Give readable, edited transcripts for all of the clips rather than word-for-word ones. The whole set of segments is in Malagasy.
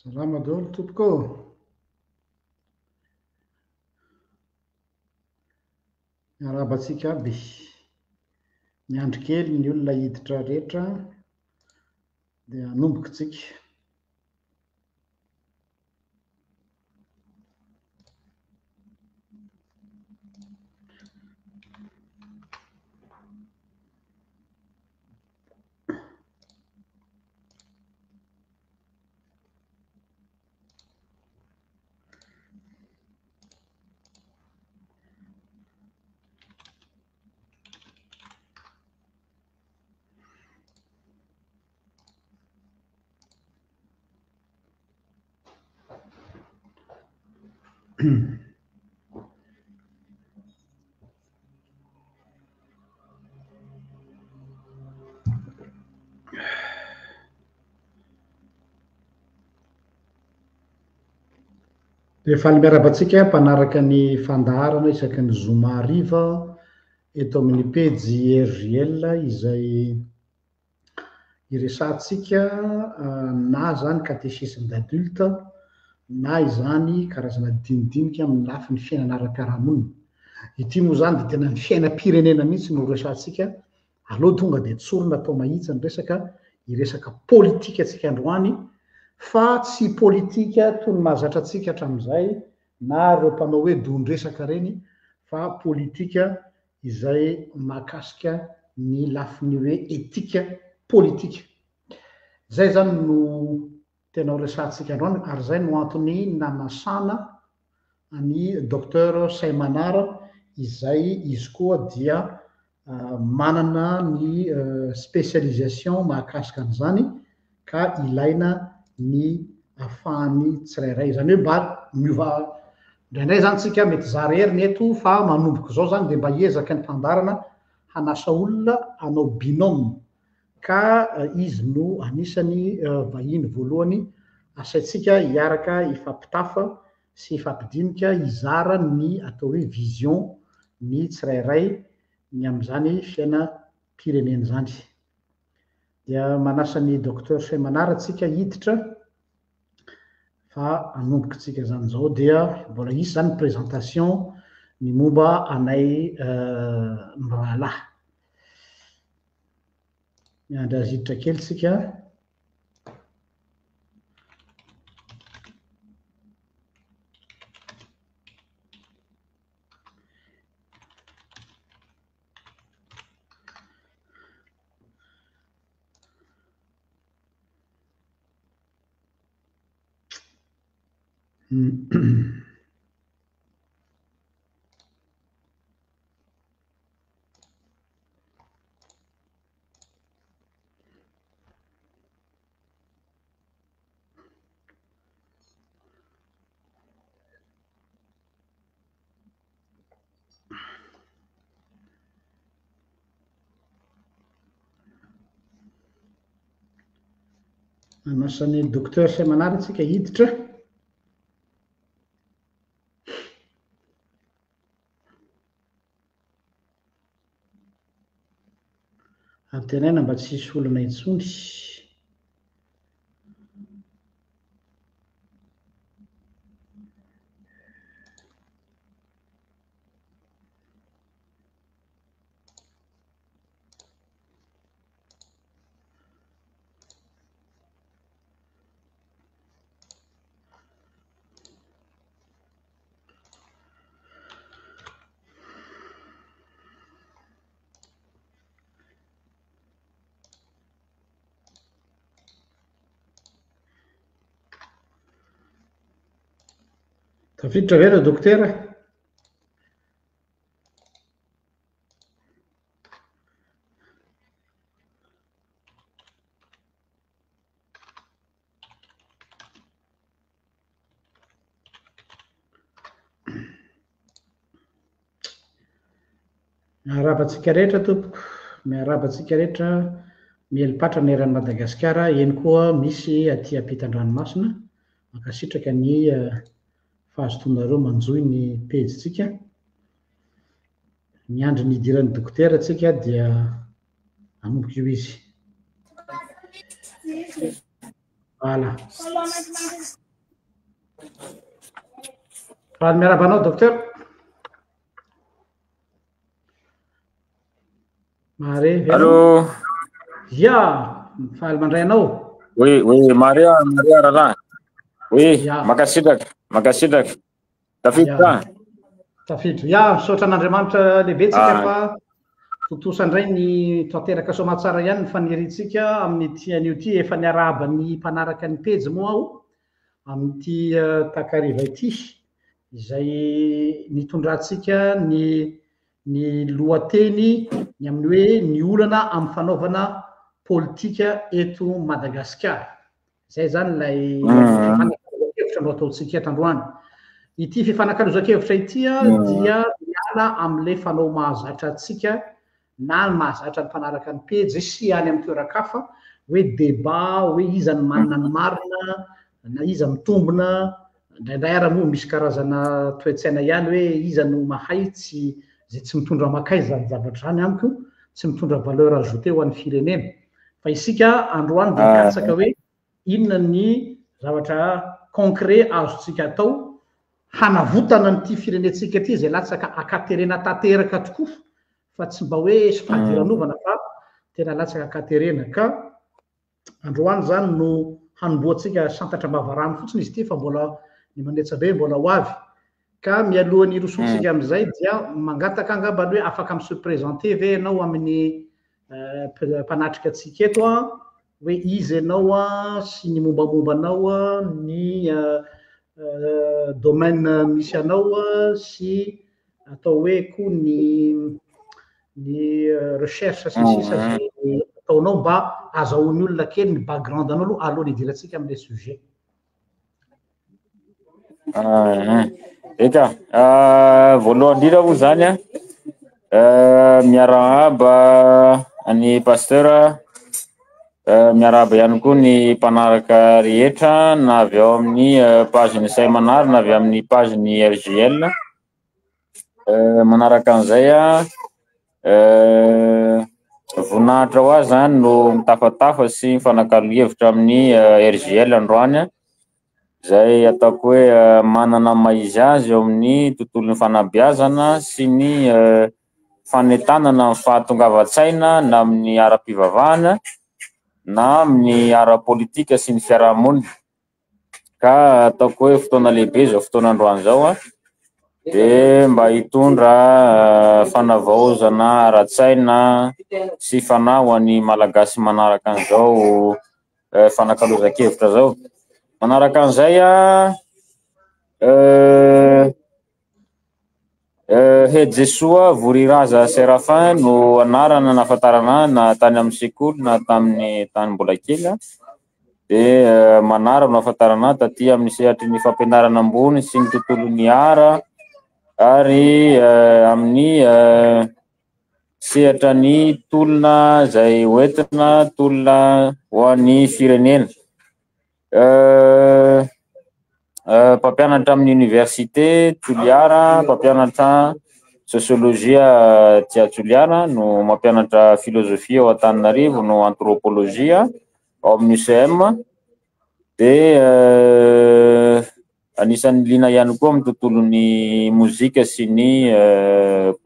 Salama daholo tompoko ô! Miarahaba antsika aby. Miandry kely ny olona hiditra rehetra dia hanomboka tsika. Dia faly miarahaba antsika mpanaraka ny fandaharana isaky ny zoma hariva eto amin'ny pejy RJL izay iresahantsika na izany catéchisme d'adulte na izany karazana dinidinika amin'ny lafiny fiainana ara-piarahamonina. Ity moa izany dia tena ny fiainam-pirenena mihitsy no resahantsika Aleo tonga dia tsorina atao mahitsy ny resaka, hiresaka politika tsika androany fa tsy politika toy ny mahazatra antsika hatramin'izay na ireo mpanao hoe don-dresaka ireny fa politika izay mahakasika ny lafiny hoe etika politika. Izay izany no tena ho resahantsika androany ary izay no antony nanasana an'i Docteur Saimanar izay izy koa dia manana ny spécialisation mahakasika an'izany ka ilaina ny afahan'ny tsirairay. Izany hoe mba miova indraindray izany tsika mety zara hery ny eto fa manomboka izao izany dia mba hiezaka ny mpandaharana hanasa olona hanao binôme ka izy no anisany vahiny voalohany asaintsika hiaraka hifampitafa sy hifampidinika hizara ny atao hoe vision ny tsirairay ny amin'izany fiainam-pirenena izany. Dia manasa ny Docteur Femanara tsika hiditra fa hanomboka tsika izany izao dia mbola hisy izany ny présentation ny momba anay mirahalahy. Miandry azy hiditra kely tsika. Manasa ny docteur Semanara tsika hiditra. Antenaina mba tsy hisy olana intsony. Tafiditra ve ra dokotera? Miarahaba antsika rehetra tompoko, miarahaba antsika rehetra mieli-patrana eran'i Madagasikara, eny koa misy aty ampitan-dranomasina. Mankasitraka ny fahazotoanareo manjohy ny pejintsika. Miandry ny hidiran'ny dokotera tsika dia hanomboka io izy. Voilà. Faly miarahaba anao docteur. Mahare ve Allô? Ya, faly mandray anao. Oui, oui, Maria, Maria rahalahy. Oui, ya. Mankasitraka, mankasitraka. Tafiditra. Tafiditra. Ya, misaotra an'Andriamanitra lehibe tsika ah. fa tontosa indray ny tanteraka soamatsara ihany ny faniriantsika amin'ity anio ity. Efa niarahaba ny mpanaraka ny pejy moa aho amin'ity eh, takariva ity izay nitondrantsika ny ny lohateny ny amin'ny hoe ny olana amin'ny fanaovana politika eto Madagasikara. Izay izany ilay fifanakalozan-kevitra no ataontsika eto androany. Ity fifanakalozan-kevitra ity dia miala amin'ilay fanao mahazatra antsika na ny mahazatra ny mpanaraka ny pejy sy any amin'ny toeran-kafa hoe débat hoe iza no manana ny marina na iza mitombina, indraindray ara moa misy karazana toe-tsaina ihany hoe iza no mahay tsy izay tsy mitondra mankaiza izany zavatra izany amiko tsy mitondra valeur ajoutée ho an'ny firenena. Fa isika androany dia hikatsaka hoe inona ny zavatra concret azontsika atao hanavotana an'ity firenentsika ity izay latsaka ankaterena tanteraka tokoa fa tsy mba hoe fadiranovana fa tena latsaka ankaterena ka Androany izany no hanombohantsika santatra am-bavarano fotsiny izy ity fa mbola ny manetsa be mbola ho avy. Ka mialohan'ny hirosoantsika amin'izay dia mangataka angamba ny hoe afaka mi-se présenter ve ianao amin'ny mpanatrika antsika eto an, hoe iza ianao an, sy ny mombamomba anao an, ny domaine misy anao an, sy atao hoe koa ny ny recherche sy ny sisa izay ataonao mba azahoan'ny olona kely ny background anao aloha alohan'ny hidirantsika amin'ilay sujet. Eka, voalohany indrindra moa zany an, miarahaba an'i Pasteur, miarahaba ihany koa ny mpanaraka rehetra na avy ao amin'ny page-n'ny Sahy Manary na avy amin'ny page-n'ny RJL. Manaraka an'izay an, voninahitra ho ahy izany no mitafatafa sy mifanakalo hevitra amin'ny RJL androany an, izay ataoko hoe manana ny maha izy azy eo amin'ny tontolon'ny fanabeazana sy ny fanentanana ny fahatongavan-tsaina na amin'ny ara-pivavahana na amin'ny ara-politika sy ny fiarahamonina. Ka ataoko hoe fotoana lehibe izao fotoana androany izao an, dia mba hitondra fanavaozana ara-tsaina sy fanahy ho an'ny Malagasy manaraka an'izao fanakalozan-kevitra izao. Manaraka an'izay an, Hejesoa Voriraza Séraphin no anarana nahafantarana ahy na tany amin'ny sekoly na tamin'ny tany mbola kely. Dia manara no ahafantarana ahy taty amin'ny sehatry ny fampianarana ambony sy ny tontolon'ny art ary amin'ny sehatra ny tolona izay hoentina tolona ho an'ny firenena. Mpampianatra amin'ny université Toliara, mpampianatra sosiolojia aty Toliara no mampianatra filozofia ao Antananarivo no antrôpôlôjia ao amin'ny UCM. Dia anisan'ny liana ihany koa amin'ny tontolon'ny mozika sy ny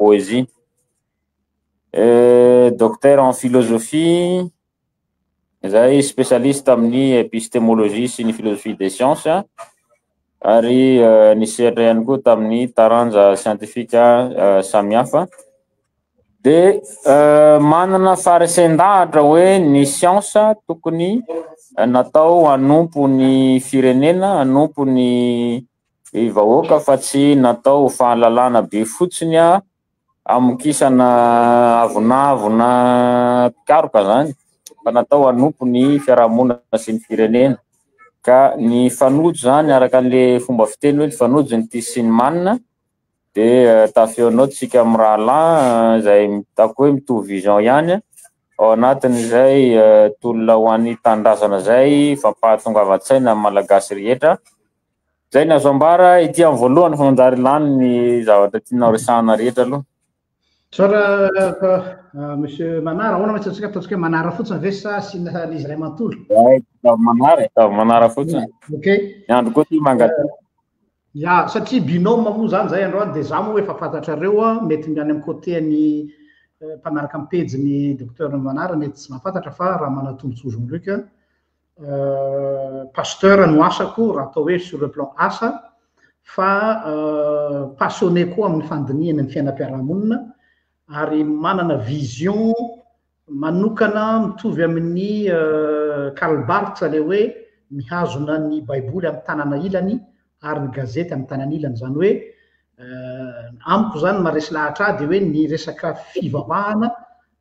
poezia. Docteur en philosophie izay spécialiste amin'ny épistémologie sy ny philosophie des sciences ary nisehatra ihany koa tamin'ny taranja siantifika samihafa. Dia manana faharesen-dahatra hoe ny siansa tokony natao hanompo ny firenena, hanompo ny vahoaka fa tsy natao ho fahalalana be fotsiny hamokisana avonavona mpikaroka zany fa natao hanompo ny fiarahamonina sy ny firenena. Ka ny fanojo zany araka an'le fomba fiteny hoe ny fanojo ny tia sy ny manina dia tafeonao tsika mirahalahy izay ataoko hoe mitovy vision ihany ao anatin'izay tolona ho an'ny tanindrazana izay fampahatongavan-tsaina ny Malagasy rehetra. Zay ny azo ambara ity amin'ny voalohany fa manjary lany ny zavatra tianao resahana rehetra aloha. Misaotra Monsieur Manara, ahoana ma antsika ataontsika hoe Manara fotsiny ve sa asiana izy iray manontolo? Ay, ataovy Manara e, ataovy Manara fotsiny. Ok. Ny andro koa ty mangatsiaka. Ya, satria binôme moa zany zay androany dia za moa efa fantatrareo a, mety ny any amin'ny côté ny mpanaraka ny pejy ny Docteur Manara mety tsy mahafantatra fa raha manatombotsoa Jean Luc pasteur no asako raha atao hoe sur le plan asa fa passionné koa amin'ny fandinihana ny fiainam-piarahamonina ary manana vision manokana mitovy amin'ny Karl Barth ilay hoe mihazona ny baiboly amin'ny tanana ilany ary ny gazety amin'ny tanana ilany, izany hoe amiko izany maharesy lahatra ahy dia hoe ny resaka fivavahana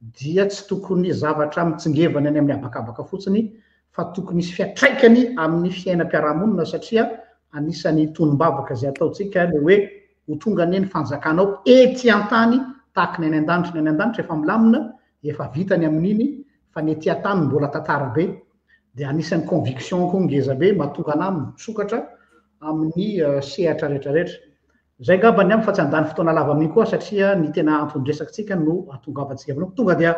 dia tsy tokony zavatra mitsingevana any amin'ny habakabaka fotsiny fa tokony hisy fiantraikany amin'ny fiainam-piarahamonina satria anisan'ny tonom-bavaka izay ataontsika ilay hoe ho tonga anie ny fanjakanao ety an-tany tahaka ny any an-danitra, ny any an-danitra efa milamina, efa vita ny amin'iny fa ny ety an-tany mbola tantara be dia anisan'ny conviction-ko ngeza be mahatonga anah misokatra amin'ny sehatra rehetra rehetra. Zay angamba ny amiko fa tsy handany fotoana lava amin'iny koa satria ny tena anton-dresakitsika no ahatongavantsika amin'io. Tonga dia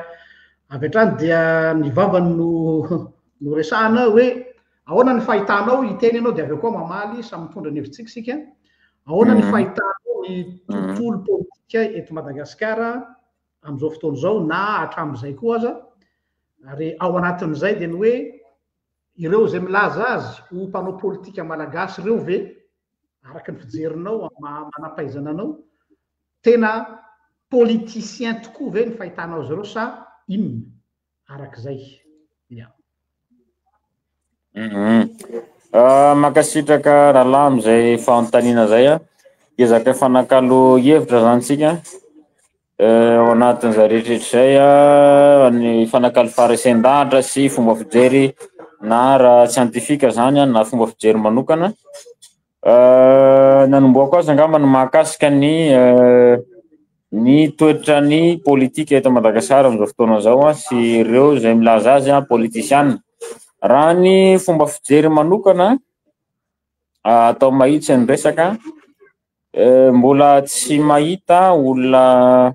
avy hatrany dia ny vavany no no resahana hoe ahoana ny fahitanao hiteny ianao dia avy eo koa mamaly samy mitondra ny hevitsika isika. Ahoana ny fahitanao ny tontolo politika eto Madagasikara amin'izao fotoana izao na hatramin'izay koa aza ary ao anatin'izay dia ny hoe ireo izay milaza azy ho mpanao politika malagasy ireo ve araka ny fijerinao amin'ny maha manam-pahaizana anao, tena politicien tokoa ve ny fahitanao azy ireo sa inona arak'izay? Ya. Mankasitraka rahalahy amin'izay fanontaniana izay a. Hiezaka hifanakalo hevitra izany tsika. Ao anatin'izay rehetrarehetra izay, ny hifanakalo faharesen-dahatra sy fomba fijery na ara-tsiantifika izany na fomba fijery manokana. Nanombohako azy angamba ny mahakasika ny ny toetran'ny politika eto Madagasikara amin'izao fotoana izao sy ireo izay milaza azy politisiana. Raha ny fomba fijery manokana, atao mahitsy ny resaka, Mbola tsy mahita olona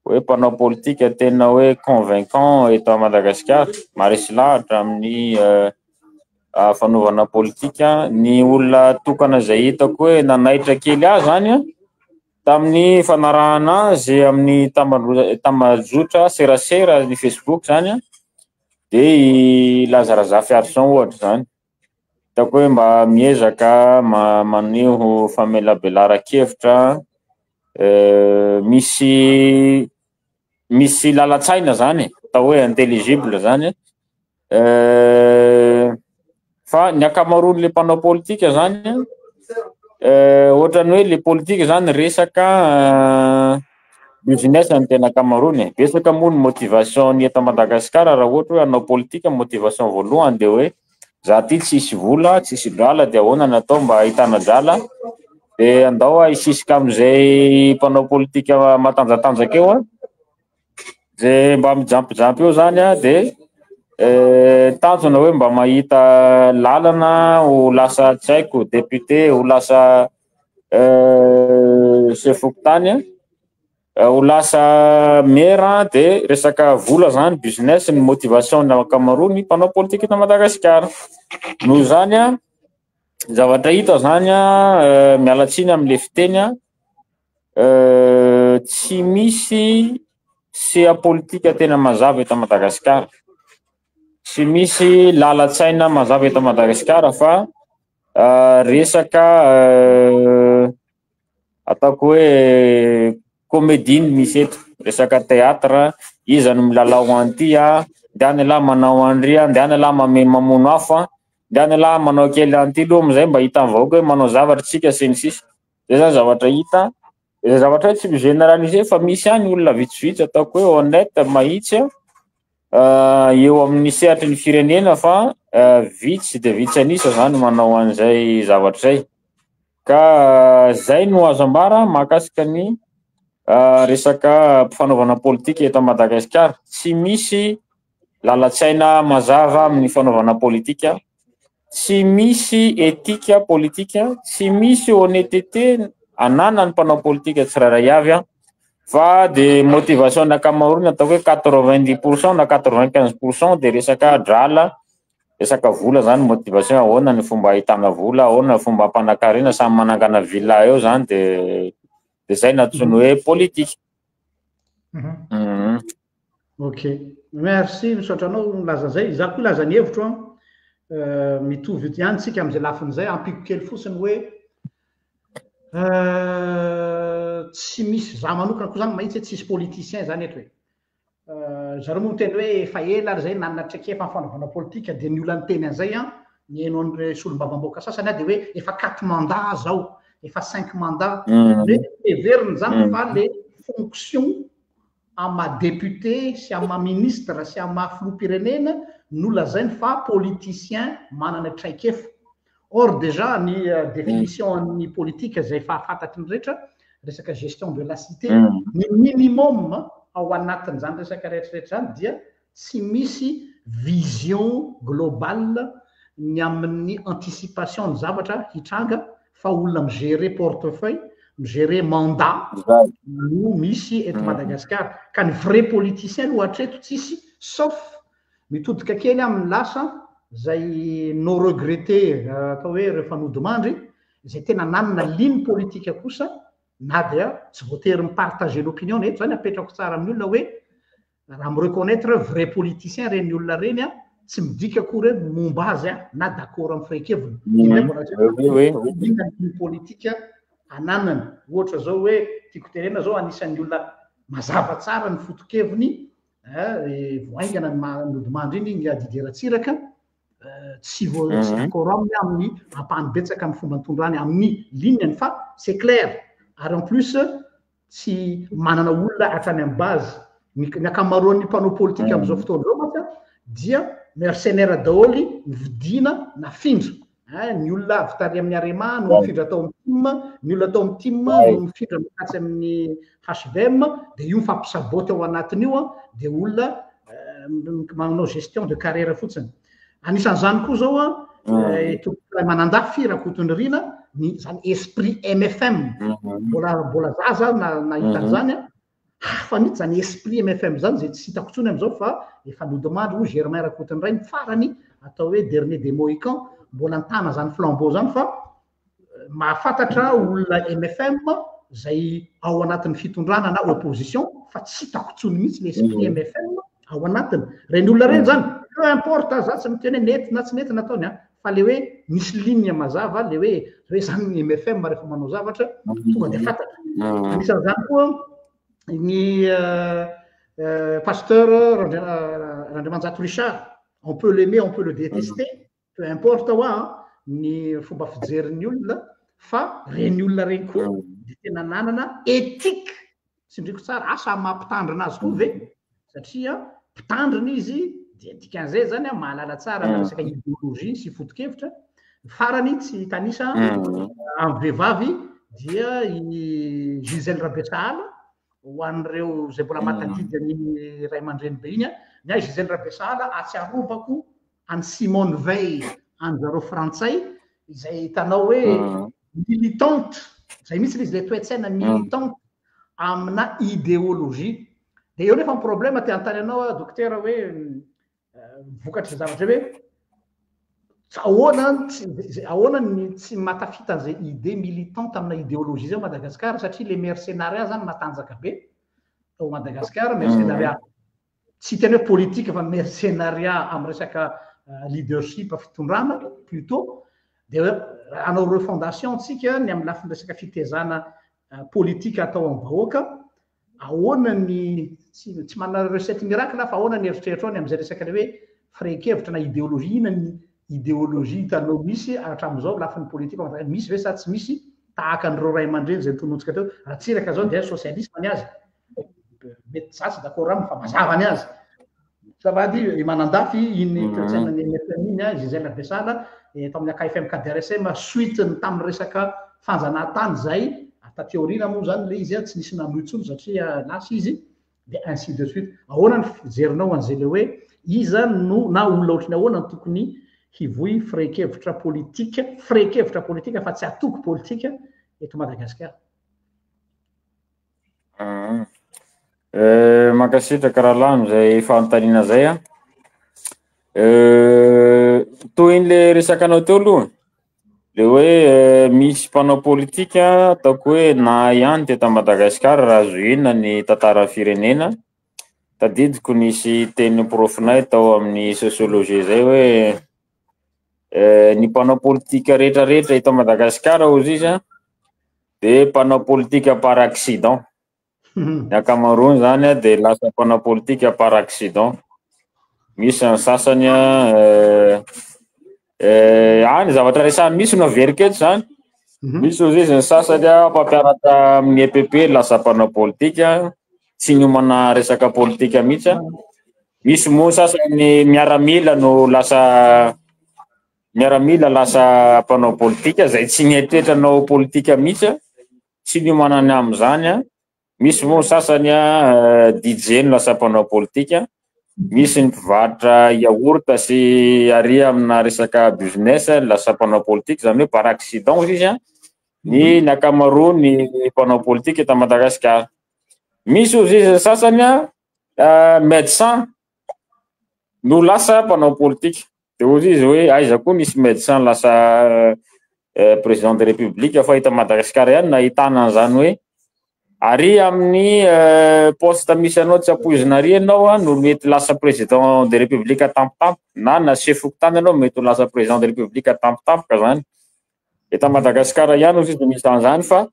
hoe mpanao politika tena hoe convaincant eto Madagasikara, maharesy lahatra amin'ny fanaovana politika. Ny olona tokana izay hitako hoe nanaitra kely ahy izany an, tamin'ny fanarahana azy amin'ny tambajotra serasera ny Facebook izany an, dia i Laza Razafiarison ohatra izany. Hitako hoe mba miezaka maneho famelabelaran-kevitra, misy misy lalan-tsaina zany e, atao hoe intelligible zany, fa ny ankamaroan'le mpanao politika zany an, ohatran'ny hoe le politika zany resaka business ny tena ankamaroany e, betsaka moa ny motivation ny eto Madagasikara raha ohatra hoe hanao politika, motivation voalohany de hoe za ty tsisy vola, tsisy drala de ahoana ny atao mba ahitana drala, de andao hisisika amizay mpanao politika matanjatanjaka eo an, ze mba mijampy eo zany an, de tanjona hoe mba mahita lalana ho lasa tsy haiko député, ho lasa chef fokontany an, ho lasa maire de resaka vola zany business ny motivation ny ankamaroany mpanao politika eto Madagasikara. Noho izany an, zavatra hita zany an, miala tsiny am'le fiteny an, tsy misy seha-politika tena mazava eto Madagasikara, tsy misy lalan-tsaina mazava eto Madagasikara fa resaka ataoko hoe comédie no misy eto, resaka théâtre, iza no milalao an'ity an, ndehana ialahy manao an'ry an, ndehana ialahy mamono afo an, ndehana ialahy manao kely an'ity aloha amizay mba hitan'ny vahoaka hoe manao zavatra tsika sy ny sisa. Zay zany zavatra hita, izay zavatra hoe tsy mi-généraliser fa misy ihany olona vitsivitsy ataoko hoe honnête, mahitsy an, eo amin'ny sehatry ny firenena fa vitsy de vitsy an'isa zany manao an'izay zavatra izay. Ka zay no azo ambara mahakasika ny resaka fanaovana politika eto Madagasikara. Tsy misy lalan-tsaina mazava amin'ny fanaovana politika. Tsy misy éthique politique, tsy misy honnêteté ananan'ny mpanao politika tsirairay avy an, fa de motivation ny ankamaroany ataoko hoe 90% na 95% de resaka drala, resaka vola zany motivation, ahoana ny fomba ahitana vola, ahoana ny fomba hampanakarena, samy manangana villa eo zany de zay no antsoiny hoe politique. Ok, merci, misaotra anao nilaza zay. Izaho koa hilaza ny hevitro an, mitovy ihany tsika amin'izay lafiny izay, ampiko kely fotsiny hoe tsy misy, za manokana koa zany mahitsy hoe tsisy politicien zany eto e. Zareo moa miteny hoe efa ela ary zay nanana traikefa amin'ny fanaovana politika, dia ny olona niteny an'izay an, nihaino an'ireo solombavambahoaka sasany aho dia hoe efa quatre mandats zao, efa cinq mandats, hoe heveriny zany fa le fonction amin'ny maha député sy amin'ny maha ministre sy amin'ny maha filoham-pirenena no lazainy fa politicien manana traikefa. Or déjà ny définition an'ny politique izay efa fantatry ny rehetra, resaka gestion de la cité, ny minimum ao anatin'izany resaka rehetra rehetra izany dia tsy misy vision globale ny amin'ny anticipation ny zavatra hitranga fa olona mi-gérer portefeuille, mi-gérer mandat no misy eto Madagasikara. Ka ny vrai politicien aloha hatreto tsisy sauf mitodika kely amin'ny lasa izay no regretter atao hoe rehefa nodimandry, izay tena nanana ligne politique kosa na dia tsy voatery mi-partager l'opinion, eto izany apetrako tsara amin'ny olona hoe Raha mi-reconnaitre vrai politicien ireny olona ireny an, tsy midika akory hoe momba azy aho na d'accord amin'ny firehan-keviny. Indray mbola tsy inona ny politika ananany. Ohatra izao hoe tiako tenenina izao anisan'ny olona mazava tsara ny foto-keviny vao haingana ny nodimandry iny Ingahy Didier Ratsiraka, tsy vo tsy d'accord aminy aho amin'ny ampahany betsaka amin'ny fomba nitondrany amin'ny ligne-ny fa c'est clair ary en plus tsy manana olona hatrany amin'ny base. Ny ny ankamaroan'ny mpanao politika amin'izao fotoana izao mantsy dia mercenaire daholo nividiana nafindra. Hein, ny olona avy tary amin'ny Arema no nifindra tao amin'ny tim, ny olona tao amin'ny tim no nifindra mankatsa amin'ny HVM, dia io mifampisaboty ao anatin'io an, dia olona manao gestion de carrière fotsiny. Anisan'izany koa izao an, Tompokolahy Manandafy Rakotonirina, ny izany esprit MFM. Mbola mbola zaza aho nahita an'izany an. Hafa mihitsy izany esprit MFM izany izay tsy hitako intsony amin'izao fa efa nodimandry hoy Germain Rakotonirainy farany atao hoe dernier des Mohicans mbola nitana izany flambeau izany fa mahafantatra olona MFM izay ao anatin'ny fitondrana na opposition fa tsy hitako intsony mihitsy le esprit MFM ao anatiny. Ireny olona ireny izany, peu importe, za tsy miteny hoe nety na tsy nety nataony an, fa le hoe misy ligne mazava, le hoe hoe zany ny MFM rehefa manao zavatra, tonga dia fantatra. Anisan'izany koa ny pasteur Randriamanjato Richard, on peut l'aimer, on peut le détester, peu importe hoa an, ny fomba fijerin'ny olona fa reny olona reny koa dia tena nanana éthique, tsindriko tsara, asa maha mpitandrina azy koa ve? Satria mpitandrina izy dia dikan'izay zany an, mahalala tsara ny resaka idéologie sy foto-kevitra. Farany tsy hitanisa amin'ny vehivavy dia i Gisèle Rabesahala, ho an'ireo izay mbola mahatadidy an'iny ray aman-dreny be iny an, ny ahy Gisèle Rabesahala ahatsiarovako an'i Simone Veil any zareo frantsay izay hitanao hoe militante, izay mihitsy ilay izy, ilay toe-tsaina militante amina idéologie. Dia eo nefa ny problème te hanontany anao aho dokotera hoe vokatry izay zavatra izay hoe ahoana tsy ahoana ny tsy mahatafita an'izay idée militante amina idéologie izay ao Madagasikara satria le mercenariat zany matanjaka be ao Madagasikara, mercenariat tsy hiteny hoe politique fa mercenariat amin'ny resaka leadership fitondrana plutôt, dia hoe hanao refondation tsika ny amin'ny lafiny resaka fitezana politique atao amin'ny vahoaka, ahoana ny, tsy tsy manana recette miracle aho fa ahoana ny eritreritrao ny amin'izay resaka ilay hoe firehan-kevitra na idéologie, inona ny idéologie hitanao misy hatramin'izao lafiny politique, misy ve sa tsy misy tahaka an'ireo ray aman-dreny izay notonontsika teo, Ratsiraka izao dia socialisme ny azy, mety za tsy d'accord aminy fa mazava ny azy. Azafady i Manandafy iny toe-tsaina ny MFM iny a, Gisèle Rabesala eto amin'ny AKFM KDRSM suite ny tamin'ny resaka fanjanahantany izay taty aoriana moa zany le izy tsy nisy nanohy intsony satria lasa izy dia ainsi de suite. Ahoana ny fijerinao an'izay le hoe iza no na olona ohatry ny ahoana no tokony hivoy firehan-kevitra politika, firehan-kevitra politika fa tsy atoko politika eto Madagasikara? Mankasitraka rahalahy amin'izay fanontaniana izay an. Tohin'le resaka anao teo aloha, le hoe misy mpanao politika ataoko hoe nahay ihany teto Madagasikara raha zohiana ny tantaran'ny firenena. Tadidiko nisy tenin'ny profinay tao amin'ny sociologie izay hoe ny mpanao politika rehetrarehetra eto Madagasikara hozy izy an, de mpanao politika par accident. Ny ankamaroany zany an de lasa mpanao politika par accident. Misy ny sasany an, any zavatra resahiny misy no averiko eto zany. Misy hozy izy ny sasany an mpampianatra amin'ny EPP lasa mpanao politika, tsy niomana resaka politika mihitsy an. Misy moa sasany miaramila no lasa miaramila lasa mpanao politika izay tsy nieritreritra hanao politika mihitsy an, tsy niomana ny amin'izany an. Misy moa sasany an DJ no lasa mpanao politika, misy ny mpivarotra yaourt sy ary amina resaka business lasa mpanao politika, izany hoe par accident hozy izy an, ny ankamaroan'ny mpanao politika eto Madagasikara. Misy hozy izy ny sasany an médecin no lasa mpanao politika. De hozy izy hoe aiza koa nisy médecin lasa président de république fa eto Madagasikara ihany no ahitana an'izany hoe ary amin'ny poste misy anao tsy ampoizina ary ianao an no mety lasa président de république tampotampoka, na na chef fokontany ianao mety ho lasa président de république tampotampoka zany. Eto Madagasikara ihany hozy izy no misy an'izany fa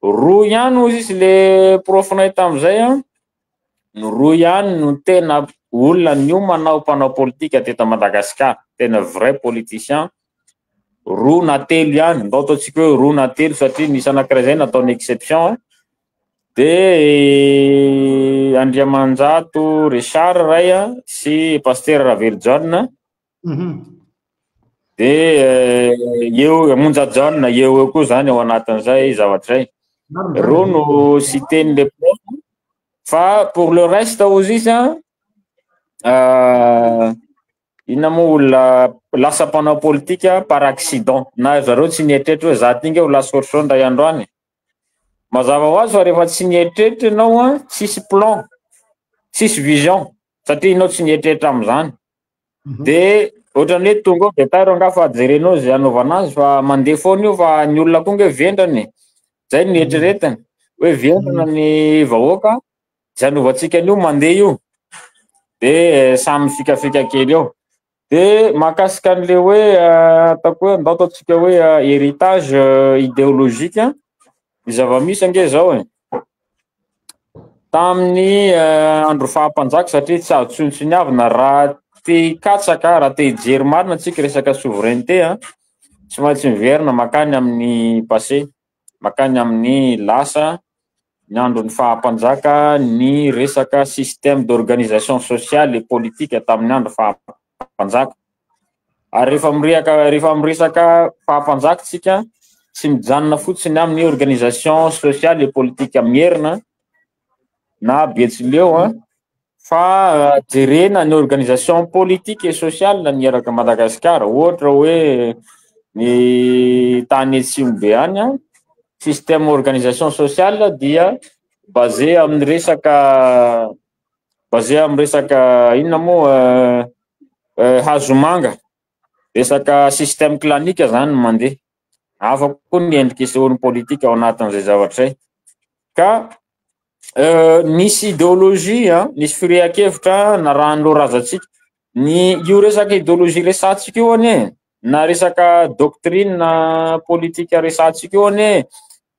roa ihany hozy izy le profinay tamin'izay an, ny roa ihany no tena olona niomana ho mpanao politika teto Madagasikara, tena vrai politicien, roa na telo ihany, ndao ataontsika hoe roa na telo satria nisy anankiray izay nataony exception an, de Andriamanjato Richard ray an sy Pasteur Ravelojaona, de eo Monja Jaona eo eo koa zany ao anatin'izay zavatra izay. Reo no cité-n'le prof fa pour le reste hozy izy an, inona moa olona lasa mpanao politika par accident, na zareo tsy nieritreritra hoe za ty nge ho lasa ohatr'izao indray andro any. Mazava ho azy fa rehefa tsy nieritreritra ianao an, tsisy plan, tsisy vision, satria ianao tsy nieritreritra amin'izany. De ohatran'ny hoe tonga ao de taro angaha fa jerenao izay hanaovana azy fa mandeha foana io fa ny olona koa nge vendrana e. Zay no eritreretiny hoe vendrana ny vahoaka, izay hanaovantsika an'io mandeha io. De samy mifikafika kely eo. De mahakasika an'le hoe ataoko hoe ndao ataontsika hoe héritage idéologique, ny zava-misy ange zao e. Tamin'ny andro faha-mpanjaka satria tsy azo tsinontsiniavina raha te hikatsaka, raha te hijery marina antsika resaka souveraineté an, tsy maintsy miverina makany amin'ny passé, makany amin'ny lasa, ny andron'ny faha-mpanjaka, ny resaka système d'organisation sociale et politique tamin'ny andro faha-mpanjaka. Ary rehefa mirehaka, rehefa miresaka faha-mpanjaka tsika, tsy mijanona fotsiny amin'ny organisation sociale et politique merina na betsileo an, fa jerena ny organisation politique et sociale miaraka Madagasikara. Ohatra hoe ny tany atsimo be any an, système organisation sociale dia basé amin'ny resaka, basé amin'ny resaka inona moa hazomanga, resaka système clanique zany no mandeha. Hafa koa ny endrika isehoan'ny politika ao anatin'izay zavatra izay. Ka nisy idéologie an, nisy firehan-kevitra narahan'ireo razantsika. Ny io resaka idéologie resahantsika io anie, na resaka doctrine politika resahantsika io anie,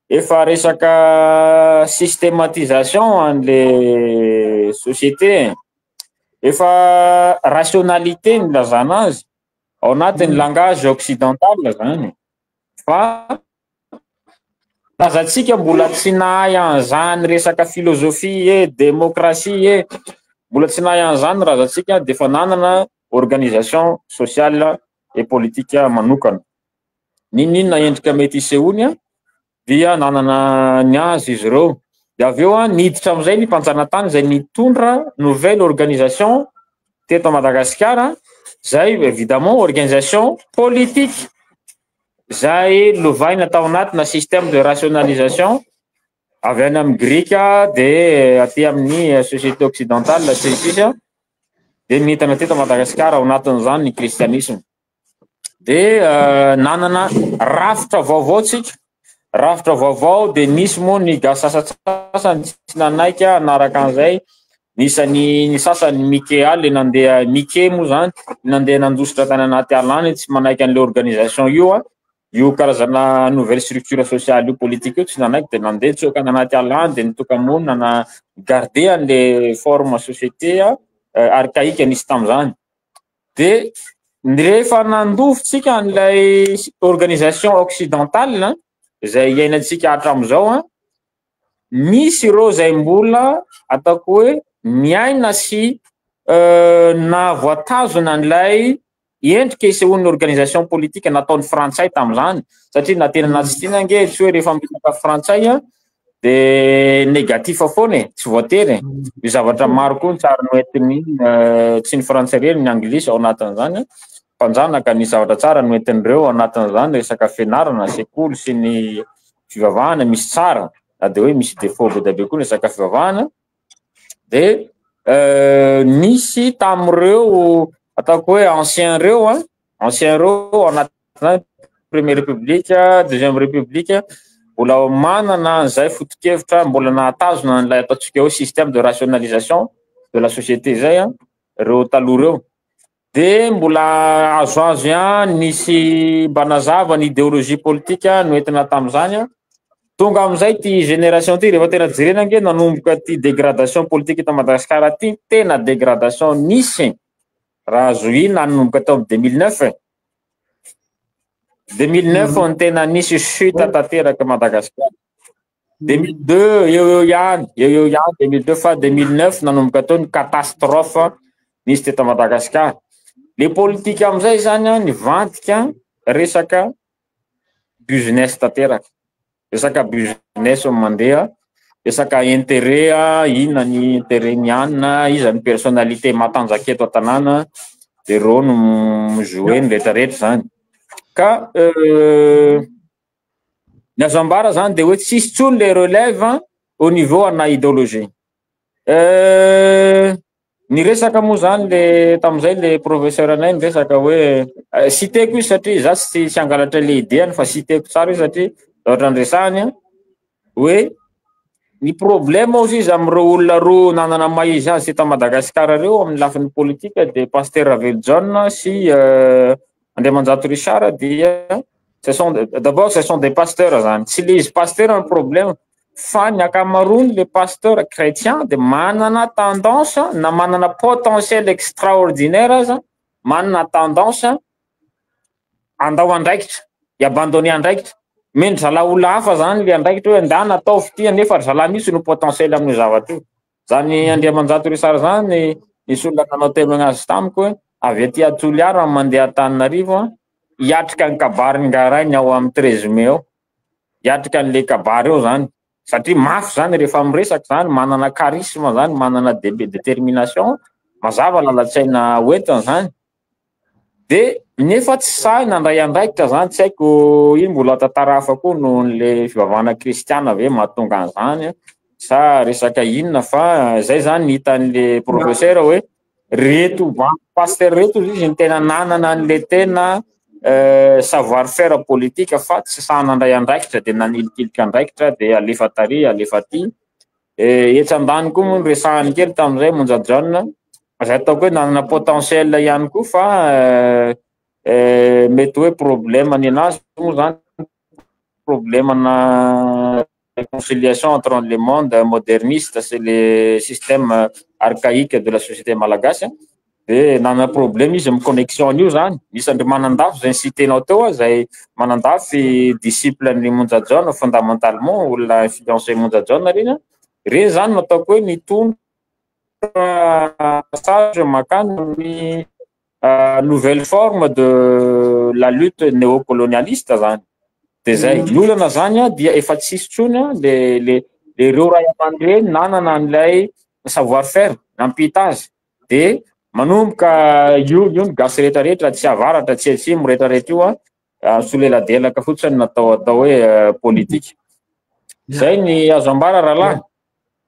efa resaka systématisation an'le société, efa rationalité ny ilazana azy ao anatin'ny langage occidental zany. Fa razantsika mbola tsy nahay an'izany resaka philosophie e, démocratie e, mbola tsy nahay an'izany razantsika de efa nanana organisation sociale et politique manokana. N'inon'inona endrika mety hisehoany an, dia nanana ny azy izy ireo. De avy eo an, niditra amin'izay ny mpanjanatany izay nitondra nouvelle organisation teto Madagasikara. Zay évidemment organisation politique zay lovaina tao anatina système de rationalisation avy any amin'ny grika, de aty amin'ny société occidentale sy sisa, de nitana teto Madagasikara, ao anatin'izany ny christianisme. De nanana rafitra vaovao tsika, rafitra vaovao. De nisy moa ny gasy sasatsasany tsy nanaika anaraka an'izay, nisany ny sasany Mikea le nandeha Mike moa zany, nandeha nandositra tany anaty ala any, tsy manaiky an'le organisation io, a io karazana nouvelle structure sociale io, politique io, tsy nanaiky, de nandeha tsoaka any anaty ala any, de nitoka-monina na garder an'le forme société a archaïque nisy tam'izany. De rehefa nandofotsika an'ilay organisation occidentale zay iainantsika hatram'izao, a misy ireo zay mbola ataoko hoe miaina sy na voatazona an'ilay endrika isehoan'ny organisation politique nataony frantsay tam'izany, satria na tena na tsy tiana nge, tsy hoe rehefa miresaka frantsay a de négatif foana e, tsy voatery e. Io zavatra maro koa ny tsara noentiny, tsy ny frantsay rery, ny anglisy ao anatin'izany, mpanjanaka, ny zavatra tsara noentin'ireo ao anatin'izany, resaka fianarana, sekoly sy ny fivavahana, misy tsara na de hoe misy défaut be da be koa ny resaka fivavahana. De nisy tam'ireo ataoko hoe ancien reo, a ancien reo ao anatin'izany, première république, deuxième république, mbola manana an'izay foto-kevitra, mbola nahatazona an'ilay ataontsika hoe système de rationalisation de la société zay a reo taloha reo, de mbola azoazo ihany, nisy mba nazava ny idéologie politique noentina tam'izany. A tonga amizay ty génération ty, rehefa tena jerena nge, nanomboka ty dégradation politique ta Madagasikara ty, tena dégradation nisy raha zohina nanomboka tao amy 2009, 2009 ny tena nisy chute tanteraka Madagasikara. 2002 eo eo ihany, eo eo ihany 2002, fa 2009 nanomboka tao ny catastrophe nisy teto Madagasikara. Le politique amizay zany a nivadika resaka business tanteraka, resaka business mandeha, resaka intérêt, a inona ny intérêt ny anina, iza ny personnalité matanjaka eto an-tanàna, de reo no mijouer ny rehetrarehetra zany. Ka ny azo ambara zany de hoe tsisy tsony le relève au niveau ana idéologie. Ny resaka moa zany le tamizay le professeur anay nyresaka hoe, citeko izy satria za tsy angalatra le idéany, fa citeko tsara izy satria zavatra ndresahany hoe ny problème ozy izy am'ireo olona roa nanana maha izy azy teto Madagasikara reo amin'ny lafiny politika, de pasteur Ravelojaona sy Andriamanjato Richard, dia ce sont d'abord, ce sont des pasteurs zany. Tsy le izy pasteur ny problème, fa ny ankamaroany le pasteur chrétien de manana tendance, na manana potentiel extraordinaire aza, manana tendance andao andraikitra, iabandonné andraikitra, mendry zala olona hafa zany le andraikitra, hoe andana ataovy ty, nefa ry zalahy mihitsy no potentiel amin'io zavatra io zany. Andriamanjato Richard zany, nisy olona nanao témoignage tamiko hoe avy aty Atoliara mandeha Antananarivo a hiatrika ny kabary ngarainy ao amy 13 mai ao, hiatrika an'le kabary eo zany, satria mafy zany rehefa miresaky zany, manana charisme zany, manana détermination, mazava lalatsaina hoentiny zany, de nefa tsy sahy nandray andraikitra zany. Tsy haiko iny, mbola tantara hafa koa noho n'le fivavahana kristiana ve mahatonga an'izany sa resaka inona, fa zay zany ny hitan'le professeur hoe reto pasteur reto izy ny tena nanana an'le tena savoir faire politique, fa tsy sahy nandray andraikitra, de nanilikilika andraikitra, de alefa tary, alefa ty. Etsy ambany koa moa ny resahany kely tamizay Monja Jaona zay ataoko hoe nanana potentiel ihany koa, fa mety hoe problème ny anazy moa zany, problème na réconciliation entre le monde moderniste sy le système archaïque de la société malagasy, de nanana problème izy amy connexion an'io zany. Misy andry Manandafy zay nycitenao teo a, zay Manandafy disciple ny Monja Jaona, fondamentalement olona influencé Monja Jaona reny reny zany no ataoko hoe nitondra passage makany ny nouvelle forme de la lutte néocolonialiste zany. De zay ny olana zany a, dia efa tsisy tsony a le reo ray aman-dreny nanana an'ilay savoir faire nampita azy, de Manomboka io io ny gasy rehetra rehetra tsy avaratra tsy atsimo rehetra rehetra io a soleladelaka fotsiny natao atao hoe politika. Zay ny azo ambara rahalahy.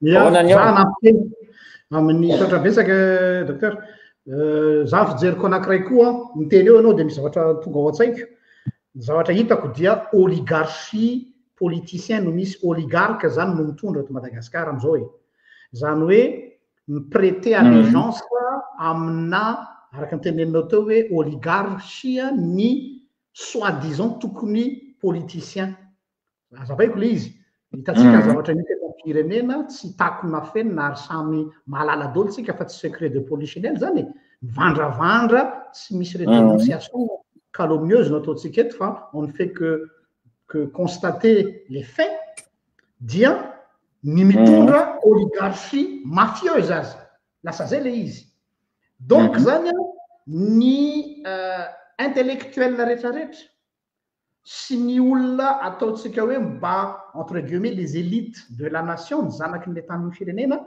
Ya, Ahoana ny ao? za hanampy kely amin'ny misaotra betsaka docteur. Za fijeriko anankiray koa, miteny eo ianao dia misy zavatra tonga ao an-tsaiko. Ny zavatra hitako dia oligarchie politicien no misy, oligarque zany no mitondra eto Madagasikara amin'izao e. Zany hoe mi-prêter allégeance amina, araka ny teneninao teo hoe oligarchie ny soi disant tokony politicien. Azavaiko le izy. Hitantsika ny zavatra misy eto amin'ny firenena, tsy takona afenina ary samy mahalala daholo tsika fa tsy secret de polichinelle zany e. Mivandravandra, tsy misy re dénonciation calomnieuse no ataontsika eto fa on ne fait que que constater les faits dia ny mitondra oligarchie mafieuse aza. Lasa zay le izy. Donc zany an, ny intellectuel retraretra sy ny olona ataontsika hoe mba entre guillemets les élites de la nation, ny zanaky ny tanin'ny firenena,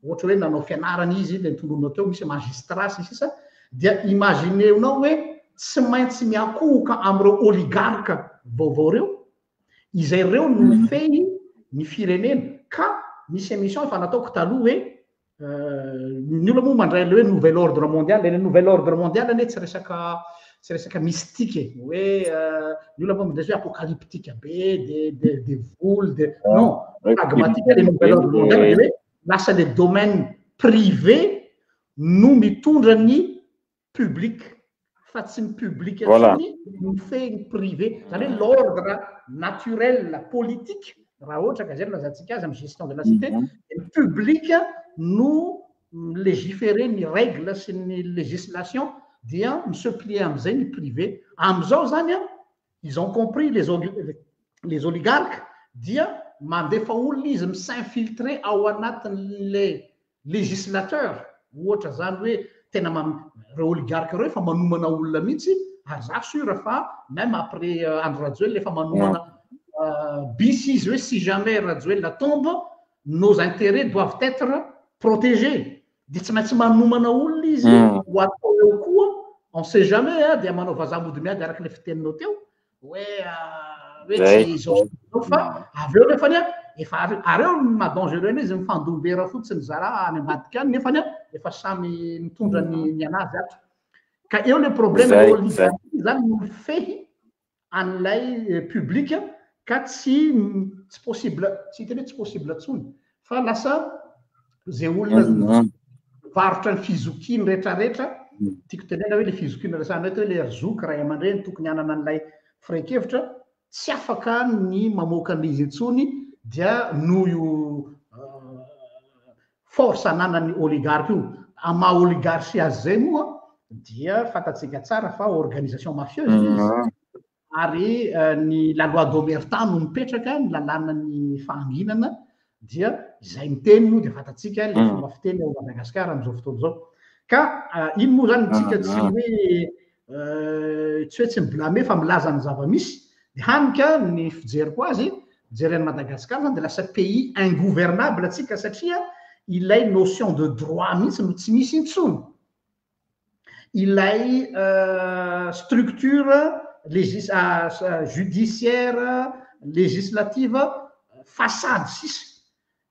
ohatra hoe nanao fianarana izy, ilay notondroinao teo, misy magistrat sy ny sisa, dia imaginez-nao hoe tsy maintsy miankohoka amin'ireo oligarques vaovao ireo, izay ireo no mifehy ny firenena, ka misy émission efa nataoko taloha hoe Ny olona moa mandray an'ilay hoe nouvel ordre mondial, ilay nouvel ordre mondial anie tsy resaka tsy resaka mystique e, hoe ny olona moa mandray hoe apocalyptique be, de de devoly, de non, pragmatique le nouvel ordre mondial de hoe lasa le domaine privé no mitondra ny public fa tsy ny public intsony no mifehy ny privé, zany hoe l'ordre naturel politique raha ohatra ka zay no lazantsika azy amin'ny gestion de la cité, dia ny public no mi-légiférer ny règle sy ny législation dia mi-se plier amin'izay ny privé. Amin'izao zany an, ils ont compris les les oligarques dia mandefa olona izy mi-s'infiltrer ao anatin'ilay législateur ohatra zany hoe tena man reo oligarque reo efa manomana olona mihitsy ary za sur fa même après Andry Rajoelina efa manomana bis izy hoe si jamais Rajoelina tombe nos intérêts doivent être protégés dia tsy maintsy manomana olona izy ho atao eo koa on sait jamais a dia manao vazaha mody miady araka ilay fiteninao teo hoe hoe tsy izao izao fa avy eo nefany a efa ary ary eo ny maha dangereux an'izy mifandombera fotsiny zara any ambadika any nefany a efa samy mitondra ny ny anazy ato ka eo le problème le oligarchie zany no mifehy an'ilay public ka tsy tsy possible tsy hiteny hoe tsy possible tsony fa lasa zay olona mivarotra ny fizokiany retraretra, tiako tenena hoe le fizokiana resahanay eto hoe le ry zoky ray aman-dreny tokony hanana an'ilay firehin-kevitra, tsy afaka ny mamoaka an'izy intsony dia noho io force ananan'ny oligarque io. Amin'ny maha oligarchie azy izay moa dia fantatsika tsara fa organisation mafieuse izy. ary ny la loi d'omerta no mipetraka, ny lalànan'ny fahanginana dia izay miteny moa dia fantatsika ilay fomba fiteny ao Madagasikara amin'izao fotoana izao. Ka iny moa zany tsika tsy hoe tsy hoe tsy mi-blâmer fa milaza ny zava-misy, dia hany ka ny fijeriko azy, mijery an'i Madagasikara zany dia lasa pays ingouvernable tsika satria ilay notion de droit mihitsy no tsy misy intsony. ilay structure légis judiciaire législative façade sisa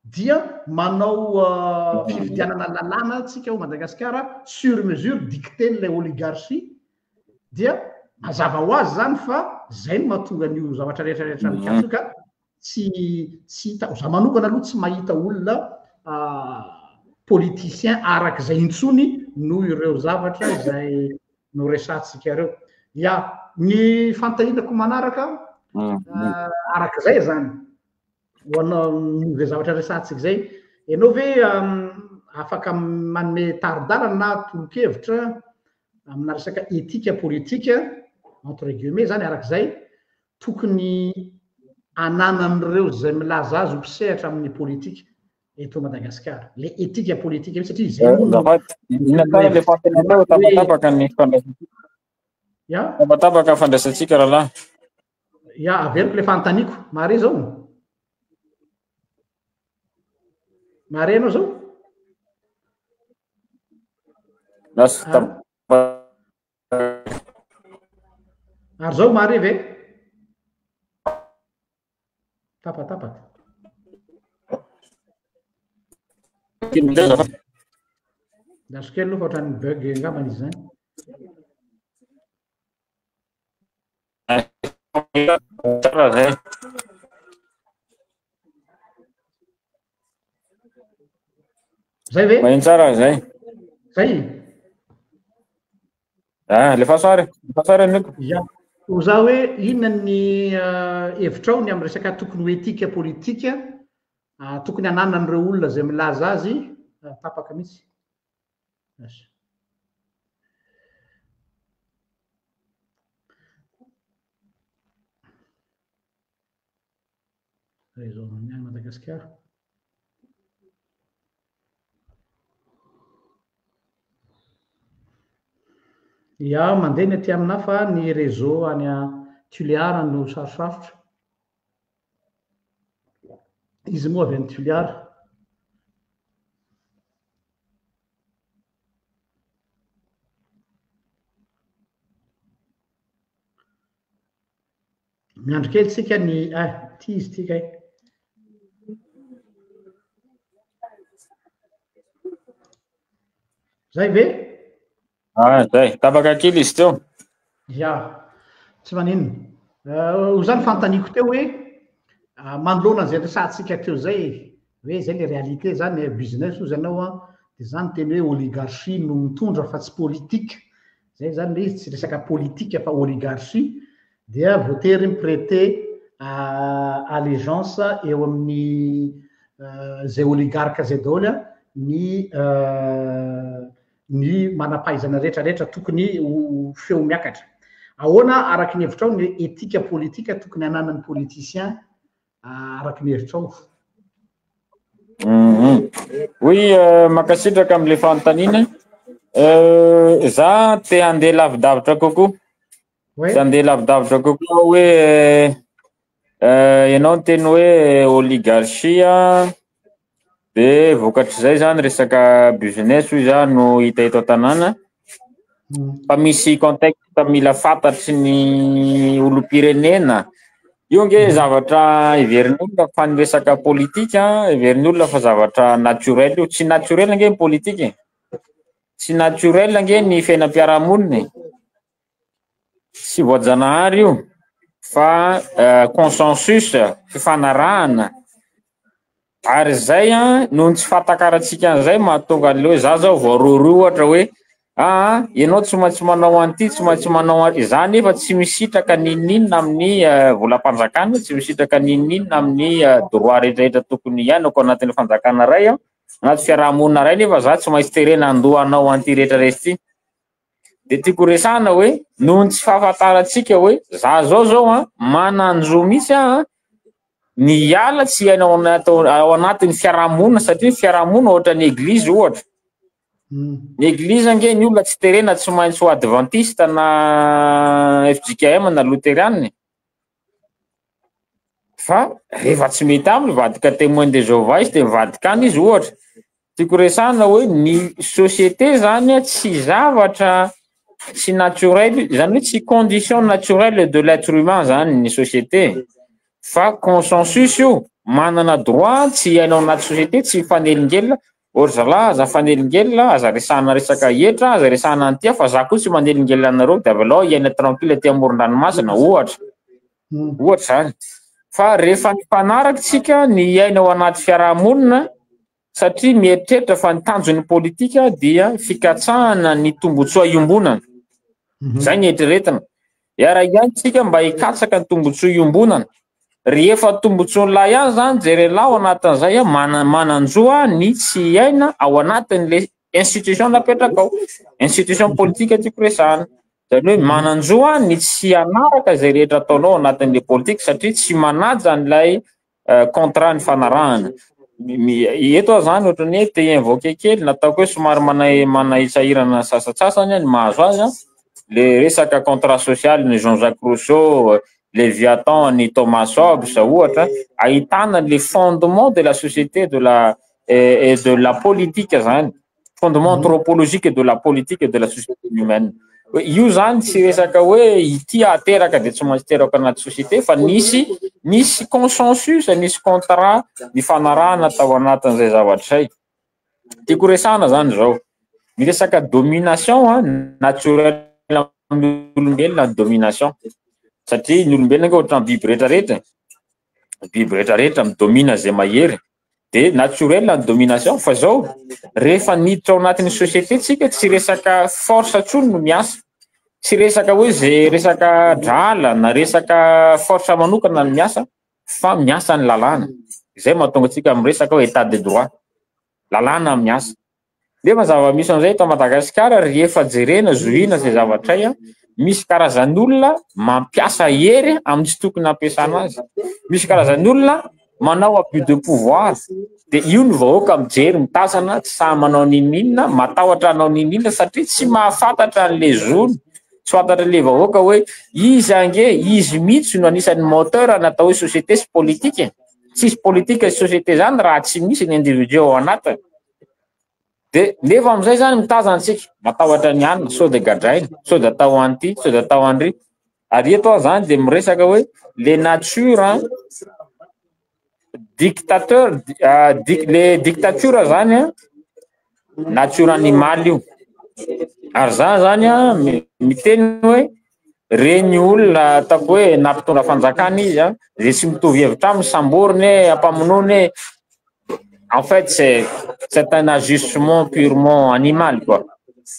dia manao fifidianana lalàna tsika ao Madagasikara sur mesure dicté-n'ilay oligarchie dia mazava ho azy zany fa zay no mahatonga an'io zavatra rehetra rehetra mikatso io ka tsy tsy hita, za manokana aloha tsy mahita olona politicien arak'izay intsony noho ireo zavatra izay noresahantsika ireo. Ya, ny fanontanianako manaraka arak'izay zany, ho anao noho izay zavatra resahantsika izay, ianao ve afaka manome tari-dalana na tolo-kevitra amina resaka éthique politique entre guillemets zany arak'izay tokony ananan'ireo izay milaza azy ho mpisehatra amin'ny politika eto Madagasikara. Le etika politika mihitsy satria izay moa no Azafady, inona tsara le fanontanianao? Tapatapaka ny fandraisantsika. Ya? Tapatapaka ny fandraisantsika rahalahy. Ya, averiko le fanontaniako. Mahare zao? Mahare anao zao? Lasa Ary zao mahare ve? Tapatapaka. Lasa kely aloha fa ohatran'ny bug angambany izy zany. Tsara zay. Zay ve? Maheno tsara zay. Zay. Ah, lefaso ary. Lefaso ary Niko. Ya. Ho za hoe inona ny eh, hevitrao ny amin'ny resaka tokony ho etika politika ah, tokony hananan'ireo olona izay milaza azy ah, tapaka mihitsy. Asa. Réseau ny any Madagasikara. Ya, mandeha ny aty aminà fa ny réseau any Tuléar no sarosarotra. Izy moa avy any Tuléar. Miandry kely tsika ny ah ty izy ty kay. Zay ve? Ah, zay. Tapaka kely izy teo. Ya, tsy maninona. Eh, ho zany fanontaniako teo hoe ah, manoloana an'izay resahantsika teo zay, hoe zay le réalité zany, eh, business hozy ianao an, de zany teny hoe oligarchie no mitondra fa tsy politique. Zay zany le izy, tsy resaka politique fa oligarchie, dia voatery mi-prêter allégeance eo amin'ny zay oligarque zay daholo ny ny manam-pahaizana rehetra rehetra tokony ho feo miakatra. Ahoana araka ny hevitrao ny éthique politique tokony hananan'ny politicien araka ny hevitrao? Mhm. Oui, euh, mankasitraka amin'ilay fanontaniana. Euh, za te handeha lavidavitra kokoa. Ouais. Te handeha lavidavitra kokoa hoe euh, ianao niteny hoe oligarchie Dia vokatr'izay zany resaka business hoy za no hita eto an-tanàna fa misy contexte mila fantatry ny olom-pirenena. Io ange zavatra heverin'ny olona fa ny resaka politika heverin'ny olona fa zavatra naturel io. Tsy naturel ange ny politika e. Tsy naturel ange ny fiainam-piarahamonina e. Tsy voajanahary io fa consensus, fifanarahana ary izay an, noho ny tsy fahatakarantsika an'izay mahatonga an'ilay hoe za zao voarohirohy ohatra hoe aa ianao tsy maintsy manao an'ity, tsy maintsy manao an-, za nefa tsy misitraka n'inon'inona amin'ny volam-panjakana, tsy misitraka n'inon'inona amin'ny droit rehetrarehetra tokony hiainako anatin'ny fanjakana iray aho, anaty fiarahamonina iray nefa za tsy maintsy terena handoa hanao an'ity rehetrarehetra ity. Dia tiako resahana hoe noho ny tsy fahafantarantsika hoe za zao zao an, manan-jo mihitsy aho an, ny hiala tsy hiaina ao anaty ao anatin'ny fiarahamonina satria ny fiarahamonina ohatra ny eglizy ohatra. Ny eglizy ange ny olona tsy terena tsy maintsy ho adventiste na FJKM na loterianina e. Fa rehefa tsy mety aminy mivadika témoin de Jéhovah izy dia mivadika any izy ohatra. Tiako resahana hoe ny société zany tsy zavatra tsy naturel, zany hoe tsy condition naturelle de l'être humain zany ny société fa consensus io, manana droit tsy hiaina ao anaty société, tsy hifanelingelina, ô ry zalahy aza mifanelingelina, aza resahana resaka hetra, aza resahana an'ity fa za koa tsy manelingelina anareo de avelao hiaina tranquille aty amoron-dranomasina ohatra. Ohatra izany. Fa rehefa mifanaraka isika ny hiaina ao anaty fiarahamonina satria mieritreritra fa ny tanjon'ny politika dia fikatsahana ny tombontsoa iombonana. Izay ny eritreretina. Hiara-hiaina isika mba hikatsaka ny tombontsoa iombonana. Rehefa tombontsoan'lahy ihany izany jerelahy ao anatin'izay, manan-jo ny tsy hiaina ao anatin'ilay institution napetraka ao. Institution politique tiako resahana. Izany hoe manan-jo ny tsy hanaraka izay rehetra ataonao ao anatin'ilay politique satria tsy manaja an'ilay contrat nifanarahana. Eto aho izany ohatran'ny hoe te hi-invoquer kely, nataoko hoe somary manahitsahirana ny sasantsasany ny mahazo azy an, le resaka contrat social ny Jean-Jacques Rousseau, Léviathan ny Thomas Hobbes ohatra, ahitana le fondement de la société de la et de la politique izany. Fondement anthropologique de la politique et de la société humaine. Hoe io zany tsy resaka hoe ity ateraka de tsy maintsy teraka anaty société, fa nisy consensus, nisy contrat nifanarahana tao anatin'izay zavatra zay. Tiako resahana zany zao, miresaka domination a, naturel amin'ny olombelona ny domination, satria ny olombelona nge ohatran'ny biby rehetrarehetra, biby rehetrarehetra midomina zay mahery, de naturel ny domination. Fa zao, rehefa niditra ao anatin'ny société tsika, tsy resaka force intsony no miasa, tsy resaka hoe zay resaka drala na resaka force manokana no miasa, fa miasa ny lalàna. Zay mahatonga antsika miresaka hoe état de droit, lalàna miasa. Nefa zava-misy amizay eto Madagasikara, rehefa jerena zohina zay zavatray a, misy karazan'olona mampiasa hery amin'ny tsy tokony ampiasana azy, misy karazan'olona manao abus de pouvoir, de io ny vahoaka mijery mitazana, tsy sahy manao nininona, matahotra hanao nininona, satria tsy mahafantatra an'le zony, tsy fantatra le vahoaka hoe izy ange izy mihitsy no anisan'ny moteur natao hoe société sy politique. Tsisy politique sy société zany raha tsy misy ny individu ao anatiny. De nefa amizay zany mitazana antsika, matahotra ny anina sao de gadraina, sao de atao an'ity, sao de atao andry. Ary eto aho zany de miresaka hoe le nature dictateur, le dictature zany a, nature animale io. Ary za zany a miteny hoe reny olona ataoko hoe nampitondra fanjakana izy a, zay tsy mitovy hevitra aminy samboriny e, ampamonoany e. En fait, c'est un ajustement purement animal, quoi.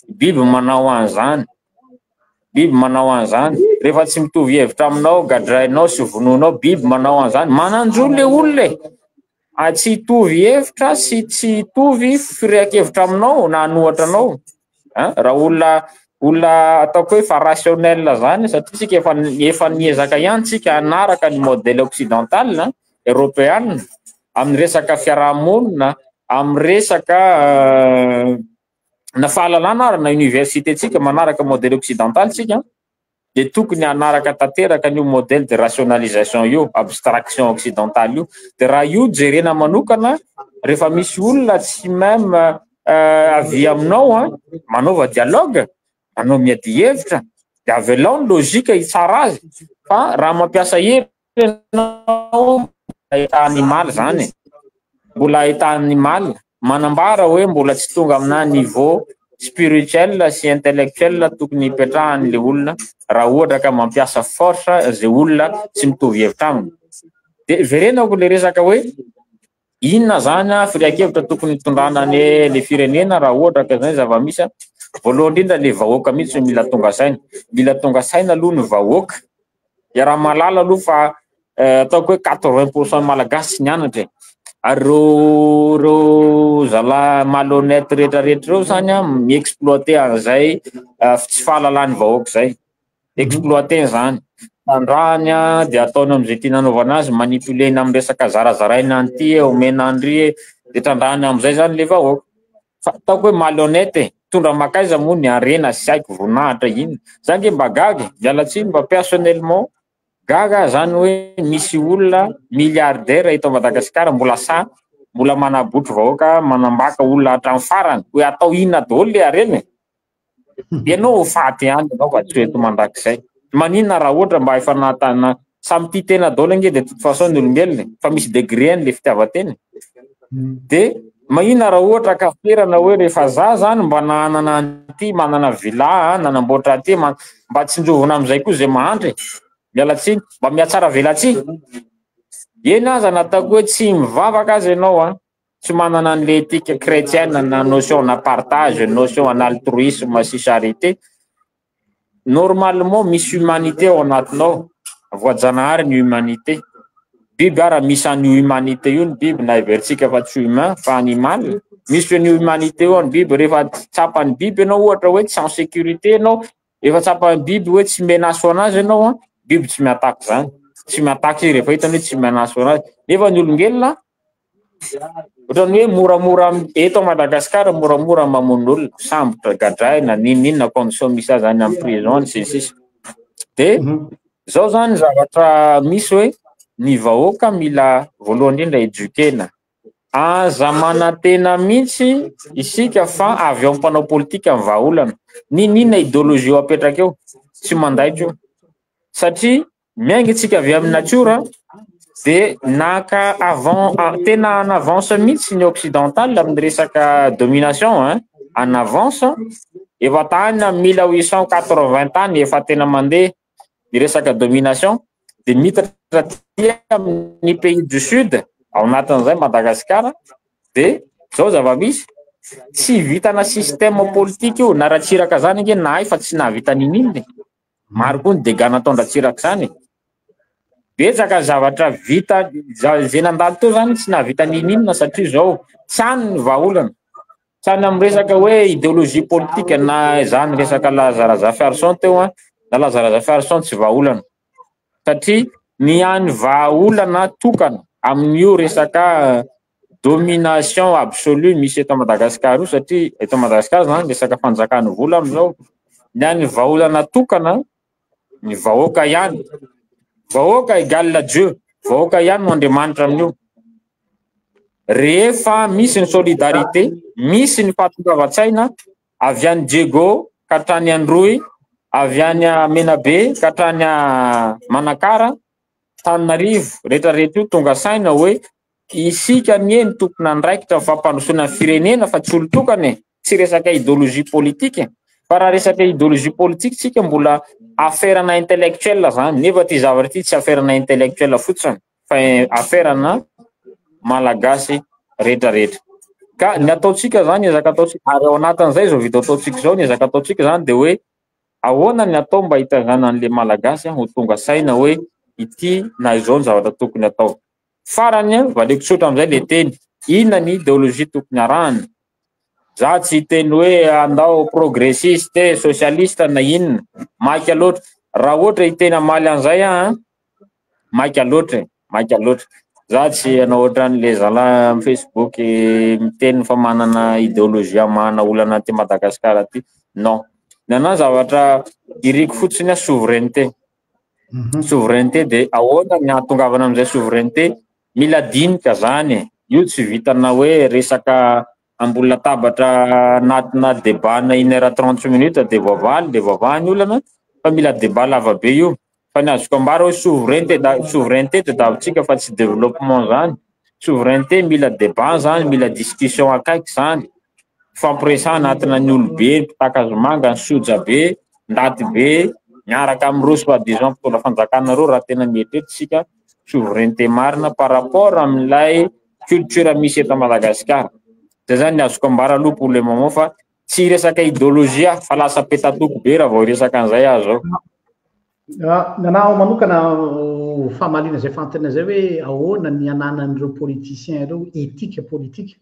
Biby manao an'izany, biby manao an'izany. Rehefa tsy mitovy hevitra aminao, gadrainao sy vonoinao, biby manao an'izany. Manan-jo le olona e. A tsy hitovy hevitra sy tsy hitovy firehan-kevitra aminao na hanohatra anao. Raha olona ataoko hoe fa rationnel zany, satria tsika efa niezaka ihany tsika hanaraka ny modèle occidental, européen, amin'ny resaka fiarahamonina, amin'ny resaka na fahalalana ary na université tsika manaraka modèle occidental tsika, de tokony hanaraka tanteraka an'io modèle de rationalisation io, abstraction occidentale io. De raha io jerena manokana, rehefa misy olona tsy même avy aminao a, manaova dialogue, manao miady hevitra, de avelao ny logique hitsara azy. Fa raha mampiasa hery ianao, état animal zany, mbola état animal, manambara hoe mbola tsy tonga amina niveau spirituel sy intellectuel tokony hipetrahany le olona, raha ohatra ka mampiasa force zay olona tsy mitovy hevitra aminy. De verenako le resaka hoe inona zany a firehan-kevitra tokony hitondrana ny le firenena raha ohatra ka zany zava-misy a. Voalohany indrindra, le vahoaka mihitsy mila tonga saina, mila tonga saina aloha ny vahoaka. Raha mahalala aloha fa ataoko hoe 80 % malagasy tsy nianatra e. Ary reo zalahy malhonnête rehetrarehetra reo zany a miexploiter an'izay tsy fahalalany vahoaka zay, exploiter zany, tandrahany a, de ataony am'izay tiana anaovana azy, manipulena amy resaka zarazaraina an'ity e, omena andry e, de trandrahany am'izay zany le vahoaka. Fa ataoko hoe malhonnête e, tondra makaiza moa ny arena sy haiko voninahitra inona zany nge. Mba gaga, miala tsiny, mba personnellement gaga zany hoe misy olona milliardaire eto Madagasikara mbola sa mbola manabotry vahoaka, manambaka olona hatramin'ny farany, hoe atao inona daholo le arena e? Ianao ho faty ihany ianao fa tsy eto mandrakizay. Maninona raha ohatra mba efa natana samy tia tena daholo ange de toute façon ny olombelona, fa misy degré any le fitiavan-tena, de maninona raha ohatra ka ferana hoe rehefa za zany mba nanana an'ity, manana villa, nanamboatra aty, mba tsinjovina amizay koa zay mahantra e? Miala tsiny, mba miatsara velatsihy eny aza. Nataoko hoe tsy mivavaka azy ianao a, tsy manana an'le éthique chrétienne na notion na partage, notion en altruisme sy charité. Normalement misy humanité ao anatinao, voajanahary ny humanité. Biby ara misy any humanité io ny biby, na heveritsika fa tsy humain fa animal, misy ny humanité io any biby. Rehefa tsapany biby ianao ohatra hoe tsy en sécurité ianao, efa tsapany biby hoe tsy menace anazy ianao a, biby tsy miataky zany, tsy miataky izy rehefa hitany hoe tsy menace anazy. Nefa ny olombelona ohatrany hoe moramora eto Madagasikara, moramora mamono olona, sambotra, gadraina, nininona condition misy azy any amy prison sy ny sisa. De zao zany zavatra misy hoe ny vahoaka mila voalohany indrindra éduquena. Aza manantena mihitsy isika fa avy ao amin'ny mpanao politika ny vahaolana. N'inon'inona idéologie eo apetraka eo, tsy mandaitra io. Satria miainga isika avy amin'ny natiora dia naka avant, tena en avance mihitsy ny occidental amin'ny resaka domination hein, en avance. Efa tany amin'ny 1880 tany efa tena mandeha ny resaka domination dia mitatra aty amin'ny pays du sud, ao anatin'izay Madagasikara, dia zao zava-misy, tsy vitana système politique io, na Ratsiraka zany ange nahay fa tsy nahavita n'ininona e. Maro koa ny dégâts nataon-dRatsiraka zany e. Betsaka ny zavatra vita, zay nandalo teo zany tsy nahavita n'ininona satria zao tsy any ny vahaolana. Tsy any amin'ny resaka hoe idéologie politique na zany resaka Laza Razafiarison teo an, na Laza Razafiarison tsy vahaolana. Satria ny hany vahaolana tokana amin'io resaka domination absolue misy eto Madagasikara io, satria eto Madagasikara zany resaka fanjakana vola amin'izao, ny hany vahaolana tokana ny vahoaka ihany. Vahoaka égale Dieu, vahoaka ihany no Andriamanitra amin'io. Rehefa misy ny solidarité, misy ny fahatongavan-tsaina avy any Diego ka hatrany Androy, avy any Menabe ka hatrany Manakara, Tananarivo, rehetrarehetra io tonga saina hoe isika anie ny tompon'andraikitra amin'ny fampandrosoana ny firenena fa tsy olon-tokana e, tsy resaka idéologie politique. Fa raha resaka idéologie politique tsika mbola affaire-na intellectuel zany, nefa ty zavatra ty tsy affaire-na intellectuel fotsiny fa affaire-na malagasy rehetrarehetra. Ka ny ataontsika zany, ezaka ataontsika, ary ao anatin'izay zao video ataontsika zao, ny ezaka ataontsika zany de hoe ahoana ny atao mba hitazana an'le malagasy ho tonga saina hoe ity na izao ny zavatra tokony atao. Farany, valiako tsotra amin'izay le teny, inona ny idéologie tokony arahana? Za tsy hiteny hoe andao progressiste, socialiste na inona, maika loatra. Raha ohatra hiteny hamaly an'izay aho, maika loatra e, maika loatra. Za tsy hanao ohatran'le zalahy amin'ny Facebook miteny fa manana idéologie hamahana olana aty Madagasikara aty. Non. Ny anahy zavatra iriko fotsiny souveraineté. Souveraineté de ahoana ny hahatongavana amin'izay souveraineté? Mila dinika zany e. Io tsy vitana hoe resaka ambony latabatra anatina débat na une heure trente minutes de voavaly de voavaha ny olana fa mila débat lava be io. Fa ny azoko ambara hoe souveraineté da souveraineté tadiavintsika fa tsy développement zany. Souveraineté mila débat zany, mila discussion akaiky zany. Fampiresahana anatina ny olobe, mpitaka-zomanga, ny soja be, ndaty be, miaraka amin'ireo soi-disant mpitondra fanjakana ireo raha tena mieritreritra isika souveraineté marina par rapport amin'ilay culture misy eto Madagasikara. Zay zany ny azoko ambara aloha pour le moment fa tsy resaka idéologie fa lasa petatoko be raha vao hiresaka an'izay aho zao. Nanao manokana famaliana izay fanontaniana izay hoe ahoana ny ananan'ireo politiciens ireo éthique politique.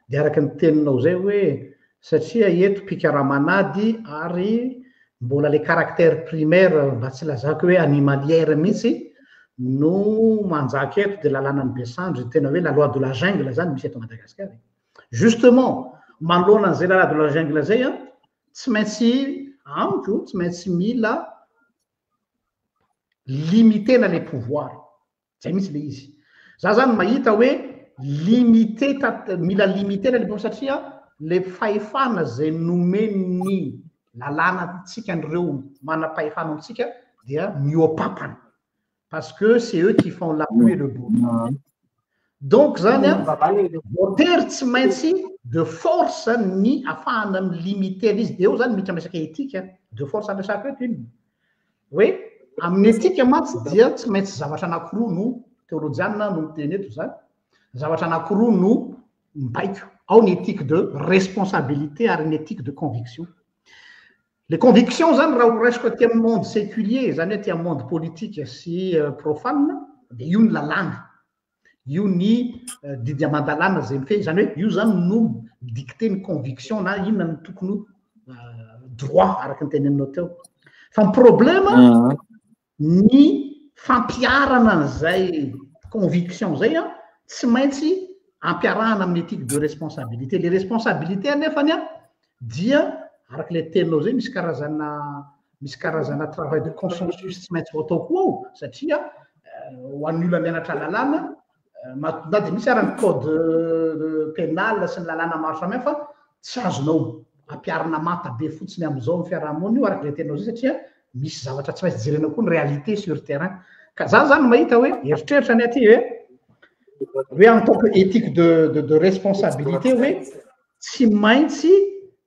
Dia araka ny teninao izay hoe satria eto mpikaramanady ary mbola le caractère primaire mba tsy lazako hoe animalière mihitsy no manjaka eto, dia lalànan'ny besandry, tena hoe la loi de la jungle zany misy eto Madagasikara. Justement, manoloana an'izay la loi de la jungle zay an, tsy maintsy amiko, tsy maintsy mila limitena le pouvoir. Zay mihitsy le izy. Za zany mahita hoe limité, mila limitena le pouvoir satria le fahefana zay nomen'ny lalàna antsika an'ireo manam-pahefana amintsika dia mihoa-papana. Parce que c'est eux qui font la pluie et le beau. Donc zany an, voatery tsy maintsy de force ny afahana milimiter izy. De eo zany miditra resaka éthique, de force ampiasako eto iny. Hoe amin'ny éthique mantsy dia tsy maintsy zavatra anankiroa no teolojianina no miteny eto zany. Zavatra anankiroa no mibaiko. Ao ny éthique de responsabilité ary ny éthique de conviction. Les convictions zany raha ho raisiko aty amin'ny monde séculier, zany hoe aty amin'ny monde politique sy profane, dia io ny lalàna. Io ny didy aman-dalàna zay mifehy, zany hoe io zany no dicter ny conviction na inona no tokony droit araka ny teneninao teo. Fa ny problème ny fampiharana an'izay conviction zay an, tsy maintsy ampiarahana amin'ny éthique de responsabilité. Les responsabilités anefany an dia araka ilay teninao zay misy karazana misy karazana travail de consensus tsy maintsy ho atao koa ao satria ho an'ny olona mianatra lalàna. Na dia misy ara ny code pénal sy ny lalàna maro samihafa, tsy azonao ampiharina manta be fotsiny amin'izao amin'ny fiarahamonina io araka izay teninao izay satria misy zavatra tsy maintsy jerena koa ny réalité sur terrain. Ka za zany mahita hoe eritreritra ny aty hoe hoe en tant que éthique de de de responsabilité hoe tsy maintsy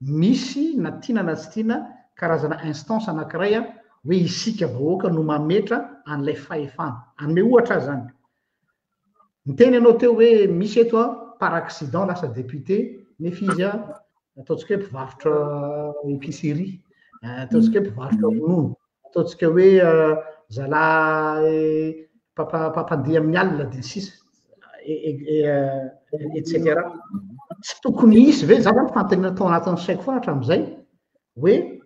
misy na tiana na tsy tiana karazana instance anankiray hoe isika vahoaka no mametra an'ilay fahefana. Hanome ohatra aho zany. Niteny ianao teo hoe misy eto a par accident lasa député nefa izy a ataontsika hoe mpivarotra épicerie, ataontsika hoe mpivarotra ronono, ataontsika hoe zalahy mpampandeha amin'ny alina dia ny sisa et cetera. Tsy tokony hisy ve, za zany fanontaniana tao anatin'ny saiko foana hatramin'izay hoe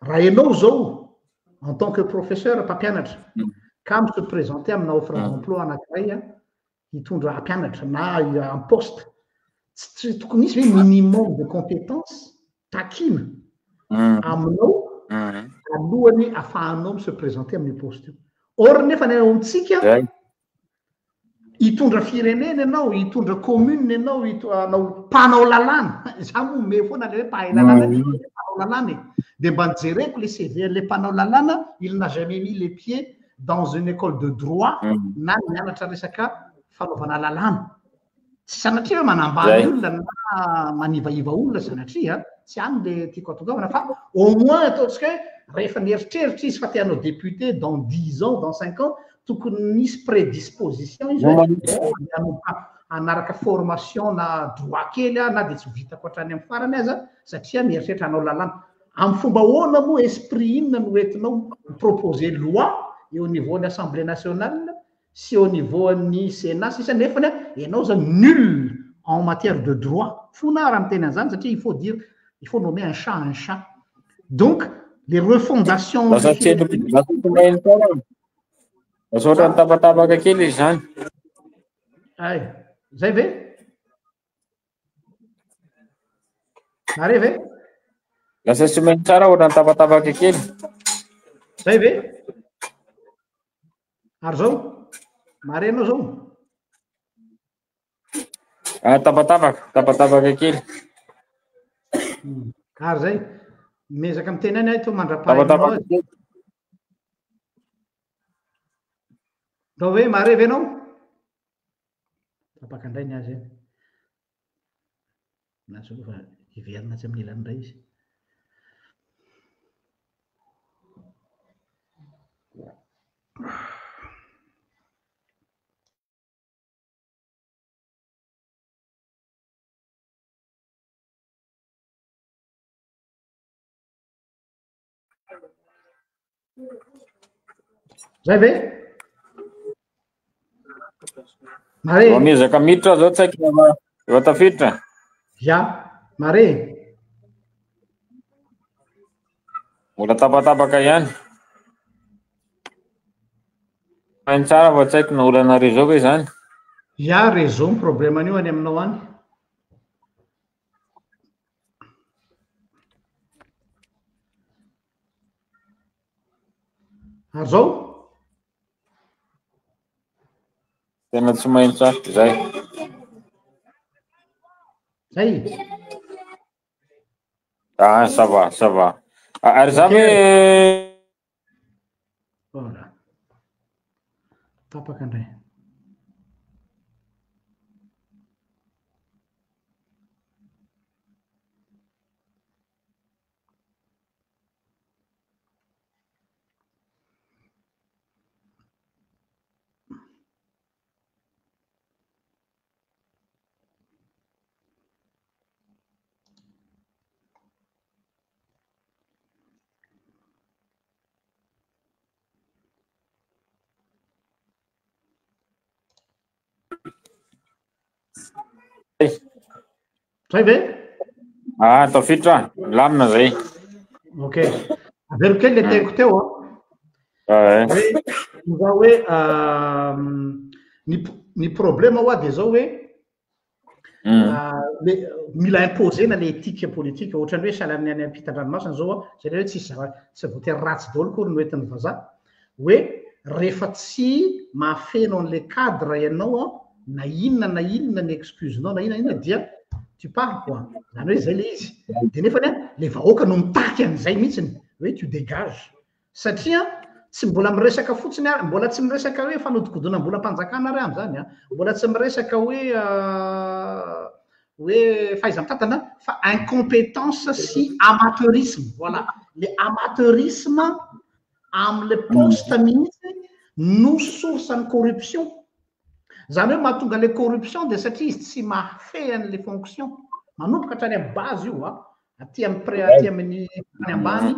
Raha ianao izao en tant que professeur mpampianatra ka mi se présenter amina offre d'emploi anankiray hitondra hampianatra na en poste, tsy tokony hisy ve minimum de compétence takiana aminao alohan'ny afahanao mi se présenter amin'io poste io. Or nefa ny ao amintsika Hitondra firenena ianao, hitondra commune ianao, hanao mpanao lalàna. Za moa me foana le hoe mpahay lalàna, mpanao lalàna e. Dia mba nijereko le CV an'le mpanao lalàna, il n'a jamais mis les pieds dans une école de droit na nianatra resaka fanaovana lalàna. Tsy sanatria hoe manambany olona na manivaiva olona sanatria, tsy any le tiako hatongavana fa au moins ataontsika hoe rehefa nieritreritra izy fa te hanao député dans dix ans, dans cinq ans, tokony nisy prédisposition izy hoe hanomboka hanaraka formation na droit kely aho na dia tsy ho vitako hatrany amin'ny farany aza satria mieritreritra hanao lalàna. Amin'ny fomba ahoana moa esprit inona no entinao mi-proposer loi eo au niveau ny assemblée nationale sy au niveau an'ny Sénat sisa nefany ianao zany nul en matière de droit fona aho raha miteny an'izany satria il faut dire il faut nommer un chat un chat donc les refondations Lasa tsy lasa tsy maheno tsara. Lasa ohatran'ny tapatapaka kely izy izany. Ay, zay ve? Nare ve? Lasa tsy maheno tsara ohatran'ny tapatapaka kely. Zay ve? Ary zao? Mare anao zao? Ah, tapatapaka, tapatapaka kely. Ary zay, miezaka miteny any aho to mandra-pahainao azy. Atao hoe mare ve anao? Tapaka indray ny azy eny. Na zao fa hiverina atsy amin'ny ilany indray izy. Zay ve? Mare. Vao miezaka miditra zao tsy haiko raha efa tafiditra. Ya, mare. Mbola tapatapaka ihany. Hainy tsara fa tsy haiko na olana réseau ve izany? Ya, réseau ny problème an'io any aminao any. Ary zao? Tena tsy maheno tsara, zay. Zay? Ah, ça va, ça va. Ary za ve Voilà. Tapaka indray. Zay ve? Ah, tafiditra, milamina zay. Ok. Averiko kely le teniko teo an. Hoe za hoe ny ny problème hoa dia zao hoe le mila imposer-na le éthique politique ohatran'ny hoe sahala amin'ny any ampitan-dranomasina zao an, zay le hoe tsisy zava tsy voatery ratsy daholo akory no entin'ny vazaha. Hoe rehefa tsy mahafeno an'le cadre ianao an, na inona na inona ny excuse-nao na inona na inona dia tu pars quoi. Zany hoe zay le izy. De nefany an, le vahoaka no mitaky an'izay mihitsiny hoe tu dégages. Satria tsy mbola miresaka fotsiny ary, mbola tsy miresaka hoe fanodikodinam-bolam-panjakana ary amin'izany an, mbola tsy miresaka hoe hoe fahaiza-mitantana fa incompétence sy amateurisme, voilà, le amateurisme amin'ilay poste mihitsy no source ny corruption. Izany hoe mahatonga ilay corruption dia satria izy tsy mahafehy an'ilay fonction. Manomboka hatrany amin'ny base io an, aty amin'ny pré aty amin'ny any ambany,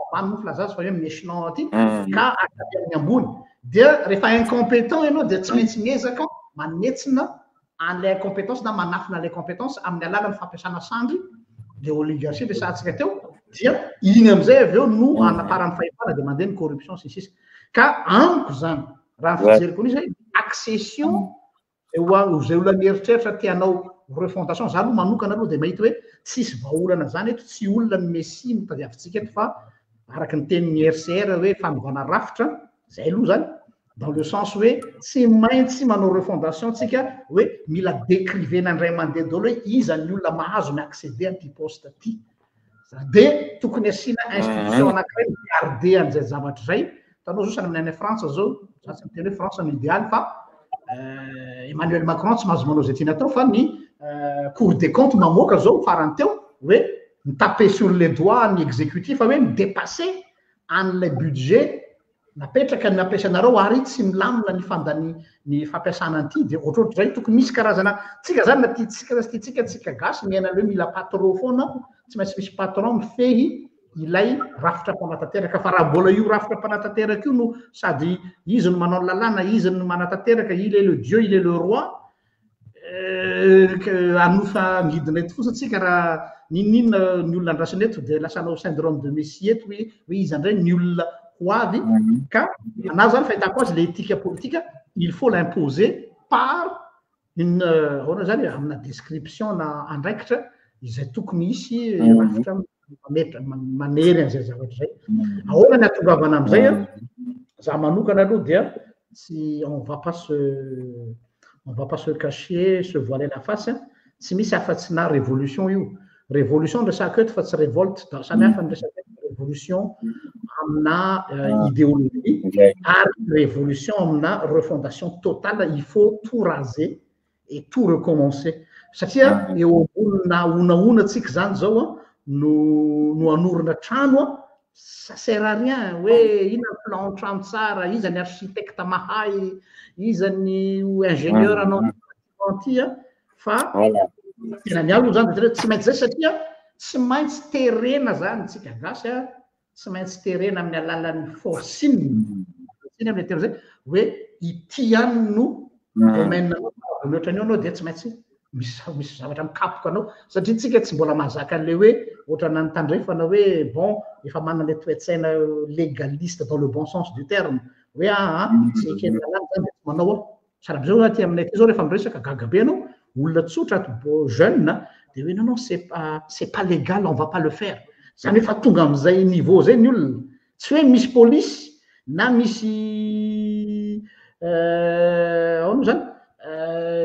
ambany moa filaza azy fa hoe amin'ny échelon aty, ka hatraty amin'ny ambony. Dia rehefa incompétent ianao dia tsy maintsy miezaka manetsina an'ilay incompétence na manafina an'ilay incompétence amin'ny alalan'ny fampiasana sandry, le oligarchie resahantsika teo, dia iny amin'izay avy eo no anaparan'ny fahefana dia mandeha ny corruption sy ny sisa. Ka amiko izany, raha ny fijeriko an'io izay, accession ho izay olona mieritreritra te hanao refondation, za aloha manokana aloha dia mahita hoe tsisy vahaolana izany eto, tsy olona ny messie no tadiavintsika eto fa araka ny tenin'ny RCR hoe fanovana rafitra, izay aloha izany, dans le sens hoe tsy maintsy manao refondation tsika hoe mila décrivena indray mandeha daholo hoe iza ny olona mahazo mi-accéder an'ity poste ity. Dia tokony asiana institution anankiray mi-garder an'izay zavatra izay. Hitanao zao sahala amin'ny any Frantsa zao, za tsy miteny hoe France no idéal fa Emmanuel Macron tsy mahazo manao izay tiany atao fa ny Cour des comptes mamoaka zao farany teo hoe mi-taper sur les doigts ny exécutif hoe mi-dépasser an'ilay budget Napetraka ny ampiasainareo ary tsy milamina ny fandani ny fampiasana an'ity dia ohatrohatr'izay tokony misy karazana tsika zany na tiantsika na tsy tiantsika tsika gasy miaina hoe mila patron foana tsy maintsy misy patron mifehy ilay rafitra mpanatanteraka fa raha mbola io rafitra mpanatanteraka io no sady izy no manao ny lalàna izy no manatanteraka il est le dieu il est le roi Hanofa angidina eto fotsiny tsika raha n'inon'inona ny olona andrasana eto dia lasa hanao syndrome de Messie eto hoe hoe iza indray ny olona ho avy ka anah zany fahitako azy le éthique politique il faut l'imposer par une ahoana zany amina description na andraikitra izay tokony hisy rafitra mametra manery an'izay zavatra izay. Ahoana ny hahatongavana amin'izay an? Za manokana aloha dia tsy on va pas se on va pas se cacher, se voiler la face, tsy misy afa-tsy na révolution io. Révolution no resahako eto fa tsy révolte, samy hafa ny resaka eto, révolution amina idéologie ary révolution amina refondation totale, il faut tout raser et tout recommencer satria eo ambonina honahona tsika izany zao an no no hanorina trano an, ça sert à rien hoe inona ny plan trano tsara, iza ny architecte mahay, iza ny ingénieur hanao ny bâtiment ty an, fa tena ny ahy aloha zany dia tsy maintsy zay satria tsy maintsy terena zany tsika gasy an, tsy maintsy terena amin'ny alalan'ny forcing, forcing amin'ilay teny izay, hoe ity ihany no domaine anao, fa raha vao mihoatra an'io anao dia tsy maintsy misy misy zavatra mikapoka anao, satria tsika tsy mbola mahazaka an'ilay hoe ohatrana ny tandrefana hoe bon, efa manana ilay toe-tsaina légaliste dans le bon sens du terme, hoe aa tsy eken'ny lalàna izany dia tsy manao aho. Sahala amin'izao aty aminay aty izao rehefa miresaka gaga be ianao, olona tsotra ato bo jeune dia hoe non non c'est pas c'est pas légal on va pas le faire. Izany hoe efa tonga amin'izay niveau izay ny olona. Tsy hoe misy polisy na misy ahoana moa izany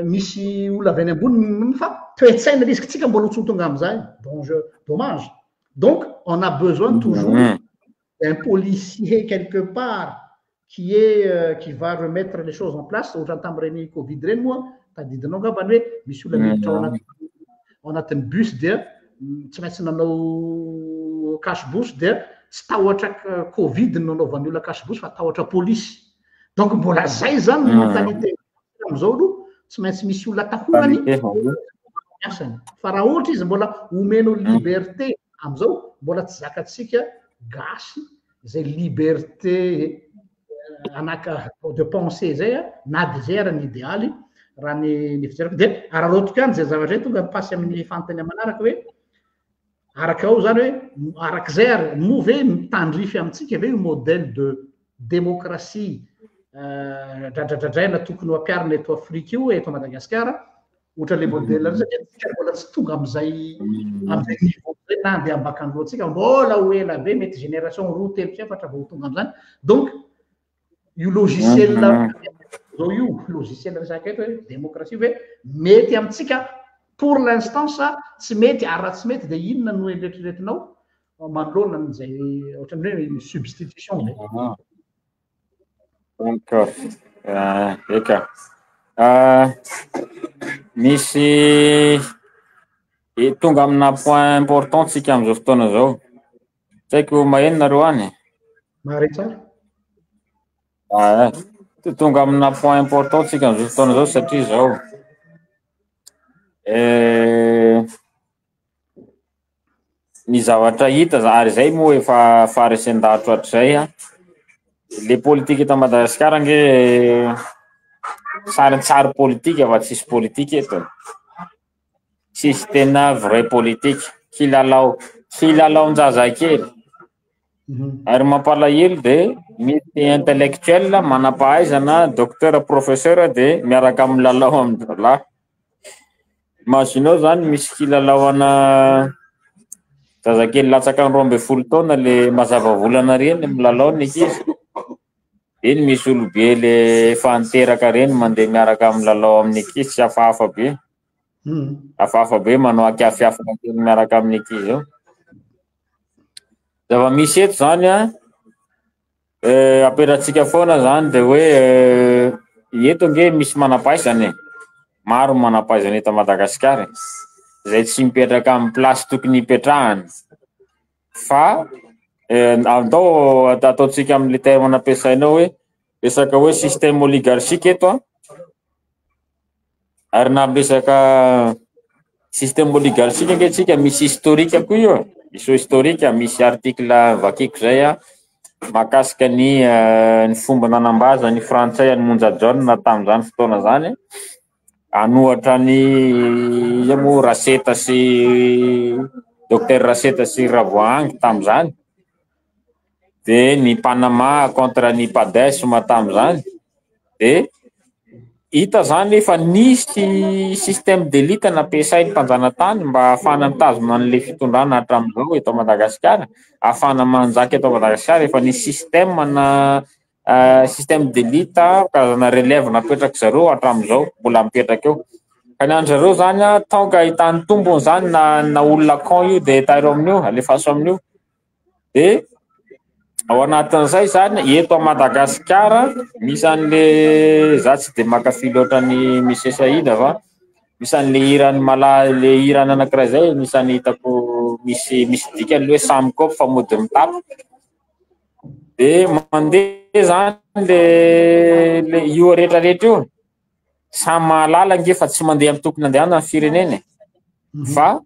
misy olona avy any ambony fa toe-tsaina ilay izy, tsika mbola tsy ho tonga amin'izay, donc dommage. Donc on a besoin toujours d'un policier quelque part qui est qui va remettre les choses en place ohatran'ny tamin'ireny covid ireny moa tadidinao angambany hoe misy olona miditra ao anaty ao anatin'ny bus dia tsy maintsy nanao cache bouche dia tsy tahotra covid no nanaovan'ny olona cache bouche fa tahotra polisy donc mbola zay zany ny mentalité amin'izao aloha tsy maintsy misy olona atahorany asany fa raha ohatra izy mbola omenao liberté amin'izao mbola tsy zakantsika gasy zay liberté anaka de pensée zay a na de zay ara ny idealy raha ny ny fijeriko de araraotiko ihany zay zavatra zay tonga mipasy amin'ny fanontaniana manaraka hoe araka ao zany hoe arak'izay ary moa ve mitandrify amintsika ve io modèle de démocratie dradradradraina tokony ho ampiharina eto Afrika io eto Madagasikara Ohatra le modèle reo satria tsika mbola tsy tonga amizay amizay niveau zay na andeha ambakandroantsika mbola ho ela be mety génération roa telo sy efatra vao ho tonga amizany donc. Io logiciel zao io, logiciel resaka eto hoe démocratie ve mety amintsika pour l'instant sa tsy mety, ary raha tsy mety dia inona no eritreretinao manoloana an'izay ohatran'ny hoe substitution ve? D'accord. Eka. Misy tonga amina point important tsika amin'izao fotoana izao. Tsy haiko maheno nareo any? Mahare tsara. Ah, tonga amina point important tsika amin'izao fotoana izao satria izao. Ny zavatra hita ary izay moa efa faharesen-dahatro hatrizay a. Le politika eto Madagasikara ange sarintsary politika fa tsisy politika eto. Tsisy tena vrai politika. Kilalao, kilalaon-jazakely. Ary mampalahelo dia misy intellectuel manam-pahaizana, docteur, professeur dia miaraka amin'ny lalao amin-drahalahy. Imagineo zany misy kilalaona zazakely latsaka ny 12 taona le mazava volana reny milalao ny ankizy. Eny misy olobe le efa niteraka reny mandeha miaraka amin'ny lalao amin'ny ankizy, tsy hafahafa be. Hafahafa be manao ankiafiafina kely miaraka amin'ny ankizy eo. Zava-misy eto zany a, apetratsika foana zany de hoe eto ange misy manam-pahaizana e. Maro ny manam-pahaizana eto Madagasikara izay tsy mipetraka amin'ny place tokony hipetrahany. Fa andao ataontsika amin'ilay terme nampiasainao hoe resaka hoe système oligarchique eto a. Ary na resaka système oligarchique ange tsika misy historique koa io e. Misy historique, misy article vakiko zay a mahakasika ny fomba nanambaza ny frantsay an'i Monja Jaona tamin'izany fotoana zany. Anohatra ny iza moa Raseta sy docteur Raseta sy Ravoahangy tamin'izany. De ny Panama contre ny PADES tamin'izany. De hita zany fa nisy système d'élite nampiasain'ny mpanjanatany mba ahafahana mitazona an'ilay fitondrana hatramin'izao eto Madagasikara, ahafahana manjaka eto Madagasikara. Efa nisy système na système d'élite karazana relève napetraky zareo hatramin'izao mbola mipetraka eo. Ka ny andry zareo zany a, tant que ahitany tombony zany na olona con io de tairo amin'io, alefaso amin'io. De ao anatin'izay zany eto Madagasikara misy an'le, za tsy de mankafy loatra ny Monsieur Saïd fa misy an'le hirany mala le hirany anankiray zay misy any hitako misy dikany hoe samy kopy fa mody mitapy. De mandeha zany le io rehetrarehetra io samy mahalala ange fa tsy mandeha amin'ny tokony andehanana ny firenena e. Fa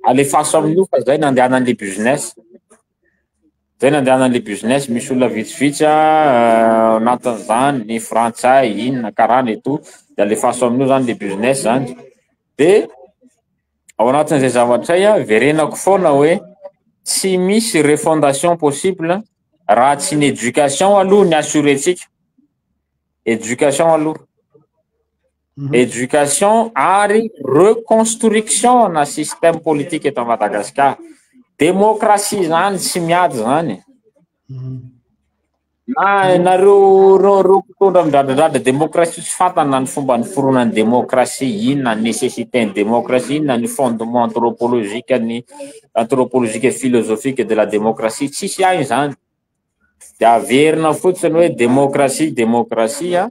alefaso amin'io fa zay nandehanan'le business. Zay nandehanan'le business, misy olona vitsivitsy a anatin'izany ny frantsay inona karana et tout, de alefaso amin'io zany le business zany. De ao anatin'izay zavatra zay a, verenako foana hoe tsy misy refondation possible raha tsy ny éducation aloha ny assurentsika. Éducation aloha. Éducation ary reconstruction na système politique eto Madagasikara. Démocratie zany tsy miady zany. Na nareo reo mpitondra midradradrada démocratie tsy fantana ny fomba niforonan'ny démocratie, inona ny nécessité ny démocratie, inona ny fondement anthropologique ny anthropologique et philosophique de la démocratie, tsisy ahy zany. De averina fotsiny hoe démocratie, démocratie a.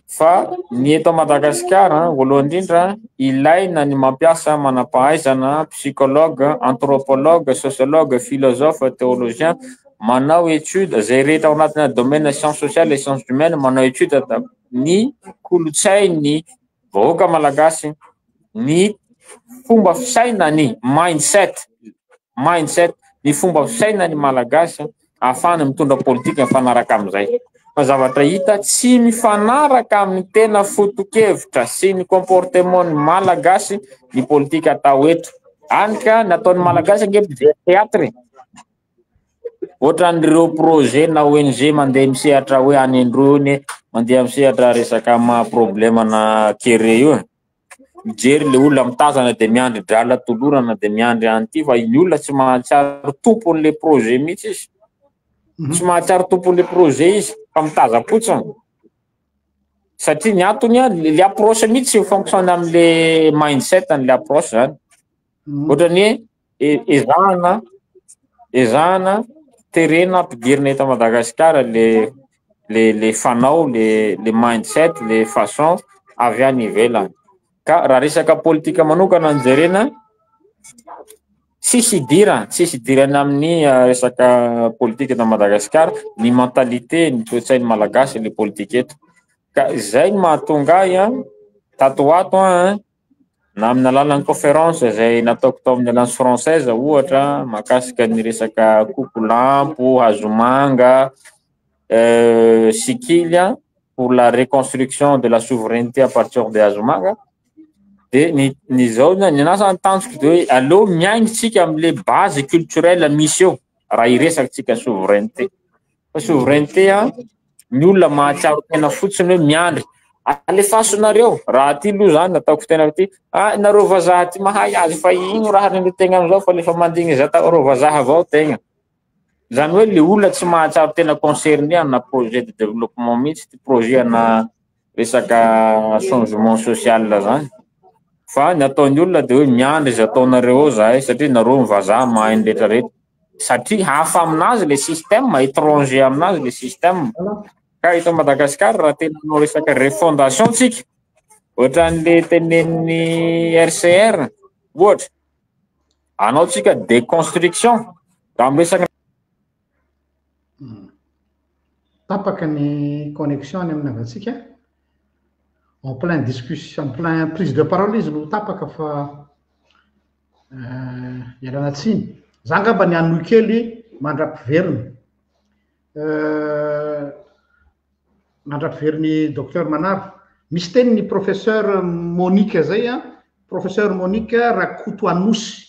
Fa ny eto Madagasikara voalohany indrindra ilaina ny mampiasa manam-pahaizana, psychologue, anthropologue, sociologue, philosophe, théologien, manao étude zay rehetra ao anatina domaine sciences sociales et sciences humaines, manao étude ny kolontsainy vahoaka malagasy, ny fomba fisainany, mindset, ny fomba fisainany malagasy ahafahana mitondra politika mifanaraka amin'izay. Fa zavatra hita tsy mifanaraka amin'ny tena foto-kevitra sy ny comportement ny malagasy ny politika atao eto. Any ka nataon'ny malagasy ange mijery théâtre. Ohatran'ireo projet na ONG mandeha misehatra hoe any Androny, mandeha misehatra resaka maha problème na kere io. Mijery le olona mitazana de miandry drala tolorana de miandry an'ity fa ny olona tsy mahatsiaro tompon'le projet mihitsy izy. Tsy mahatsiaro tompon'le projet izy fa mitazam-potsiny. Satria ny antony a, le approche mihitsy tsy fonctionne amin'le mindset an'le approche zany. Ohatran'ny hoe ezahana, ezahana terena ampidirina eto Madagasikara le le le fanao, le le mindset, le façon avy any ivelany. Ka raha resaka politika manokana no jerena, tsisy idirana, tsisy idirana amin'ny resaka politika eto Madagasikara, ny mentalité, ny toe-tsain'ny malagasy le politika eto. Ka izay no mahatonga ahy an, tato ho ato an, na amin'ny alalan'ny conférence izay nataoko tao amin'ny Alliance Française ohatra, mahakasika ny resaka kokolampo, hazomanga, sikily an, pour la reconstruction de la souveraineté à partir de hazomanga, de ny ny zao ny anahy zany tanjoko de hoe aleo miainga tsika amin'le base culturelle misy eo raha hiresaka tsika souveraineté. Fa souveraineté an, ny olona mahatsiaro tena fotsiny hoe miandry alefasonareo raha ty aloha zany nataoko tena ty, ah nareo vazaha ty mahay azy fa ino raha reny tegna amizao fa lefa mandigny za reo vazaha avao tegna. Zany hoe le olona tsy mahatsiaro tena concerné amina projet de développement mihitsy, ty projet ana resaka changement social zany. Fa ny ataon'ny olona de hoe miandry izy ataonareo eo zahay satria nareo ny vazaha mahay ny rehetrarehetra. Satria hafa aminazy le système, étranger aminazy le système. Ka eto Madagasikara raha tena hanao resaka refondation tsika, ohatran'le tenenin'ny RCR ohatra, anao tsika déconstruction raha miresaka. Tapaka ny connexion any amin'ny havantsika. En plein discussion, en plein prise de parole izy no tapaka fa ialana tsiny. Za angamba ny hanohy kely mandra-piverina. Mandra-piverin'ny docteur Manara. Misy teny ny professeur Monique zay an, professeur Monique Rakotoanosy.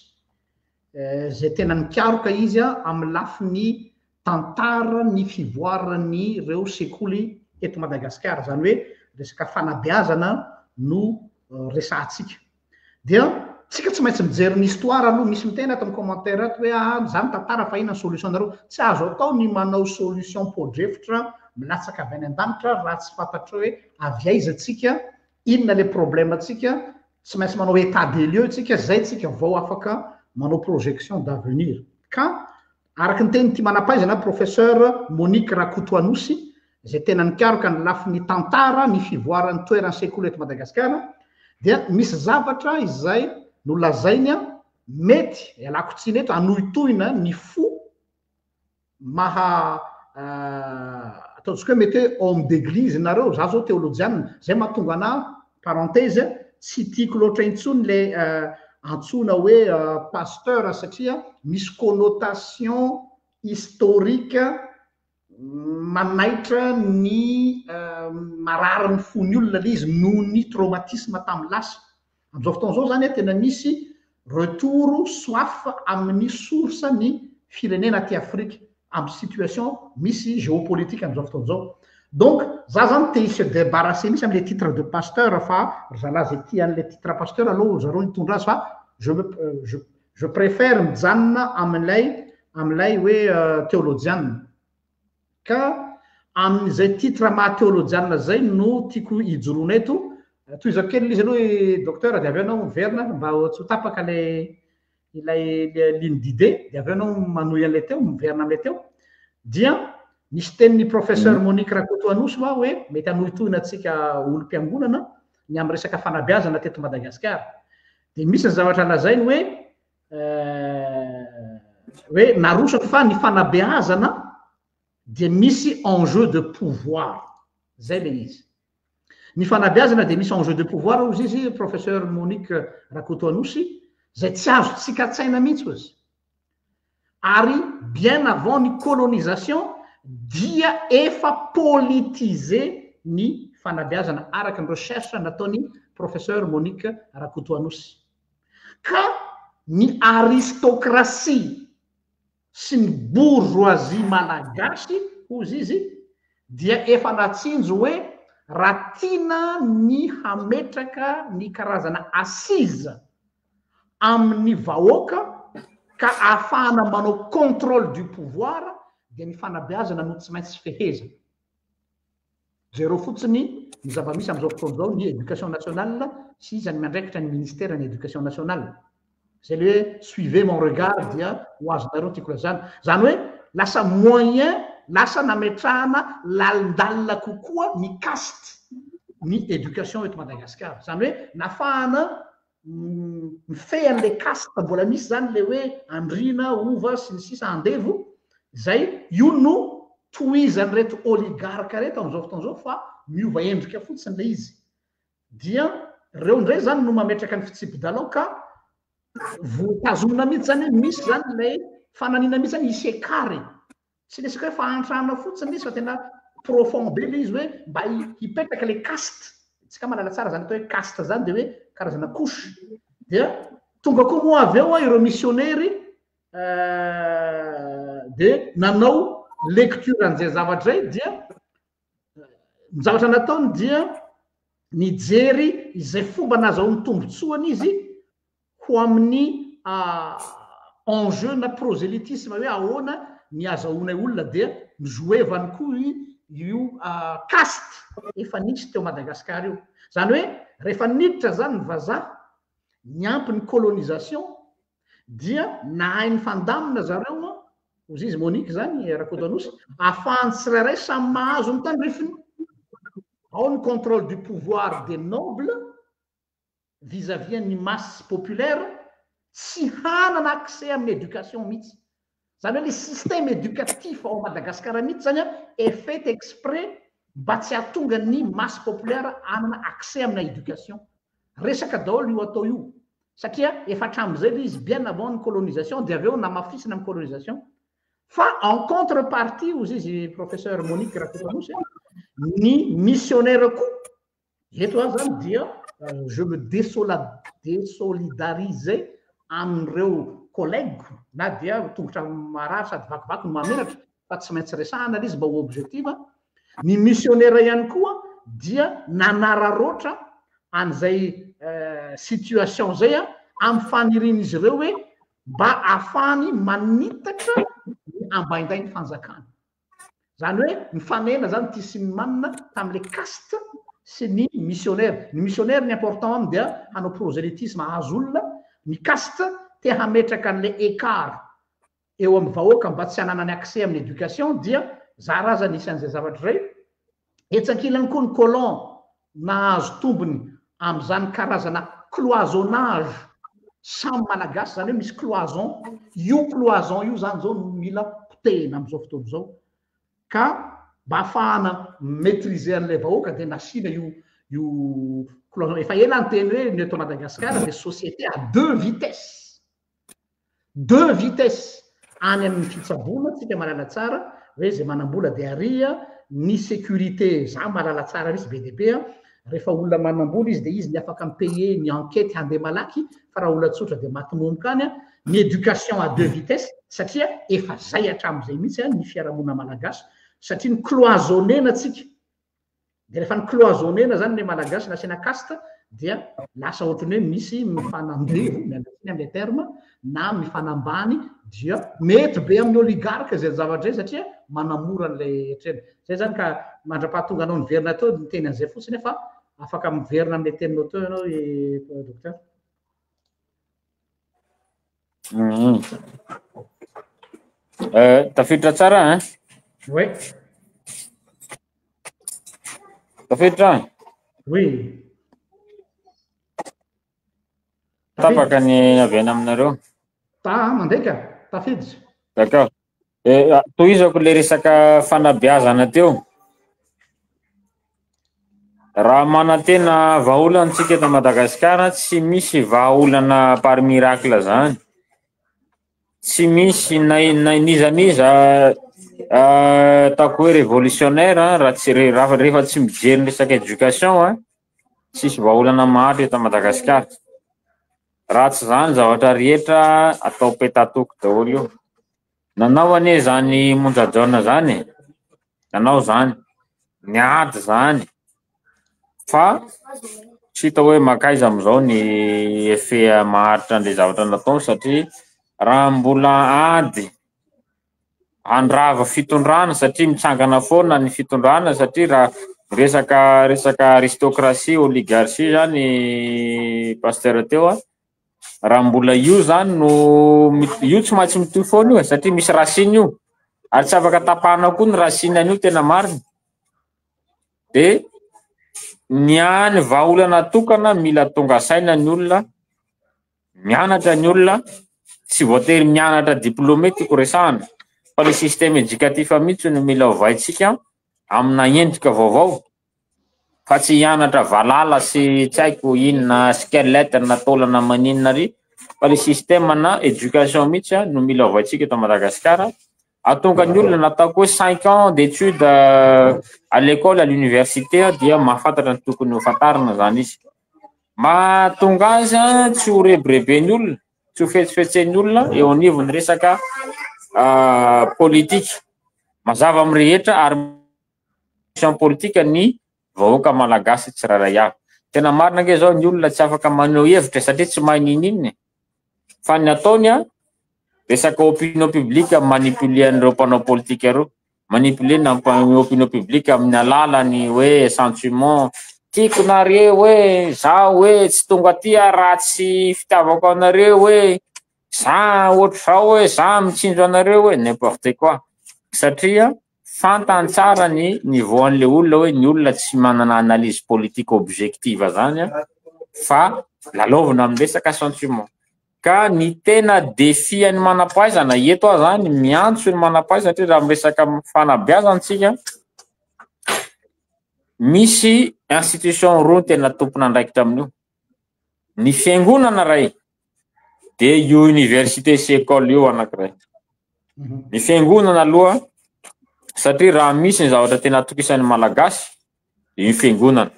Zay tena nikaroka izy an amin'ny lafiny tantara ny fivoaran'ny ireo sekoly eto Madagasikara, zany hoe resaka fanabeazana no resahantsika. Dia tsika tsy maintsy mijery ny histoire aloha, misy miteny ato amin'ny commentaire ato hoe ah zany tantara fa inona ny solution nareo. Tsy azo atao ny manao solution podrefitra milatsaka avy any an-danitra raha tsy fantatrao hoe avy aiza tsika, inona le problème tsika, tsy maintsy manao état des lieux tsika, zay tsika vao afaka manao projection d'avenir. Ka araka ny tenin'ity manam-pahaizana professeur Monique Rakotoanosy izay tena nikaroka ny lafiny tantara ny fivoaran'ny toeran'ny sekoly eto Madagasikara dia misy zavatra izay nolazainy mety, ialako tsiny eto, hanohitohina ny fo maha ataontsika hoe mety hoe homme d'église nareo, za zao teolojianina, zay mahatonga anah, parenthèse, tsy tiako loatra intsony le antsoina hoe pasteur satria misy connotation historique manaitra ny marary ny fon'ny olona le izy noho ny traumatisme tamin'ny lasa. Amin'izao fotoana izao zany tena misy retour soif amin'ny source ny firenena aty Afrika amin'ny situation misy géopolitique amin'izao fotoana izao. Donc za zany te se débarrasser mihitsy amin'ilay titre de pasteur fa ry zalahy zay tia an'ilay titre pasteur aloha zareo hitondra azy fa je me je je préfère mijanona amin'ilay amin'ilay hoe théolojianina. Ka amin'izay titre maha théolojianina zay no tiako hijoroana eto. Tohizako kely izy aloha docteur dia avy eo anao miverina mba tsy ho tapaka ilay ilay ligne d'idée dia avy eo anao manohy an'ilay teo, miverina amin'ilay teo. Dia misy tenin'ny professeur Monique Rakotoanosy hoa hoe mety hanohitohina antsika olom-piangonana ny amin'ny resaka fanabeazana teto Madagasikara. Dia misy ny zavatra lazainy hoe hoe narosako fa ny fanabeazana dia misy enjeu de pouvoir. Zay le izy. Ny fanabeazana dia misy enjeu de pouvoir hozy izy professeur Monique Rakotoanosy zay tsy azo tsika tsaina mihitsy hozy. Ary bien avant ny colonisation dia efa politisé ny fanabeazana araka ny recherche nataony professeur Monique Rakotoanosy. Ka ny aristocratie sy ny bourgeoisie malagasy hozy izy dia efa natsinjo hoe raha tiana ny hametraka ny karazana assise amin'ny vahoaka ka ahafahana manao contrôle du pouvoir dia ny fanabeazana no tsy maintsy fehezana. Jereo fotsiny ny zava-misy amin'izao fotoana izao, ny éducation nationale sy iza ny miandraikitra ny ministère ny éducation nationale. Izay le hoe suivez mon regard dia ho azonareo ny tiako lazana. Izany hoe lasa moyen, lasa nametrahana lalindalina kokoa ny caste ny éducation eto Madagasikara. Izany hoe nafahana mifehy an'ilay caste mbola misy izany ilay hoe andriana, hova sy ny sisa andevo, izay io no tohizan'ireto oligarque ireto amin'izao fotoana izao fa miova endrika fotsiny ilay izy. Dia ireo indray izany no mametraka ny fitsipi-dalao ka voatazomina mihitsy izany hoe misy izany ilay fananina mihitsy izany hisy écart e. Tsy resaka hoe fahantrana fotsiny ilay izy fa tena profond be ilay izy hoe mba hipetraka ilay caste. Tsika mahalala tsara izany atao hoe caste izany dia hoe karazana couche. Dia tonga koa moa avy eo ireo misionery dia nanao lecture an'izay zavatra izay dia ny zavatra nataony dia nijery izay fomba nahazahoany tombontsoany izy ho amin'ny enjeu na prosélytisme hoe ahoana ny azahoanay olona dia ni-jouer-vany koa io caste efa nisy teo Madagascar io. Izany hoe rehefa niditra izany ny vazaha niampy ny colonisation dia nahay nifandamina zareo, hozy izy Monique izany Rakotoanosy, ahafahan'ny tsirairay samy mahazo ny tandrifiny. Ao ny contrôle du pouvoir des nobles vis-à-vis an'ny masse populaire tsy hanana accès amin'ny éducation mihitsy. Izany hoe le système éducatif ao Madagascar mihitsy zany an est fait exprès mba tsy hahatonga ny masse populaire hanana accès amina éducation. Resaka daholo io atao io satria efa hatramin'izay le izy bien avant ny colonisation dia avy eo namafisina amin'ny colonisation. Fa en contrepartie hozy izy professeur Monique Rakotoanosy ny missionnaire koa Eto aho zany dia je me désolidarise amin'ireo collègues na dia tongotra marary sady vakivaky no mahamenatra fa tsy maintsy resahana ilay izy mba ho objective. Ny missionnaire ihany koa dia nanararaotra an'izay situation izay amin'ny fanirian'izy ireo hoe mba ahafahany manitatra ny ambaindain'ny fanjakana. Zany hoe mifanena zany ity sy ny manina tamin'le caste sy ny missionnaire. Ny missionnaire ny important aminy dia hanao proselytisme hahazo olona, ny caste te hametraka an'le écart eo amin'ny vahoaka mba tsy hananany accès amin'ny éducation dia zara aza nisy an'izay zavatra izay. Etsy ankilany koa ny colon nahazo tombony amin'izany karazana cloisonnage samy malagasy izany hoe misy cloison, io cloison io izany izao no mila potehina amin'izao fotoana izao ka mba ahafahana mi-maitriser an'ilay vahoaka dia nasiana io io cloison, efa ela niteny hoe ny eto Madagasikara dia société à deux vitesses. Deux vitesses any amin'ny fitsaboana tsika mahalala tsara hoe zay manambola dia aria ny sécurité za mahalala tsara mihitsy be dia be an rehefa olona manambola izy dia izy ny afaka mi payer ny enquête handeha malaky fa raha olona tsotra dia maty momoka any an ny éducation à deux vitesses satria efa zay hatramin'izay mihitsy an ny fiarahamonina malagasy satria ny cloisonner-na tsika Dia rehefa ni-cloisonner-na zany le Malagasy nasiana caste dia lasa ohatran'ny hoe misy mifanandevo, miala tsiny amin'ilay terme, na mifanambany dia mety be amin'ny oligarque izay zavatra izay satria manamora an'ilay eritreriny. Zay zany ka mandra-pahatonga anao niverina teo niteny an'izay fotsiny aho fa afaka miverina amin'ilay teninao teo ianao i docteur. Tafiditra tsara hein? Oui. Tafiditra? Oui. Tapaka ny avy any aminareo. Ta mandeha ka, tafiditra. D'accord. Tohizako le resaka fanabeazana teo. Raha manantena vahaolana tsika eto Madagasikara, tsy misy vahaolana par miracle zany. Tsy misy na na n'iza n'iza ataoko hoe révolutionnaire raha tsy raha rehefa tsy mijery ny resaka éducation, tsisy vahaolana maharitra eto Madagasikara. Raha tsy izany zavatra rehetra atao petatoko daholo io. Nanao anie izany Monja Jaona izany e, nanao izany, niady izany fa tsy hita hoe mankaiza amin'izao ny effet maharitra an'ilay zavatra nataony satria raha mbola ady. handrava fitondrana satria mitsangana foana ny fitondrana satria raha resaka resaka aristocratie oligarchie zany pasteur teo a raha mbola io zany no io tsy maintsy mitohy foana io e satria misy racine io ary tsy afaka tapahana koa ny racine an'io tena marina de ny any vahaolana tokana mila tonga saina ny olona Mianatra ny olona, tsy voatery mianatra diplômé tiako resahana fa le système éducatif mihitsy no mila ovaintsika amina endrika vaovao fa tsy hianatra valala sy tsy haiko inona squelette na taolana maninona ary fa le système na éducation mihitsy no mila ovaintsika eto Madagasikara ahatonga ny olona nataoko hoe cinq ans d'études à l'école à l'université dia mahafantatra ny tokony ho fantarina zany izy. Mahatonga azy tsy ho rebireben'ny olona, tsy ho fetsifetsen'ny olona eo anivon'ny resaka politika. Mazava amin'ny rehetra ary mission politika ny vahoaka malagasy tsirairay avy. Tena marina ange zao ny olona tsy afaka maneho hevitra satria tsy mahay n'inon'inona e. Fa ny ataony resaka opinion publique manipuler an'ireo mpanao politika ireo. Manipuler na opinion publique amin'ny alalan'ny hoe sentiment tiako nareo hoe zaho hoe tsy tonga aty aho raha tsy fitiavako anareo hoe za ohatr'izao hoe za mitsinjo anareo hoe n'importe quoi satria fantany tsara ny niveau an'le olona hoe ny olona tsy manana analyse politique objective zany fa lalaovina amin'ny resaka sentiment. Ka ny tena défi an'ny manam-pahaizana, eto aho zany miantso ny manam-pahaizana satria raha miresaka fanabeazana tsika, misy institution roa tena tompon'andraikitra amin'io. Ny fiangonana ray, dia io université sy école io anankiray. Ny fiangonana aloha, satria raha misy ny zavatra tena atokisan'ny Malagasy, dia io fiangonana.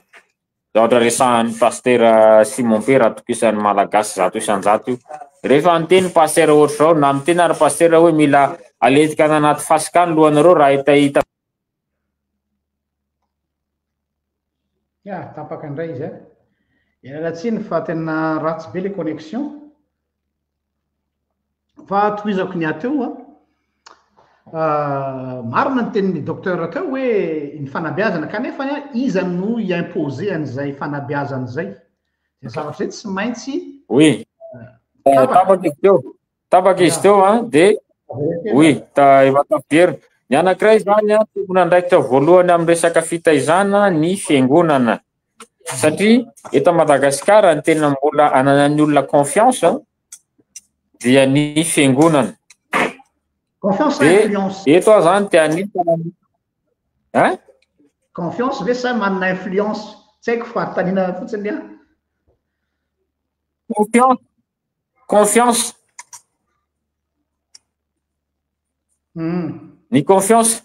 Zavatra resahan'ny Pasitera Simon Pera atokisan'ny Malagasy 100% io. Rehefa niteny Pasitera ohatr'izao, na miteny ary Pasitera hoe mila aletika any anaty fasika any lohanareo raha hitahita. Ya, tapaka indray izy a. Ialana tsiny fa tena ratsy be le connexion. Fa tohizako ny ahy teo a. Ah, marina ny tenin'ny docteur teo hoe ny fanabeazana kanefa iza no hi-imposer an'izay fanabeazana izay? Izay zavatra izay tsy maintsy Oui. Tapaka. Tapaka izy teo. Tapaka izy teo an, dia oui, ta efa tafiverina. Ny anankiray izany an, tompon'andraikitra voalohany amin'ny resaka fitaizana ny fiangonana. Satria eto Madagasikara ny tena mbola ananan'ny olona confiance dia ny fiangonana. Confiance sa Dia influence? eto aho zany te hanentana ny Hein? Confiance ve sa manana influence? Tsy haiko fa anontaniana fotsiny aho. Confiance. Confiance. Ny confiance.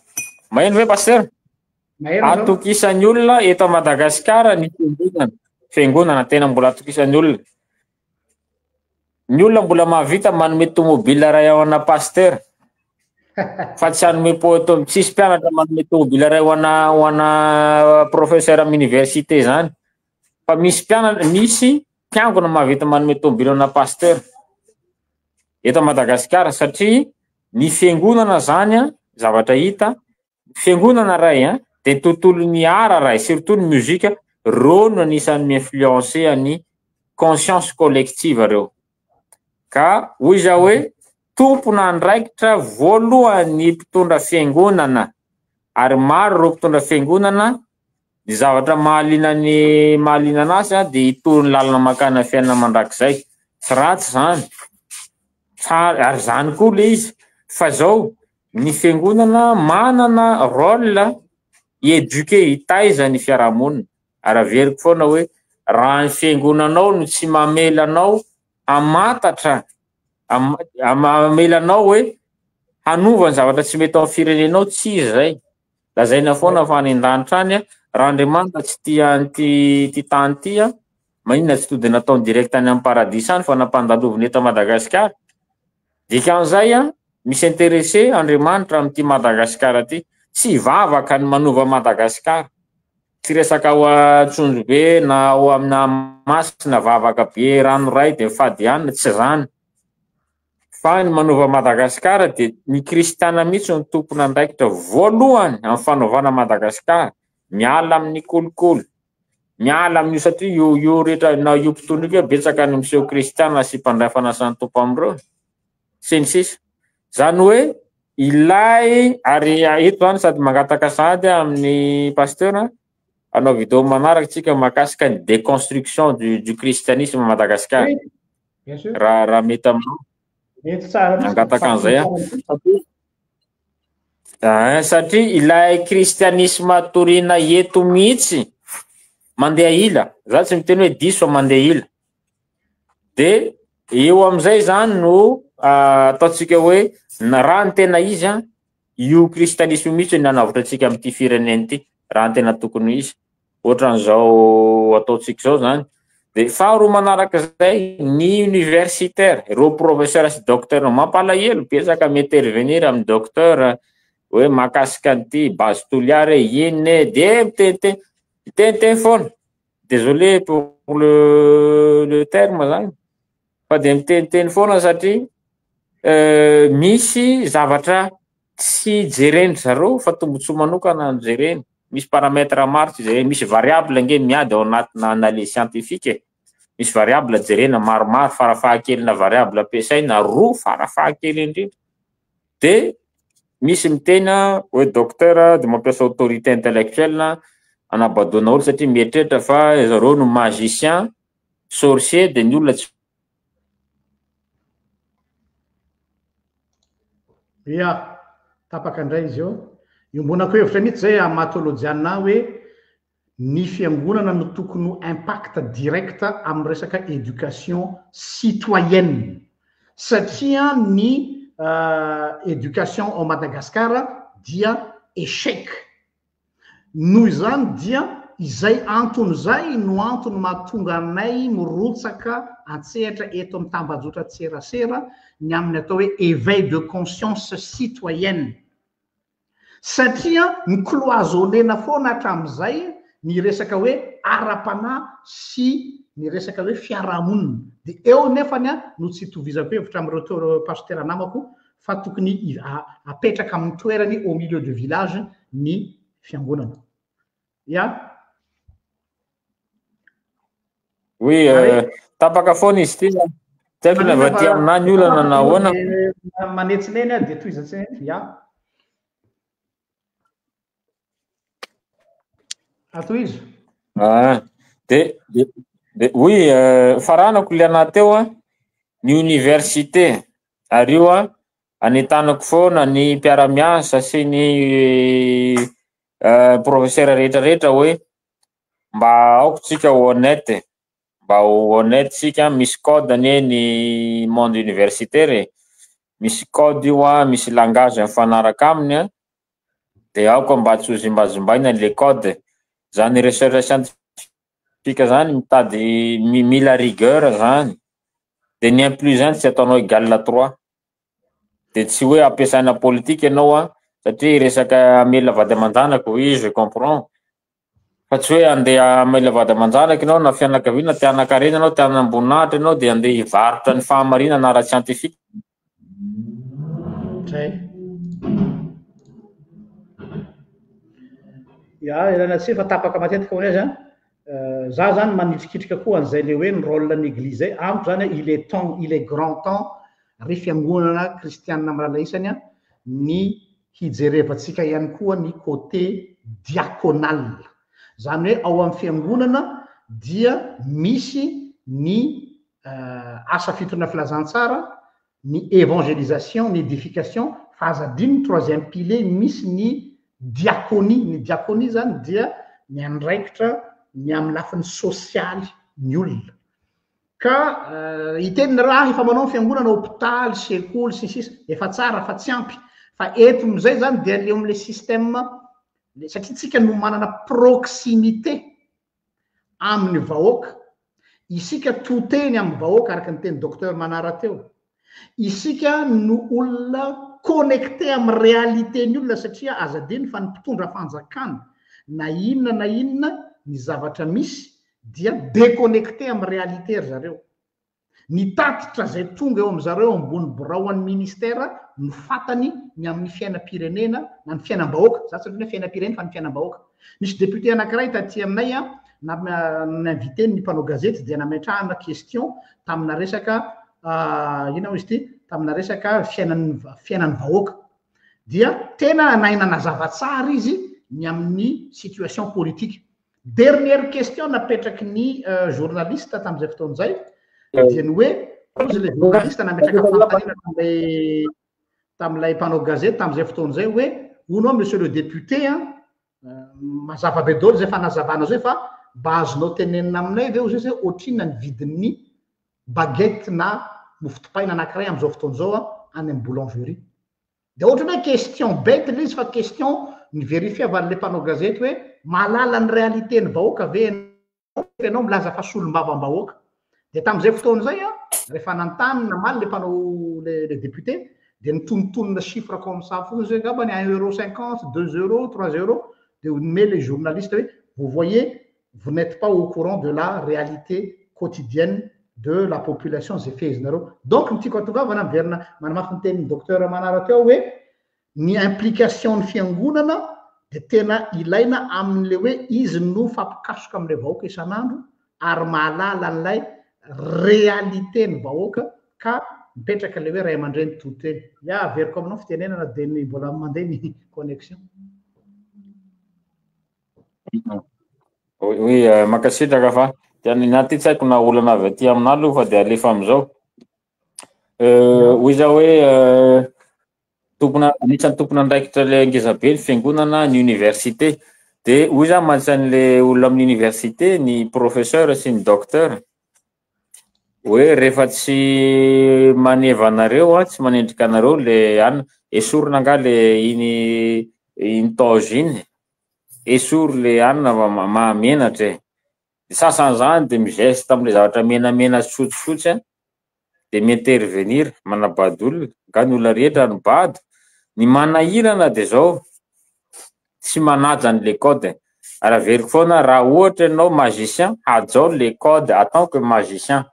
Maheno ve pasteur? Maheno zao. Atokisan'ny olona eto Madagasikara ny fiangonana. Fiangonana tena mbola atokisan'ny olona. Ny olona mbola mahavita manome tomobile iray ho ana pasteur. Fa tsy hanome po-, tsisy mpianatra manome tomobile iray ho ana, ho ana professeur amin'ny université zany. Fa misy mpianatra, misy mpiangona mahavita manome tomobile ho ana pasteur eto Madagasikara satria ny fiangonana zany an, zavatra hita, fiangonana ray an, dia tontolon'ny art ray, surtout ny musique, reo no anisan'ny mi-influencer ny conscience collective reo. Ka hoy za hoe tompon'andraikitra voalohany ny mpitondra fiangonana, ary maro ireo mpitondra fiangonana, ny zavatra mahaliana ny mahaliana anazy an, dia hitory ny lalana mankany amin'ny fiainana mandrakizay. Tsy ratsy izany, tsara, ary izany koa ilay izy, fa zao ny fiangonana manana rôle hi-éduquer, hitaiza ny fiarahamonina. Ary averiko foana hoe raha ny fiangonanao no tsy mamela anao hamantatra, mamela anao hoe hanova ny zavatra tsy mety ao amin'ny firenenao, tsy izy izay. Lazaina foana fa any an-danitra any, raha Andriamanitra tsy tia an'ity ity tany ity, maninona tsy tody nataony direct any amin'ny paradisa any fa nampandaloviny eto Madagasikara? Dikan'izay, misy intéressé Andriamanitra amin'ity Madagasikara ity. Tsy hivavaka ny manova Madagasikara. Tsy resaka ao Antsonjombe na ao amina Masina vavaka be ranoray dia mifady hanina, tsy izany. Fa ny manova Madagasikara dia ny kristiana mihitsy no tompon'andraikitra voalohany amin'ny fanovana Madagasikara, miala amin'ny kolikoly, miala amin'io satria io io rehetra na io mpitondra io betsaka ny miseho kristiana sy mpandray fanasan'ny Tompo amin'ireo sy ny sisa. Zany hoe ilay ary eto zany sady mangataka sahady amin'ny pasteur hanao vidéo manaraka tsika mahakasika ny déconstruction du du christianisme à Madagascar. Bien sûr. Raha raha mety aminao. Mety tsara mihitsy. Mangataka an'izay aho. Ah, satria ilay kristianisma torina eto mihitsy mandeha ila. Za tsy miteny hoe diso fa mandeha ila. De eo amin'izay zany no ah, ataontsika hoe na raha ny tena izy an, io kristianisma io mihitsy no nanavotra antsika amin'ity firenena ity, raha ny tena tokony ho izy. Ohatran'izao ataontsika izao zany. De faharoa manaraka izay, ny universitaire, ireo professeur sy docteur mampalahelo, betsaka mi-intervenir amin'ny docteur hoe mahakasika an'ity base Toliara e, inona e, de miteniteny, miteniteny foana. Désolé pour le le terme zany, fa de miteniteny foana satria misy zavatra tsy jeren-dry zareo fa tombontsoa manokana no jereny. Misy paramètre maro tsy jerena, misy variable ange miady ao anatina analyse scientifique e. Misy variable jerena maromaro, farafahakelina variable ampiasaina roa farafahakely indrindra. De misy miteny hoe docteur de mampiasa autorité intellectuelle anabadoana olo satria mieritreritra fa zareo no magicien, sorcier de ny olona tsy Ya, tapaka indray izy eo. Iombonako hevitra mihitsy izay amin'ny maha teolojianina ahy hoe ny fiangonana no tokony ho impact direct amin'ny resaka éducation citoyenne satria ny éducation ao Madagascar dia échec. Noho izany dia izay antony izay no antony mahatonga anay mirotsaka an-tsehatra eto amin'ny tambajotran-tserasera ny amin'ny atao hoe éveil de conscience citoyenne. Satria ni-cloisonner-na foana hatramin'izay ny resaka hoe ara-panahy sy ny resaka hoe fiarahamonina. Dia eo nefany no tsy itovizako hevitra amin'ireo pasitera namako fa tokony apetraka amin'ny toerany au milieu du village ny fiangonana. Ya. Oui, euh, tapaka foana izy ity. Tsy haiko na avy aty aminà ny olana na ahoana. Manetsineny aho dia tohizantsiny. Ya. Atohizo. Ah, de, de, de oui, euh, faranako le anà teo a, ny université ary io a, anentanako foana ny mpiara-miasa sy ny euh, professeur rehetrarehetra hoe mba aoka tsika ho honnête, mba ho honnête tsika, misy code anie ny monde universitaire e, misy code io a, misy langage mifanaraka aminy a, de aoka mba tsy ho zimbazimbaina le code, zany recherche scientifique zany mitady mila rigueur zany, de ny un plus un tsy ataonao égal à trois, de tsy hoe ampiasaina politique ianao a, satria resaka hamela vady aman-janaka oui je comprends, fa tsy hoe andeha hamela vady aman-janaka ianao na fianakaviana te hanan-karena ianao, te hanam-boninahitra ianao de andeha hivarotra ny fahamarinana ara-tsiantifika. Zay. Ya, ialana tsiny fa tapaka matetika hoy aza. Euh, za zany manitrikitrika koa an'izay le hoe ny rôle ny église zay. Amiko zany il est temps, il est grand temps ry fiangonana kristianina mirahalahy isany a, ny hijerevantsika ihany koa ny côté diaconal. Zany hoe ao amin'ny fiangonana dia misy ny asa fitoriana filazantsara, ny évangélisation, ny édification, fa aza adino ny troisième pilier misy ny diaconie, ny diaconie zany dia miandraikitra ny amin'ny lafiny sosialy ny olona. Ka hiteny nareo ah efa manao ny fiangonana hopitaly, sekoly sy ny sisa, efa tsara fa tsy ampy, fa eto amin'izay zany dia le eo amin'le système satria tsika no manana proximité amin'ny vahoaka, isika to teny amin'ny vahoaka araka ny teny Docteur Manara teo, isika no olona connecté amin'ny réalité ny olona satria aza adino fa ny mpitondra fanjakana na inona na inona ny zavatra misy dia déconnecté amin'ny réalité ry zareo. Ny tatitra izay tonga eo amin'zareo ambony birao an'ny ministera no fantany ny amin'ny fiainam-pirenena na ny fiainam-bahoaka, za tsy miteny hoe fiainam-pirenena fa ny fiainam-bahoaka. Nisy député anankiray taty aminay an, na-inviter ny mpanao gazety dia nametrahana question tamina resaka inona moa izy ity, tamina resaka fiainan'ny fiainan'ny vahoaka. Dia tena nahay nanazava tsara izy ny amin'ny situation politique. Dernière question napetraky ny journaliste tamin'izay fotoana izay dia ny hoe hozy ilay journaliste nametraka fanontaniana tamin'ilay tamin'ilay mpanao gazety tamin'izay fotoana izay hoe hono aho monsieur le député an, mazava be daholo izay fanazavana izay fa mba azonao tenenina aminay ve hozy izy hoe ohatrinona ny vidin'ny baguette na mofo dipaina anankiray amin'izao fotoana izao any amin'ny boulangerie. Dia ohatrany hoe question bête ilay izy fa question ni-verifiavan'ilay mpanao gazety hoe mahalala ny réalité ny vahoaka ve ianao nefa ianao milaza fa solombavambahoaka. Dia tamin'izay fotoana izay an, rehefa nanontany namaly ilay mpanao ilay député dia nitonontonona chiffre comme ça fotsiny izy hoe angambany un euro cinquante, deux euros, trois euros, dia nomey ilay journaliste hoe vous voyez vous n'êtes pas au courant de la réalité quotidienne de la population izay fehezinareo. Donc ny tiako hatongavana, miverina manamafy ny tenin'ny docteur Manara teo hoe ny implication ny fiangonana dia tena ilaina amin'ilay hoe izy no mifampikasoka amin'ilay vahoaka isan'andro ary mahalala an'ilay réalité ny vahoaka ka mipetraka ilay hoe ray aman-dreny to teny. Ya, averiko aminao fitenenana dia ny mbola mandeha ny connexion. Oui, mankasitraka fa dia ny aty tsy haiko na olana avy aty aminà aloha fa dia alefa amin'izao. Hoy za hoe tompona anisan'ny tompon'andraikitra le ngeza be ny fiangonana ny université. Dia hoy za mantsy an'le olona amin'ny université ny professeur sy ny docteur hoe rehefa tsy maneva anareo a, tsy manendrika anareo le anona, esorina angaha le iny iny toge iny, esory le anona fa mahamenatra e. Ny sasany zany de migeste am'le zavatra menamena sy fotsifotsy a, de mi-intervenir manabado olona, ka ny olona rehetra no bado. Ny manahirana de zao, tsy manaja an'le code. Ary averiko foana, raha ohatra ianao magicien, hajao le code en tant que magicien.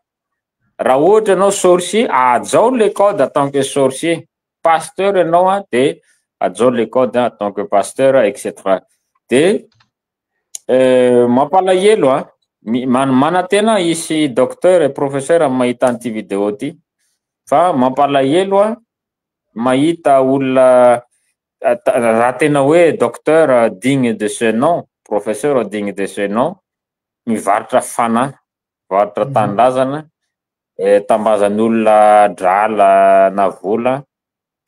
Raha ohatra ianao sorcier, hajao le code en tant que sorcier. Pasteur ianao a, de hajao le code en tant que pasteur, et cetera. De mampalahelo a, manantena hisy docteur et professeur mahita an'ity vidéo ty, fa mampalahelo a mahita olona raha tena hoe docteur digne de ce nom, professeur digne de ce nom, mivarotra fanahy, mivarotra tanindrazana, tambazan'olona drala na vola,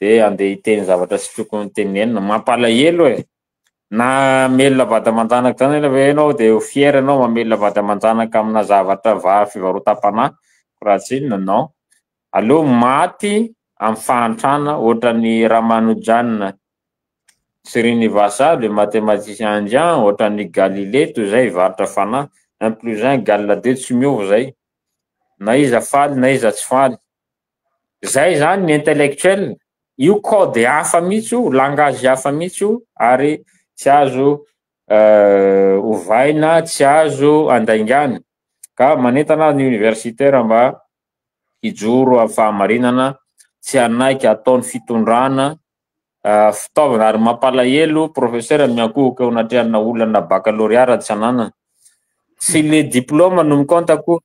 de andeha hiteny zavatra tsy tokony tenenina. Mampalahelo e. Na mamelona vady aman-janaka zany aloha ve ianao de ho fier ianao mamelona vady aman-janaka amina zavatra fivarotam-panahy, raha tsy inona non. Aleo maty amin'ny fahantrana ohatran'ny Ramanujan Srinivasa, le mathématicien indien, ohatran'ny Galilée toy izay hivarotra fanahy. 1 plus 1 égale 2 tsy miova zay. Na iza faly na iza tsy faly. Zay zany ny intellectuel. Io code hafa mihitsy io, langage hafa mihitsy io, ary tsy azo ovaina, tsy azo andaingana. Ka manentana ny universitaire mba hijoro amin'ny fahamarinana, tsy hanaiky ataon'ny fitondrana fitaovana. Ary mampalahelo professeur miankohoka eo anatrehana olona na baccalauréat raha tsy ananana. Tsy le diplôme no mikonta koa,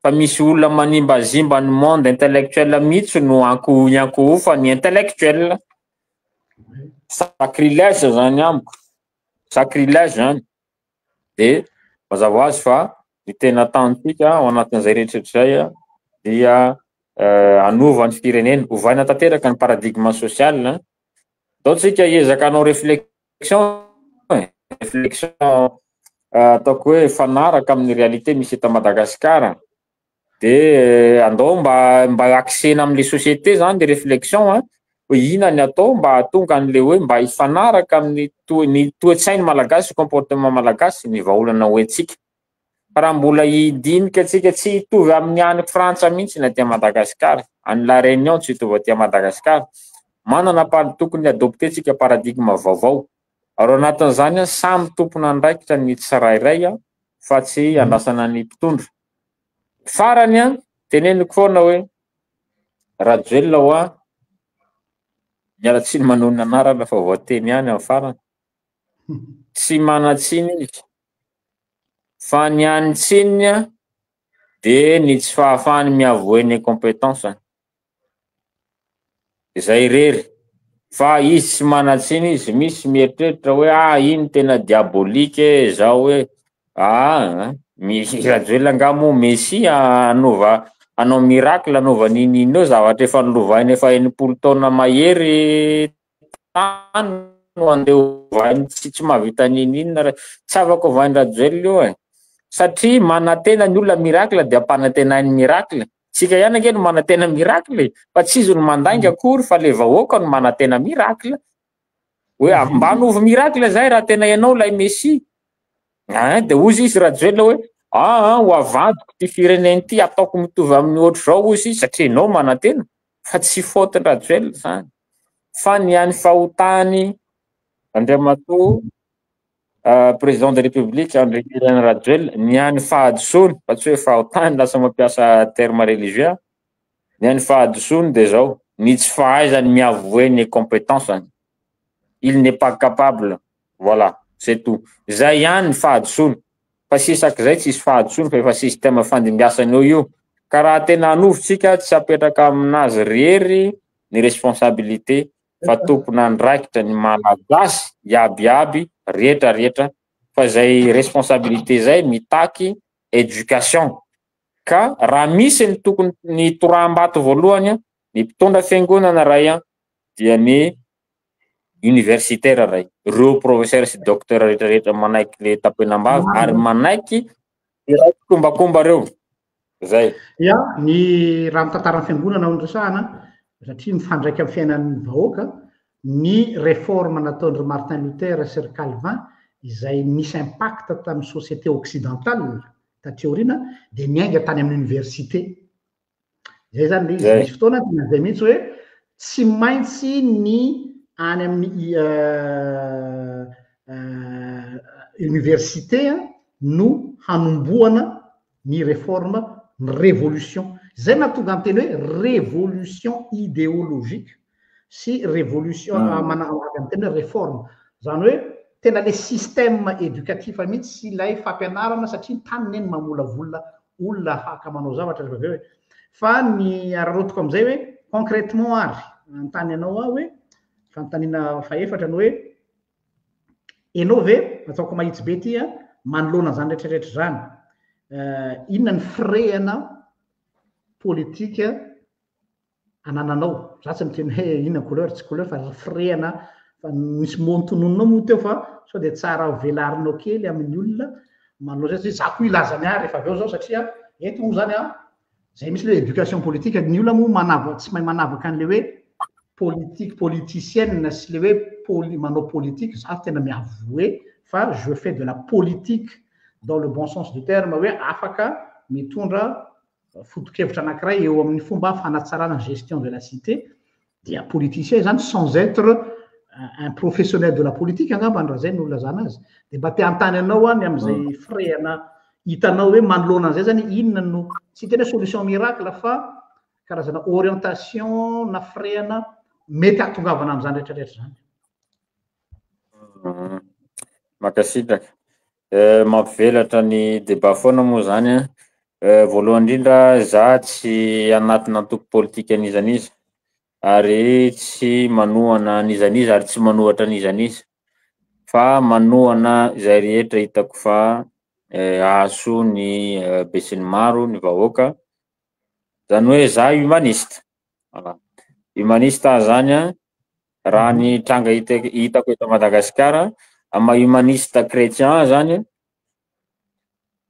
fa misy olona manimbazimba ny monde intellectuel mihitsy no iankohofa ny intellectuel. Sacrilège zany amiko, sacrilège zany. De mazava ho azy fa ny tena tanjontsika ao anatin'izay rehetrarehetra izay dia hanova ny firenena, ovaina tanteraka ny paradigme social. Ndao tsika hiezaka hanao réflexion, réflexion ataoko hoe fanaraka amin'ny réalité misy eto Madagasikara. De andao mba axena amin'le société zany le réflexion a, hoe inona ny atao mba hahatonga an'le hoe mba hifanaraka amin'ny ny toe-tsainy malagasy, comportement malagasy, ny vahaolana hoentsika. Fa raha mbola hidinika antsika tsy hitovy amin'ny any Frantsa mihitsy na aty Madagasikara, any La Réunion tsy hitovy aty Madagasikara. Manana tokony adopter tsika paradigme vaovao. Ary ao anatin'izany samy tompon'andraikitra ny tsirairay fa tsy andrasana ny mpitondra. Farany a, Teneniko foana hoe Rajoelina hoa, miala tsiny manonona anarana fa voateny ihany amin'ny farany. Tsy manan-tsiny izy fa ny an'ny tsininy dia ny tsy fahafahany mi-avouer ny incompétence-ny. Izay irery. Fa izy tsy manan-tsiny izy, misy mieritreritra hoe ah iny tena diabolique e, zao hoe ah misy Rajoelina angaha moa Messi hanova hanao miracle hanova n'inon'inona eo zavatra efa nolovainy efa 60 taona mahery tany no andeha hovainy tsy tsy mahavita n'inon'inona ra tsy afaka ovainy Rajoelina io e. Satria manantena ny olona miracle dia ampanantenainy miracle. Tsika ihany ange no manantena miracle e, fa tsy izy no mandainga akory fa le vahoaka no manantena miracle. Hoe mba hanovo miracle zay raha tena ianao ilay Messie. Ein, de hozy izy Rajoelina hoe aa ho avadiko ty firenena ity, ataoko mitovy amin'ny ohatr'izao hozy izy satria ianao manantena fa tsy faute Rajoelina zany. Fa ny an'ny fahotany Andriamatoa président de république Andry Nirina Rajoelina, ny an'ny fahadisoany, fa tsy hoe fahotany lasa mampiasa terme religieux, ny an'ny fahadisoany de zao, ny tsy fahaizany mi-avouer ny incompétence-ny. Il n'est pas capable, voilà, c'est tout. Zay ihany ny fahadisoany, fa sisak'izay tsisy fahadisoany fa efa système fandimbiasana eo io. Ka raha tena hanovo tsika tsy apetraka aminazy rery ny responsabilité fa tompon'andraikitra ny Malagasy iaby rehetra rehetra fa zay responsabilité zay mitaky éducation. Ka raha misy ny tokony ny toraham-bato voalohany, ny mpitondra fiangonana ray dia ny universitaire ray, reo professeur sy docteur rehetra rehetra manaiky le tapenam-bava ary manaiky iray tsikombakomba reo. Zay. Ya, ny raha ny tantaran'ny fiangonana no resahana, satria mifandraika amin'ny fiainan'ny vahoaka, ny réforme nataon-dry Martin Luther sy ry Calvin izay nisy impact tamin'ny société occidentale taty aoriana dia niainga tany amin'ny université. Zay zany le izy. Misy fotoana tena zay mihitsy hoe tsy maintsy ny any amin'ny université no hanombohana ny réforme, ny révolution. Zay nahatonga ny teny hoe révolution idéologique sy révolution mana avy amin'ny teny hoe réforme. Zany hoe tena le système éducatif mihitsy sy ilay fampianarana satria ny tany ne no mamolavola olona afaka manao zavatra rehefa avy eo e. Fa ny araraotiko amin'izay hoe concrètement ary anontany anao aho hoe fanontaniana fahefatra ny hoe ianao ve ataoko mahitsy be ity a manoloana an'izany rehetrarehetra izany inona ny firehana politika anananao, za tsy miteny hoe inona couleur tsy couleur fa firehana fa misy mot notononinao moa teo fa sao dia tsara ho velarinao kely amin'ny olona manoloana zay satria za koa hilaza ny ahy rehefa avy eo zao satria eto moa zany an zay misy le hoe éducation politique ny olona moa manava tsy mahay manavaka an'le hoe politique politicienne sy le hoe poli manao politique za tena mi-avouer fa je fais de la politique dans le bon sens du terme hoe afaka mitondra foto-kevitra anankiray eo amin'ny fomba fanatsarana gestion de la cité dia politicien zany sans être un professionnel de la politique angambany raha zay no ilazana azy dia mba te hanontany anao aho ny amin'izay firehana hitanao hoe manoloana an'izay zany inona no tsy tena hoe solution miracle fa karazana orientation na firehana mety hahatongavana amin'izany rehetrarehetra izany. Mankasitraka. Mampivelatra ny débat foana moa zany an. Voalohany indrindra za tsy anatina antoko politika n'iza n'iza ary tsy manohana n'iza n'iza ary tsy manohatra n'iza n'iza fa manohana izay rehetra hitako fa hahasoa ny besinimaro ny vahoaka. Zany hoe za humaniste. Voilà. Humaniste aho zany an, raha ny tranga hitako eto Madagasikara, amin'ny maha humaniste chrétien zany,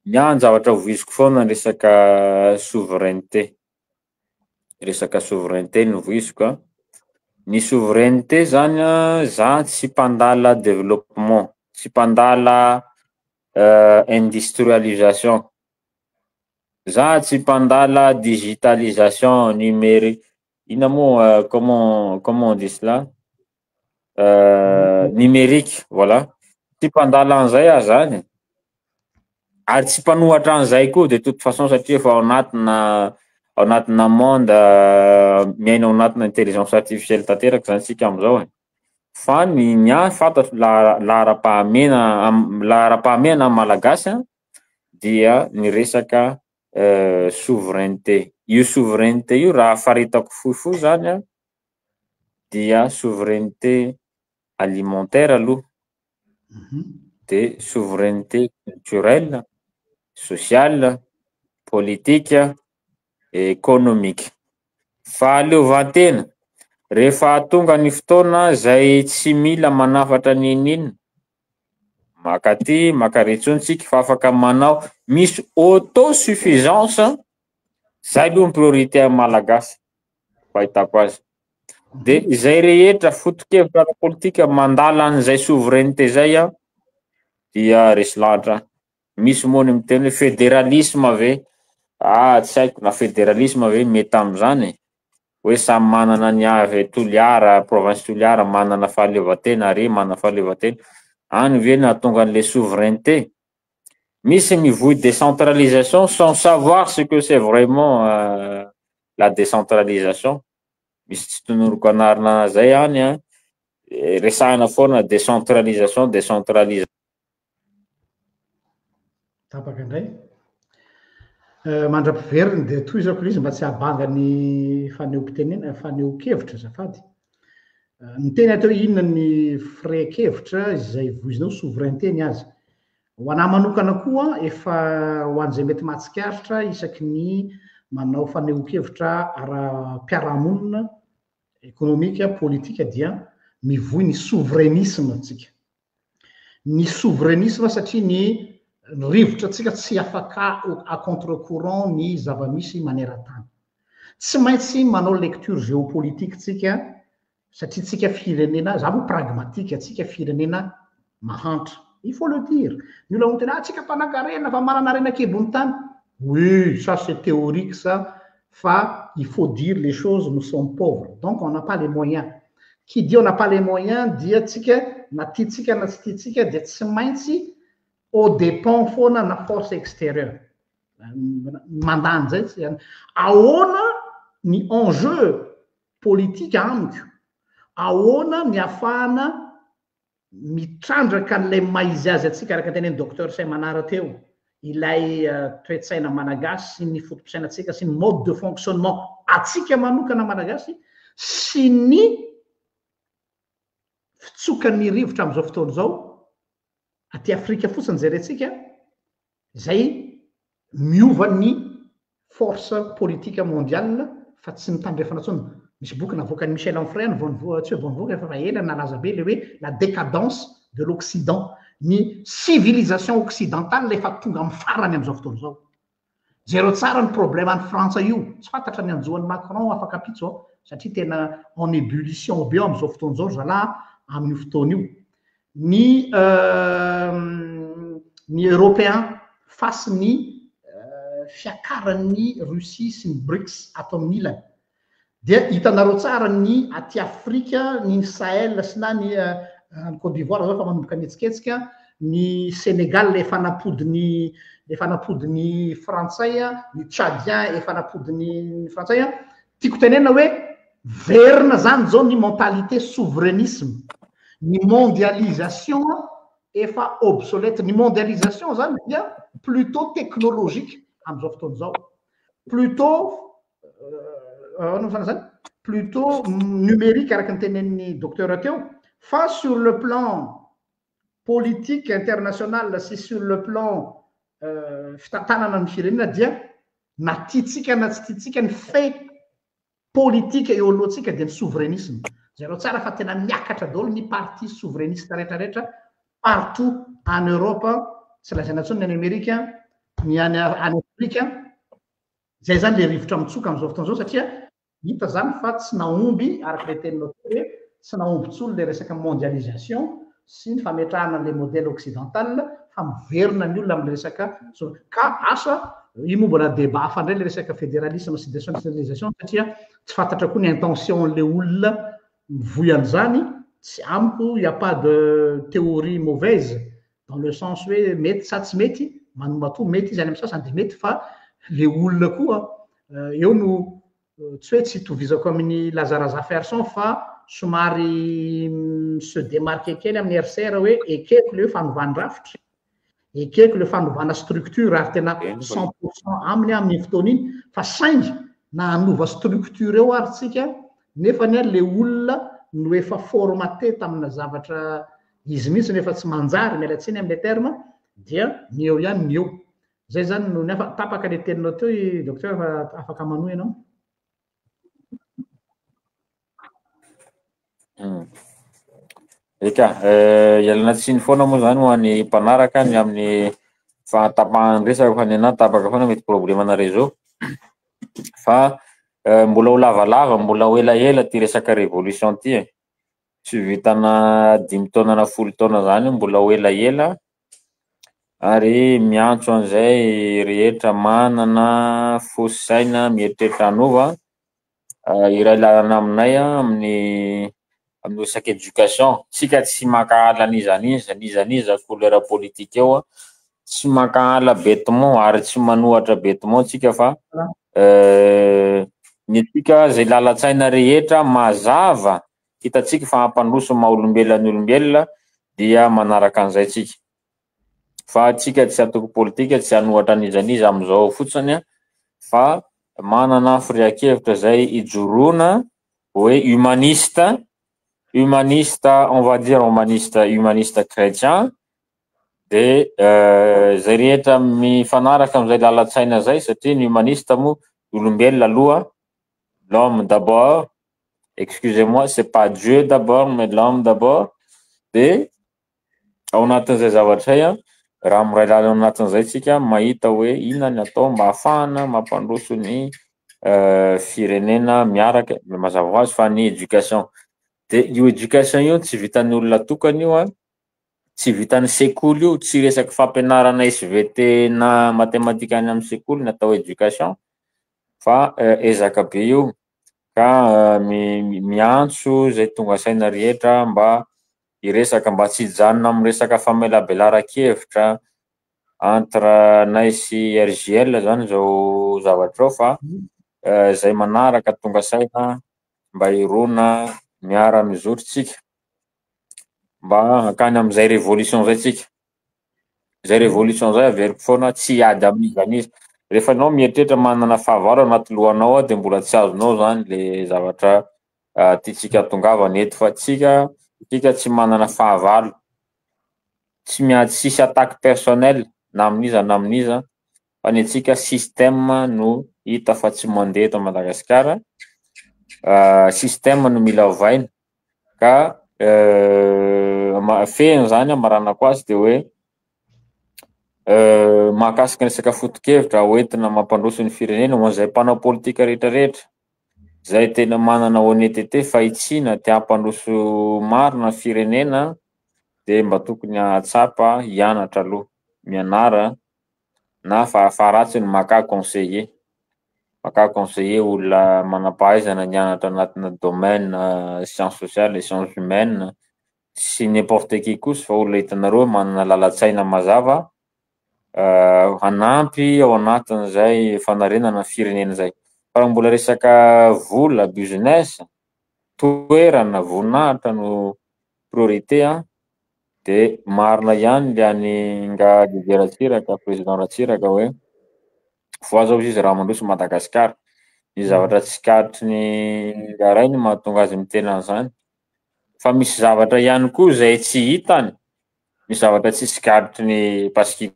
ny ahy ny zavatra voiziko foana ny resaka souveraineté. Resaka souveraineté no voiziko an. Ny souveraineté zany an, za tsy mpandala développement, tsy mpandala industrialisation. Za tsy mpandala digitalisation numérique. Inona moa comment on dit cela? Numérique, voilà. Tsy mpandala an'izay aho zany. Ary tsy mpanohatra an'izay koa de toute façon satria efa ao anatina ao anatina monde miaina ao anatina intelligence artificielle tanteraka zany tsika am'izao e. Fa ny ahy fantatro laharam-pahamehana laharam-pahamehana amin'ny Malagasy a dia ny resaka souveraineté. Io souveraineté io, raha faritako fohifohy zany a, dia souveraineté alimentaire aloha, de souveraineté culturelle, sociale, politique, économique. Fahaleovantena rehefa tonga ny fotoana zay tsy mila manafatra nininona makaty makaretso tsika fa afaka manao misy autosuffisance. Zay aloha ny priorité amin'ny Malagasy fahitako azy. De izay rehetra foto-kevitra ara-politika mandala an'izay souveraineté zay a dia resy lahatra. Misy moa ny miteny hoe fédéralisme ve? Ah, tsy haiko na fédéralisme ve mety am'izany hoe samy manana ny avy. Toliara, province Toliara manana fahaleovantena ary manana fahaleovantena any ve nahatonga an'le souveraineté? Misy mivoy décentralisation sans savoir ce que c'est vraiment la décentralisation. Misy tsy tonoroko anarina zay any a resahana foana décentralisation, décentralisation. Tapaka indray mandra-piveriny de tohizako izy mba tsy habanga ny fanehompitenena, faneho-kevitra zafady. Ny teny atao hoe inona ny firehan-kevitra izay voizinao souveraineté ny azy. Ho anahy manokana koa, efa ho an'izay mety mahatsikaritra, isaky ny manao fanehoan-kevitra ara-piarahamonina, ekonomika, politika, dia mivoy ny souverainisme tsika. Ny souverainisme satria ny rivotra atsika tsy afaka à contre-courant ny zava-misy maneran-tany. Tsy maintsy manao lecture géopolitique tsika satria tsika firenena, za moa pragmatique, atsika firenena mahantra. Il faut le dire. Ny olona miteny ah tsika mpanan-karena fa manana harena an-kibon'ny tany. Oui, ça c'est théorique ça, fa il faut dire les choses, nous sommes pauvres. Donc on n'a pas les moyens. Qui dit on n'a pas les moyens dia tsika na tiatsika na tsy tiatsika dia tsy maintsy au dépend foana na force extérieure. Mandany zay tsy ahoana ny enjeu politique amiko, ahoana ny ahafahana mitrandraka an'ilay maizy azy atsika araka teneny docteur Saimanara teo, ilay toetsaina malagasy sy ny fotom-pisainantsika sy ny mode de fonctionnement atsika manokana malagasy sy ny fitsokan'ny rivotra am'izao fotoana izao aty Afrika fotsiny jerentsika zay miova ny force politique mondiale fa tsy mitandrefana ntsony. Misy boky navoakan'ny Michel Onfray vao nivoaka, tsy hoe vao nivoaka, efa ela nalaza be le hoe La décadence de l'Occident. Ny civilisation occidentale efa tonga amin'ny farany am'izao fotoana izao. Jereo tsara ny problème any Frantsa io, tsy fantatra ny anjoan'ny Macron afaka ampitso ao satria tena en ébullition be ao am'izao fotoana izao ry zalahy amin'io fotoana io. Ny européen face ny fiakaran'ny Russie sy ny BRICS ato amin'ny ilany dia hitanareo tsara ny aty Afrika, ny Sahel sy na ny Côte d'Ivoire zao fa manomboka mihetsiketsika, ny Sénégal efa napodiny frantsay, ny Tchadien efa napodiny frantsay. Tiako tenena hoe verina zany zao ny mentalité souverainisme. Ny mondialisation efa obsolète. Ny mondialisation zany dia plutôt technologique am'izao fotoana zao, plutôt ahoana fana zany, plutôt numérique araky ny tenen'ny docteur teo. Fa sur le plan politique international sy sur le plan fitantanana ny firenena dia na tiatsika na tsy tiatsika, ny fait politique eo alohantsika dia ny souverainisme. Zareo tsara fa tena miakatra daholo ny parti souverainiste rehetrarehetra partout en Europe, tsy lazaina ntsony ny any Amerika, ny any Afrika. Zay zany le rivotra mitsoka am'izao fotoana zao satria hita zany fa tsy naomby araky le teninao teo hoe tsy naomby tsony le resaka mondialisation sy ny fametrahana le modèle occidental fa miverina ny olona am'le resaka. Ka asa io moa mbola débat hafa indray le resaka fédéralisme sy décentralisation satria tsy fantatra koa ny intention le olona mivoy an'izany. Tsy amiko, y a pas de théorie mauvaise dans le sens hoe mety sa tsy mety, manomatoa mety izy any amy sasany de mety, fa le olona koa. Eo no tsy hoe tsy itovizako amin'i Laza Razafiarison fa somary mi-se démarquer kely amin'ny RCR hoe ekeko le hoe fanovàn-drafitra, ekeko le fanovana structure ary tena 100% aminy aho amin'iny fotoana iny fa saingy na hanova structure eo ary tsika nefany le olona no efa formaté tamina zavatra izy mihitsy no efa tsy manjary, miala tsiny amin'ilay terme, dia ny eo ihany ny eo. Zay zany no ny hafa. Tapaka le teninao teo i docteur fa afaka manohy ianao. Eka, ialana tsiny foana moa zany ho an'ny mpanaraka ny amin'ny fahatapahan'ny resaka fa ny anahy tapaka foana mety problème-na réseau. Fa mbola ho lavalava, mbola ho elaela ty resaka révolution ty e. Tsy vitana 5 taona na 10 taona zany, mbola ho elaela. Ary miantso an'izay rehetra manana fo sy saina mieritreritra hanova, iray lalana aminay amin'ny resaka éducation. Tsika tsy mankahala n'iza n'iza, n'iza n'iza couleur politique eo, tsy mankahala bêtement ary tsy manohatra bêtement tsika fa ny antsika izay lalan-tsaina rehetra mazava hitantsika fa hampandroso ny maha olombelona ny olombelona dia manaraka an'izay tsika. Fa tsika tsy antoko politika, tsy hanohatra n'iza n'iza amin'izao fotsiny fa manana firehan-kevitra izay ijoroana hoe humaniste, humaniste, on va dire humaniste, humaniste chrétien, dia izay rehetra mifanaraka amin'izay lalan-tsaina izay, satria ny humaniste moa olombelona aloha, l'homme d'abord, excusez-moi, c'est pas Dieu d'abord, mais l'homme d'abord, dia ao anatin'izay zavatra izay, raha miray lalana ao anatin'izay tsika, mahita hoe inona ny atao mba hahafahana mampandroso ny firenena miaraka, mazava ho azy fa ny éducation. Dia io éducation io tsy vitan'ny olona tokana io, tsy vitan'ny sekoly io, tsy resaky fampianarana SVT na matematika any amin'ny sekoly ny atao éducation, fa ezaka be io. Ka miantso izay tonga saina rehetra mba hiresaka, mba tsy hijanona amin'ny resaka famelabelaran-kevitra entre anay sy RJL zany izao zavatra izao, fa izay manaraka tonga saina mba hirona miara-mizotra tsika, mba hankany amin'izay révolution izay tsika. Izay révolution izay averiko foana, tsy hiady amin'iza n'iza. Rehefa ianao mieritreritra manana fahavalo anaty lohanao ao, dia mbola tsy azonao zany le zavatra tiantsika hatongavana eto, fa tsika tsy manana fahavalo, tsy miady, tsisy attaque personnelle na amin'iza na amin'iza, fa ny antsika système no hita fa tsy mandeha eto Madagasikara. Système no mila ovaina, ka fehiny zany amaranako azy dia hoe mahakasika ny resaka foto-kevitra hoentina mampandroso ny firenena ho an'izay mpanao politika rehetrarehetra, izay tena manana honnêteté, fahitsiana, te hampandroso marina ny firenena, dia mba tokony hahatsapa hianatra aloha, mianara na faharatsiny maka conseiller, maka conseiller olona manam-pahaizana nianatra anatina domaine sciences sociales et sciences humaines, tsy n'importe qui kosa fa olona hitanareo manana lalan-tsaina mazava hanampy ao anatin'izay fanarenana ny firenena izay. Fa raha mbola resaka vola, business, toerana, voninahitra no priorité, dia marina ihany le any nga Didier Ratsiraka, président Ratsiraka hoe voa zao izy raha mandroso Madagasikara. Ny zavatra tsikaritry ny nga ray no mahatonga azy miteny an'izany. Fa misy zavatra ihany koa izay tsy hitany, misy zavatra tsy tsikaritry ny parce qu'il est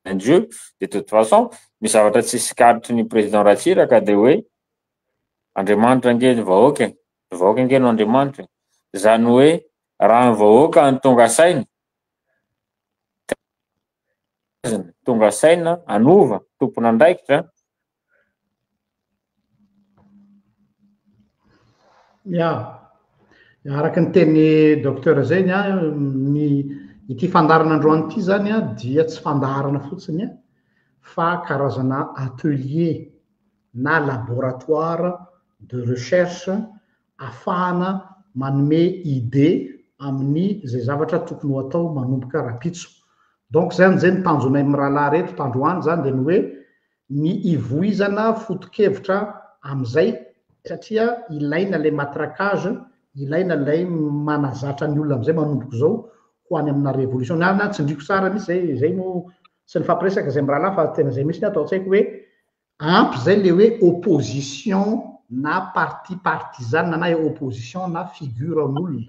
un dieu, de toute façon, misy zavatra tsy tsikaritry ny président Ratsiraka dia hoe Andriamanitra ange ny vahoaka e, ny vahoaka ange no Andriamanitra e. Izany hoe raha ny vahoaka no tonga saina, tonga saina hanova, tompon'andraikitra. Ya, araka ny teny docteur zay ny ahy, ny ity fandaharana androany ity zany a dia tsy fandaharana fotsiny a, fa karazana atelier na laboratoire de recherche afahana manome idée amin'ny izay zavatra tokony ho atao manomboka rahampitso. Donc zany zay ny tanjonay mirahalahy reto tandroany zany dia ny hoe. ny ivoizana foto-kevitra amin'izay satria ilaina ilay matraquage, ilaina ilay manazatra ny olona amin'izay manomboka izao ho any amina révolution. Na na tsindriko tsara mihitsy zay, zay no tsy nifampiresaka zay mirahalahy fa tena zay mihitsy ny ato an-tsaiko hoe ampy zay le hoe opposition na parti partisane na opposition na figure an'olona.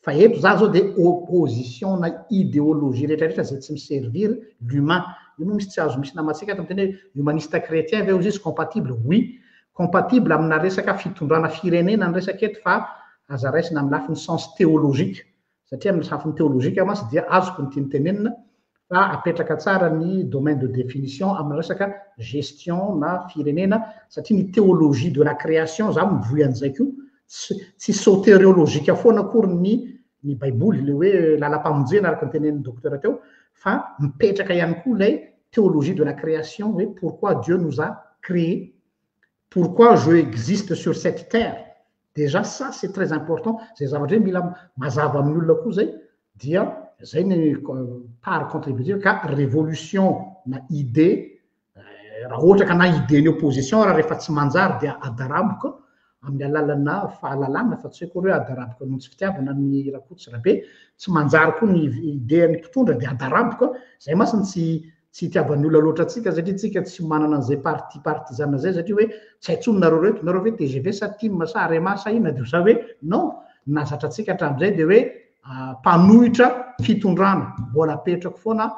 Fa eto za zao de opposition na idéologie rehetrarehetra zay tsy mi-servir l'humain. Io moa misy tsy azo misy namantsika ato miteny hoe humaniste chrétien ve ozy izy compatible? Oui, compatible amina resaka fitondrana firenena ny resaka eto fa aza raisina amin'ny lafiny sens théologique. Satria amin'ny lafiny théologique mantsy dia azoko ny tiany tenenina fa apetraka tsara ny domaine de définition amin'ny resaka gestion na firenena satria ny théologie de la création za mivoy an'izay koa tsy tsy sotériologique foana akory ny ny baiboly le hoe lalam-pamonjena araka ny tenenin'ny docteur teo fa mipetraka ihany koa ilay théologie de la création hoe pourquoi Dieu nous a créé, pourquoi je existe sur cette terre. Déjà ça c'est très important, zay zavatra hoe mila mazava amin'ny olona koa zay dia zay ny part contributive ka révolution na idée raha ohatra ka na idée ny opposition raha rehefa tsy manjary dia adaraboka amin'ny alalana fahalalana fa tsy hoe koa hoe adaraboka noho tsy fitiavana ny Rakoto sy Rabe, tsy manjary koa ny idée ny mpitondra dia adaraboka. Zay masy ny tsy tsy itiavan'ny olona loatra antsika satria tsika tsy manana an'izay parti partisane zay satria hoe tsy haintsony nareo reto, nareo ve TGV sa TIM sa AREMA sa inona, dia za hoe non, nahazatra antsika hatramin'izay dia hoe mpanohitra fitondrana. Mbola apetrako foana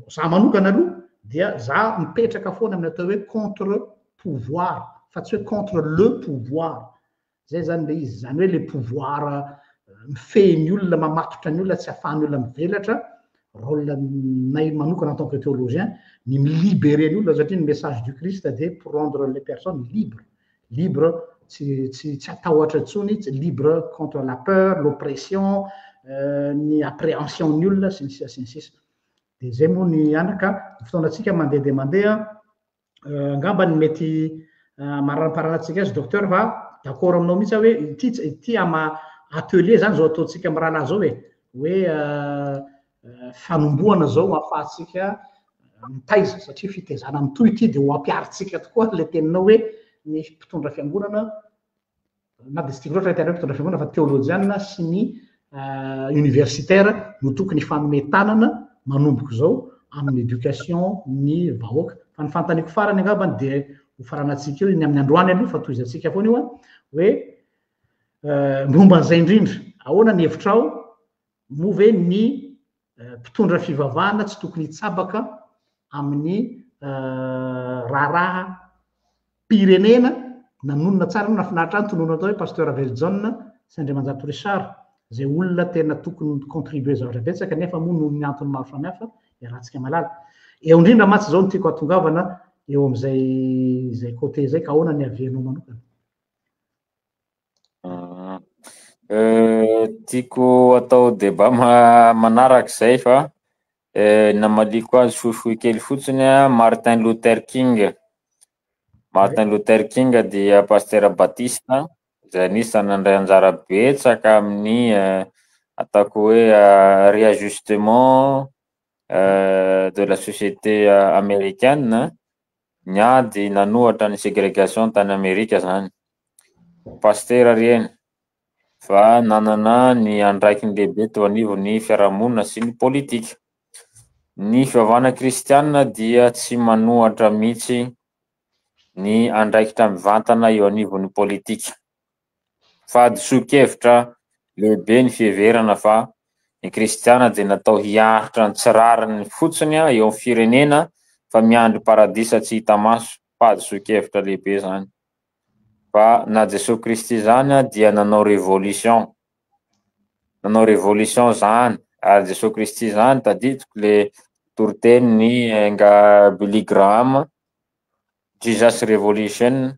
za manokana aloha dia za mipetraka foana amin'ny atao hoe contre pouvoir fa tsy hoe contre le pouvoir. Zay zany le izy, zany hoe le pouvoir mifehy ny olona, mamatotra ny olona, tsy ahafahan'ny olona mivelatra. Rôle nay manokana en tant que théologien ny milibérer ny olona satria ny message du Christ dia pour rendre les personnes libres, libre tsy tsy tsy atahotra intsony, libre contre la peur, l'oppression, ny appréhension ny olona sy ny sisa sy ny sisa. Dia zay moa ny anaka ny fotoanantsika mandeha dia mandeha angamba ny mety maramparanantsika azy docteur fa d'accord aminao mihitsy aho hoe ity ity ama atelier zany zao ataontsika mirahalahy zao e hoe fanombohana zao ahafahantsika mitaiza satria fitaizana mitohy ity dia ho ampiarintsika tokoa le teninao hoe ny mpitondra fiangonana na dia tsy tiako loatra tena hoe mpitondra fiangonana fa théologiana sy ny universitaire no tokony hifanome tanana manomboka izao amin'ny éducation ny vahoaka. Fa ny fanontaniako farany angambany dia ho faranantsika eo ny amin'ny androany aloha fa tohizantsika foana io a hoe momba an'izay indrindra ahoana ny hevitrao, moa ve ny mpitondra fivavahana tsy tokony hitsabaka amin'ny raharaha pirenena? Nanonona tsara nafinaritra ny tonona atao hoe pasteur Veljaona sy Andriamanjato Richard zay olona tena tokony contribuer zavatra betsaka nefa moa noho ny antony maro samihafa iarahantsika malala. Eo indrindra mantsy zao no tiako hahatongavana eo amin'izay zay côté zay ka ahoana ny avianao manokana? Tiako atao débat manaraka izay fa namaliko azy fohifohy kely fotsiny a Martin Luther King. Martin Luther King dia pasteur batista izay anisan'ny nandray anjara betsaka amin'ny ataoko hoe réajustement de la société américaine, niady nanohatra ny ségrégation tany Amerika zany. Pasteur reny fa nanana ny andraikiny lehibe teo anivon'ny fiarahamonina sy ny politika. Ny fivavahana kristianina dia tsy manohatra mihitsy ny andraikitra mivantana eo anivon'ny politika. Fahadisoan-kevitra lehibe ny fiheverana fa ny kristiana dia natao hiaritra ny tsy rariny fotsiny eo amin'ny firenena fa miandry paradisa tsy hita maso. Fahadisoan-kevitra lehibe zany. Fa na Jesosy Kristy zany dia nanao révolution. Nanao révolution zany. Ary Jesosy Kristy zany tadidiko le toriteniny nga Billy Graham, Jesus Revolution.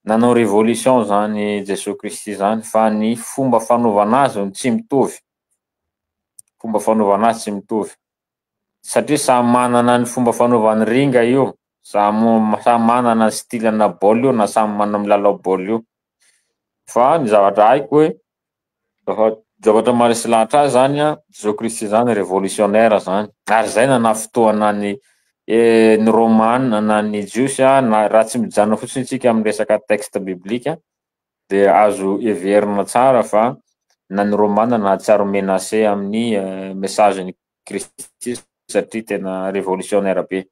Nanao révolution zany Jesosy Kristy zany fa ny fomba fanaovana azy no tsy mitovy. Fomba fanaovana azy tsy mitovy. Satria samy manana ny fomba fanaovany ringa io, samy manana ny style na baolina io na samy manana milalao baolina io. Fa ny zavatra haiko hoe zavatra maharesy lahatra azy zany a, Jesosy Kristy zany révolutionnaire zany. Ary zay nanafotoana ny Ny Romana na ny Jiosy na raha tsy mijanona fotsiny isika amin'ny resaka texte biblika dia azo heverina tsara fa na ny Romana nahatsiaro menacé amin'ny message-n'i Kristy satria tena révolutionnaire be.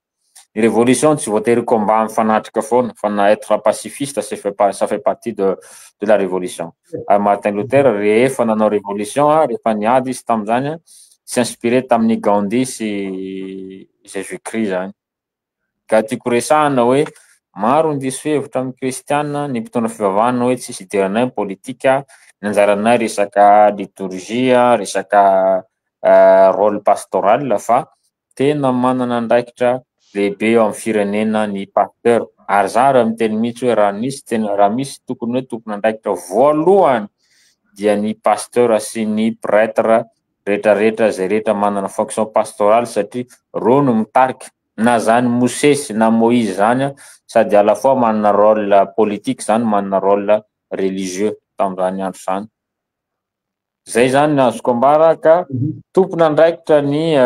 Ny révolution tsy voatery combat mifanatrika foana fa na être pacifiste ça fait ça fait partie de de la révolution. Ary Martin Luther rehefa nanao révolution rehefa niady izy tamin'izany s'inspirer tamin'ny Gandhi sy Jésus Christ zany. Ka tiako resahana hoe maro ny diso hevitra amin'ny kristiana, ny mpitondra fivavahana hoe tsisy idiranay ny politika, ny anjaranay resaka litorjia, resaka rôle pastoral fa tena manana andraikitra lehibe eo amin'ny firenena ny pasteur. Ary za raha miteny mihitsy hoe raha nisy tena raha misy tokony hoe tompon'andraikitra voalohany dia ny pasteur sy ny prêtre rehetrarehetra izay rehetra manana fonction pastorale satria reo no mitarika na zany Mosesy na Moïse zany sady à la fois manana rôle politique zany manana rôle religieux tamin'izany andro zany. Zay zany no azoko ambara ka tompon'andraikitra ny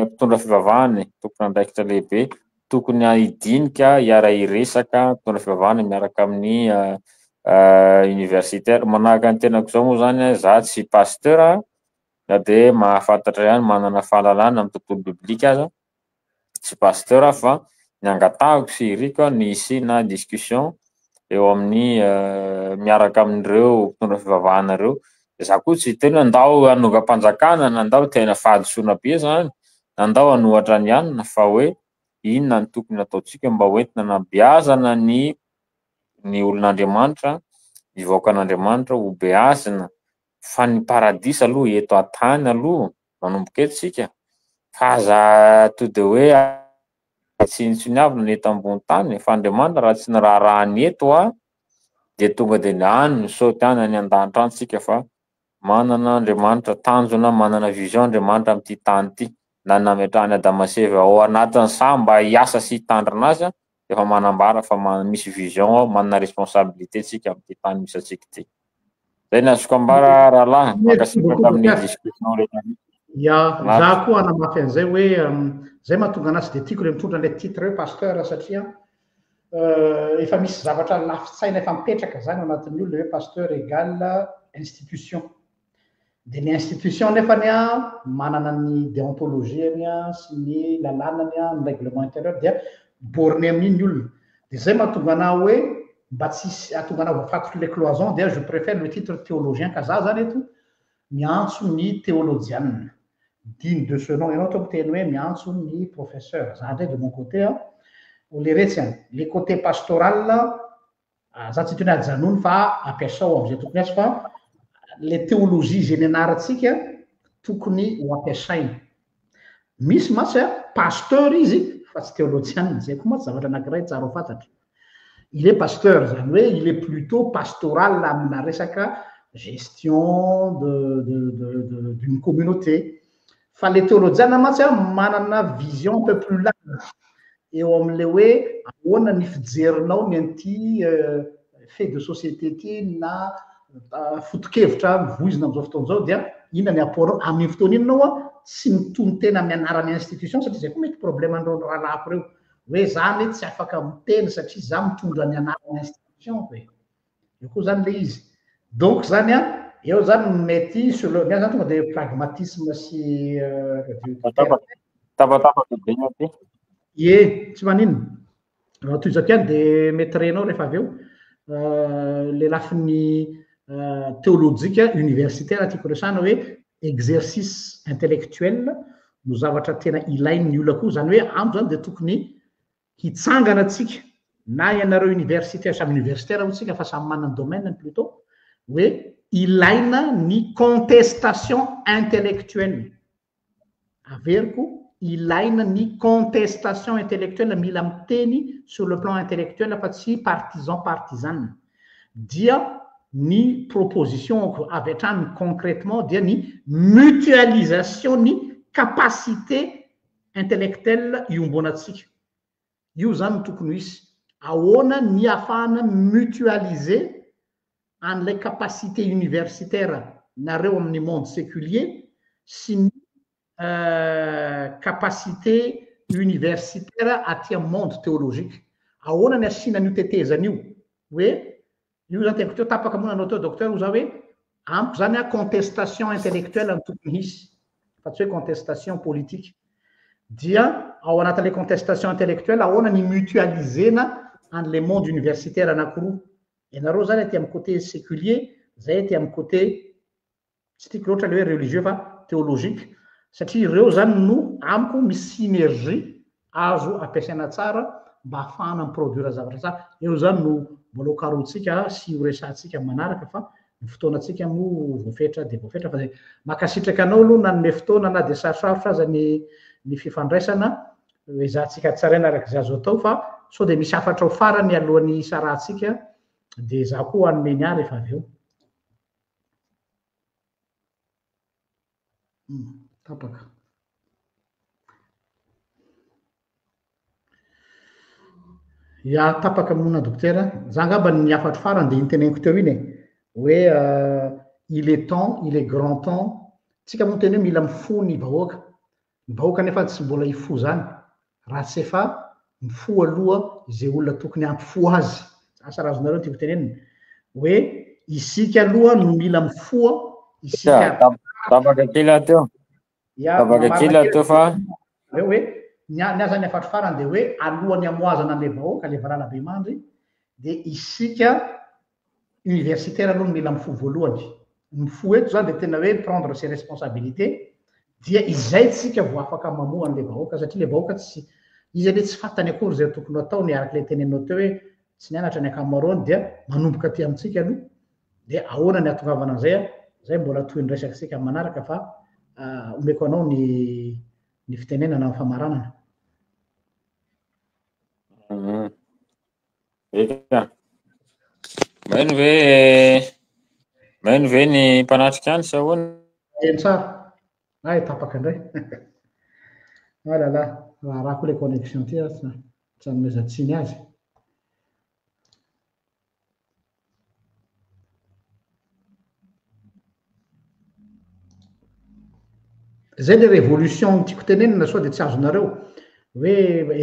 mpitondra fivavahana e, tompon'andraikitra lehibe tokony hidinika hiara-hiresaka mpitondra fivavahana miaraka amin'ny universitaire. Manahaka ny tenako zao moa zany za tsy pasteur na de mahafantatra ihany manana fahalalana amin'ny tontolo biblika aza tsy pasteur aho fa ny angatahako sy iriko ny hisiana discussion eo amin'ny miaraka amin'ireo mpitondra fivavahana ireo. Za koa tsy hiteny hoe andao hanongam-panjakana na andao tena fahadisoana be zany, andao hanohatra ny hanina fa hoe inona no tokony ataontsika mba hoentina hanabeazana ny ny olon'Andriamanitra, ny vahoakan'Andriamanitra ho beazina fa ny paradisa aloha eto an-tany aloha manomboka eto isika fa aza to de hoe tsinontsiniavina ny eto ambony tany fa Andriamanitra raha tsy niraharaha ny eto dia tonga de any misaoty any any an-danitra any isika fa manana Andriamanitra tanjona, manana vision Andriamanitra amin'ity tany ity na nametrahany Adama sy Eva ao anatin'ny saha mba hiasa sy hitandrina azy efa manambara fa misy vision ao, manana responsabilité tsika amin'ity tany misy antsika ity. Zay ny azoko ambara rahalahy, mankasitraka amin'ny discussion rehetra. Ya, za koa hanamafy an'izay hoe zay mahatonga anazy dia tiako le mitondra an'ilay titre hoe pasteur satria efa misy zavatra lafin-tsaina efa mipetraka zany ao anatin'ny olona hoe pasteur égale institution. Dia ny institution nefany an, manana ny déontologie-ny an, sy ny lalànany an, ny règlement intérieur dia borné amin'iny ny olona. Dia izay mahatonga anah hoe mba tsy hisy hahatonga anah voafatotry le cloison dia je préfère le titre théologien ka za zany eto miantso ny teolojianina digne de ce nom, ianao toa miteny hoe miantso ny professeur, za indray de mon côté an, leretsy an, le côté pastoral Za tsy hiteny hoe ajanony fa ampiasao amin'izay tokony azy fa le théologie izay nianarantsika tokony ho ampiasaina. Misy mantsy a, pasteur izy fa tsy théolojianina, zay koa mantsy zavatra anankiray tsara ho fantatra. Il est pasteur, zany hoe il est plutôt pastoral amina resaka gestion de de de de d'une communauté. Fa le teolojiana mantsy a manana vision un peu plus large eo amin'ilay hoe ahoana ny fijerinao ny an'ity fait de société ity na foto-kevitra voizina amin'izao fotoana izao dia inona ny apport-nao amin'iny fotoana iny ianao a tsy mitonon-tena amin'ny anaran'ny institution satria izay koa mety problème an'ireo rahalahiko ireo hoe za anie tsy afaka miteny satria za mitondra ny anaran'ny institution-ko e. Eo koa zany le izy. Donc zany an, eo zany mety sur le, ny ahy zany tonga de pragmatisme sy Tapatapaka be ny aty. Ie, tsy maninona. Raha tohizako ihany de mety renao rehefa avy eo. Le lafiny teolojika universitaire tiako resahana hoe exercice intellectuel no zavatra tena ilain'ny olona koa, zany hoe amiko zany de tokony Hitsangana tsika, na ianareo universitaire, samy universitaire hoy tsika fa samy manana ny domaine-ny plutôt, hoe ilaina ny contestation intellectuelle. Averiko, ilaina ny contestation intellectuelle, mila miteny sur le plan intellectuel fa tsy partisan partisane. Dia ny proposition-ko avy hatrany concrètement dia ny mutualisation ny capacité intellectel iombonantsika. Io izany no tokony ho hisy. Ahoana ny ahafahana mi-mutualiser an'ilay capacité universitaire nareo amin'ny monde séculier sy ny capacité universitaire aty amin'ny monde théologique. Ahoana ny asiana an'io tetezana io? Hoe io zany teniko teo, tapaka moa nanao teo docteur, hoy za hoe amiko zany a contestation intellectuelle no tokony hisy fa tsy hoe contestation politique. Dia ao anatin'ilay contestation intellectuelle ahoana ny mutualiser-na an'ilay monde universitaire anankiroa. Ianareo zany aty amin'ny côté séculier, zay aty amin'ny côté tsy tiako loatra ilay hoe religieux fa théologique satria ireo zany no amiko misy synergie azo ampiasaina tsara mba hahafahana mi-produire zavatra tsara. Eo zany no mbola ho karohintsika sy ho resahantsika manaraka fa ny fotoanantsika moa voafetra dia voafetra fa zay. Mankasitraka anao aloha nanome fotoana na dia sarosarotra aza ny ny fifandraisana, ezahantsika tsaraina araka izay azo atao fa sao dia misy hafatra ho farany alohan'ny hisarahantsika dia izaho koa hanome ny ahy rehefa avy eo. Tapaka. Ya, tapaka moa dokotera. Za angamba ny hafatro farany dia iny teneniko teo iny e. Hoe il est temps, il est grand temps. Tsika moa miteny hoe mila mifoha ny vahoaka. Ny vahoaka anefa tsy mbola hifoha izany raha tsy efa mifoha aloha izay olona tokony hampifoha azy. Asa raha azonareo ny tiako tenenina. Hoe isika aloha no mila mifoha, isika. Tapaka kely aho teo. Ya, Tapaka kely aho teo fa. Hoe hoe ny ahy zany hafatro farany dia hoe alohan'ny hamohazana an'ilay vahoaka, ilay valalabemandry, dia isika universitaire aloha no mila mifoha voalohany. Ny mifoha eto zany dia tena hoe prendre ses responsabilités, dia izay tsika vao afaka mamoha an'ilay vahoaka satria ilay vahoaka tsy, izy anie tsy fantany akory izay tokony ho ataony araka ilay teneninao teo hoe tsy nianatra ny ankamaroany dia manomboka aty amintsika aloha dia ahoana ny hahatongavana an'izay an, izay mbola tohin'ny resakitsika amin'ny manaraka fa omeko anao ny ny fitenenana amin'ny famaranana. Eka. Maheno ve maheno ve ny mpanatrika any sa ahoana? Maheno tsara. Ay, tapaka indray. Ah là là, raharaha koa ilay connexion ity ah, tsy anomezan-tsiny azy. Zay le révolution tiako tenenina sao dia tsy azonareo hoe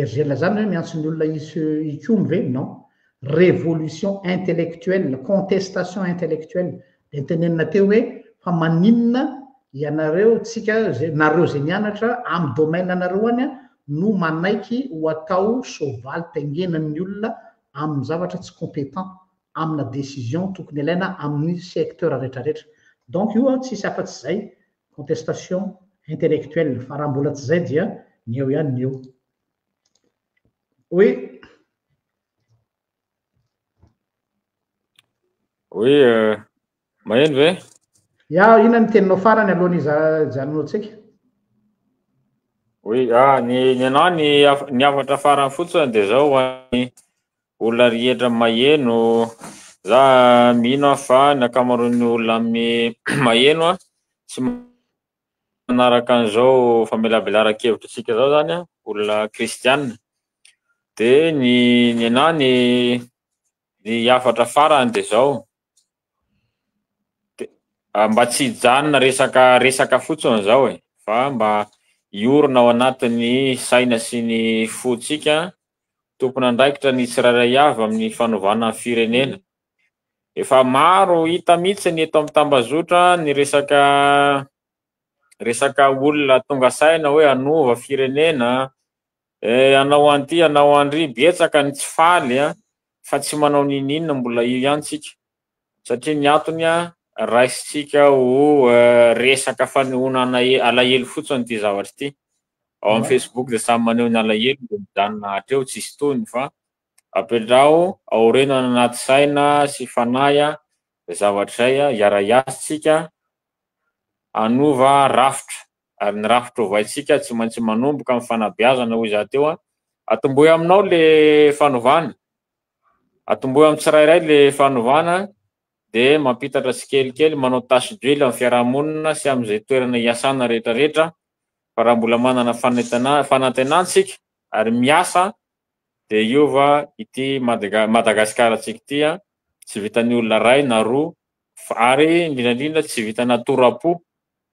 RGL zany hoe miantso ny olona hikomy ve? Non. Révolution intellectuelle, contestation intellectuelle. Dia tenenina teo hoe fa maninona ianareo tsika zay nareo zay nianatra amin'ny domaine anareo any no manaiky ho atao soavaly taingenan'ny olona amin'ny zavatra tsy compétent amina décision tokony alaina amin'ny secteur retraretra. Donc io an tsisy afatsy zay contestation intellectuelle fa raha mbola tsy zay dia ny eo ihany ny eo. Oui. Oui, maheno ve? Ya, inona ny teninao farany alohan'ny hijanonantsika? Oui, ah, ny ny anah ny ny hafatra farany fotsiny dia zao ho an'ny olona rehetra maheno, za mino aho fa ny ankamaroan'ny olona amin'ny maheno a, tsy manaraka an'izao famelabelaran-kevitra antsika zao zany a, olona kristiana. De ny ny anah ny ny hafatra farany de zao, de mba tsy hijanona resaka resaka fotsiny zao e, fa mba hiorina ao anatin'ny saina sy ny fontsika, tompon'andraikitra ny tsirairay avy amin'ny fanovana ny firenena. Efa maro hita mihitsy ny eto amin'ny tambazotra ny resaka resaka olona tonga saina hoe hanova firenena, hanao an'ity, hanao an'ry, betsaka ny tsy faly fa tsy manao n'inon'inona, mbola io ihany tsika. Satria ny antony raisintsika ho resaka fanehoana alahelo fotsiny ity zavatra ity. Ao amin'ny Facebook dia samy maneho ny alahelo dia mijanona hatreo, tsisy tohiny fa apetraho aorenana anaty saina sy fanahy izay zavatra izay, hiara-hiasa tsika hanova rafitra. Ary ny rafitra ovaintsika tsy maintsy manomboka amin'ny fanabeazana hoy izaho teo. Atombohy aminao le fanovana. Atombohy amin'ny tsirairay le fanovana dia mampitatra tsikelikely, manao tache d'huile amin'ny fiarahamonina sy amin'izay toerana iasana rehetrarehetra. Fa raha mbola manana fanantenana isika ary miasa dia hiova ity Madagasikara-ntsika ity, tsy vitan'ny olona iray na roa ary indrindra indrindra tsy vitana tora-po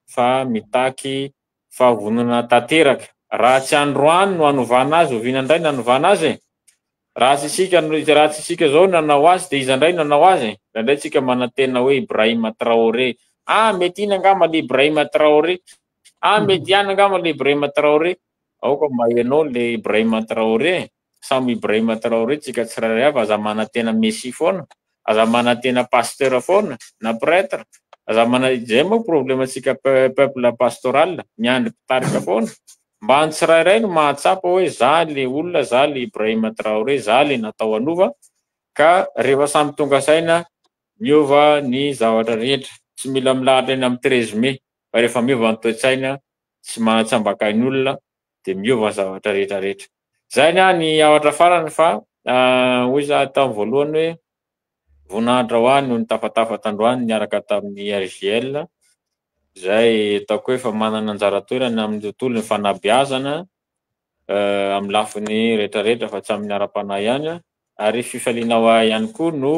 fa mitaky fahavononana tanteraka. Raha tsy androany no hanovana azy, oviana indray no hanovana azy e? Raha tsy isika no, raha tsy isika izao no nanao azy dia iza indray no nanao azy e? Indraindray tsika manantena hoe Ibrahima Traoré. Ah, mety iny angamba le Ibrahima Traoré. Ah, mety ihany angamba le Ibrahima Traoré. Aoka mba ianao le Ibrahima Traoré e. Samy Ibrahima Traoré tsika tsirairay avy, aza manantena Messie foana, aza manantena pasteur foana na prêtre, aza mana, izay moa problème tsika peuple pastoral, miandry mpitarika foana. Mba ny tsirairay no mahatsapa hoe za le olona, za le Ibrahima Traoré, za le natao hanova, ka rehefa samy tonga saina miova ny zavatra rehetra. Tsy mila milahatra eny amin'ny 13 mai, fa rehefa miova ny toe-tsaina, tsy manan-tsambakain'olona, dia miova ny zavatra rehetra rehetra. Zay ny ahy ny hafatra farany fa hoy za tamin'ny voalohany hoe voninahitra ho ahy no nitafatafa tandroany niaraka tamin'ny RJL, izay ataoko hoe efa manana anjara toerana amin'ny tontolon'ny fanabeazana amin'ny lafiny rehetra rehetra fa tsy amin'ny ara-panahy ihany, ary fifaliana ho ahy ihany koa no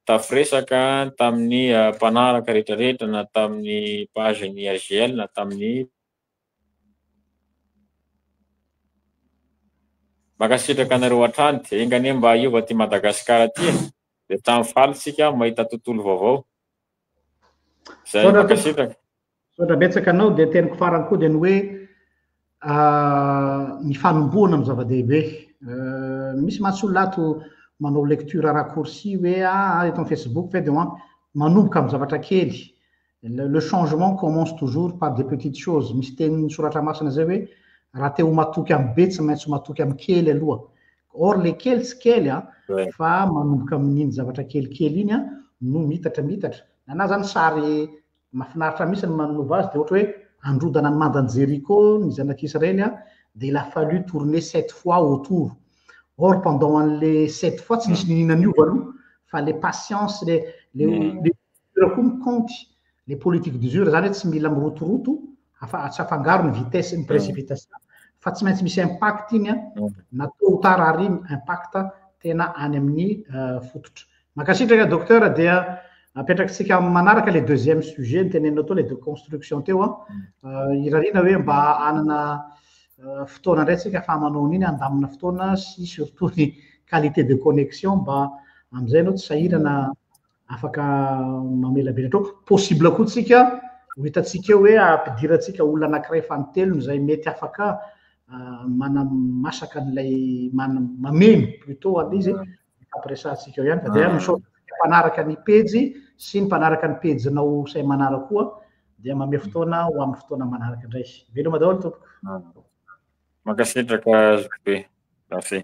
tafiresaka tamin'ny mpanaraka rehetra rehetra na tamin'ny page-n'ny RJL na tamin'ny Mankasitraka anareo hatrany, enga anie mba hiova aty Madagasikara aty e, dia samy faly tsika mahita tontolo vaovao. Zay, mankasitraka. Misaotra betsaka anao, dia teniko farany koa dia ny hoe ny fanombohana no zava-dehibe. Misy mantsy olona ato manao lecture raccourci hoe ah eto amin'ny Facebook ve dia ampy. Manomboka amin'ny zavatra kely. Le changement commence toujours par des petites choses. Misy tenin'ny soratra masina izay hoe raha te ho matoky amin'ny be tsy maintsy matoky amin'ny kely aloha. Or le kely tsy kely an, fa manomboka amin'iny zavatra kelikely iny an no mitatra mitatra. Ny anah zany sary mahafinaritra mihitsy ny manova azy dia ohatra hoe handrodana ny mandan'i Jericho ny zanak'Israely an, dia il a fallu tourner sept fois autour. Or pendant an'le sept fois tsy nisy niniana niova aloha fa le patience, le le le Io koa mi-compte, le politique d'usure zany hoe tsy mila mirotoroto, afa tsy afangaro ny vitesse sy ny précipitation fa tsy maintsy misy impact iny an, na tôt ou tard ary iny impact tena any amin'ny fototra. Mankasitraka docteur dia apetrakitsika amin'ny manaraka le deuxième sujet noteneninao teo le deconstruction teo an, irariana hoe mba hanana fotoana indray tsika afaha manao an'iny, handamina fotoana sy surtout ny qualité de connexion mba amin'izay ianao tsy sahirana afaka mamelabelatra eo. Possible koa tsika ho hitantsika eo hoe ampidirantsika olona anankiray fanintelony izay mety afaka manamasaka an'ilay mameno plutôt an'ilay izy ifampiresahantsika eo ihany fa dia misaotra antsika mpanaraka ny pejy sy ny mpanaraka ny pejinao Say Manara koa dia mamehy fotoana ho amin'ny fotoana manaraka indray. Veloma daholo tompoko. Mankasitraka zoky be. Merci.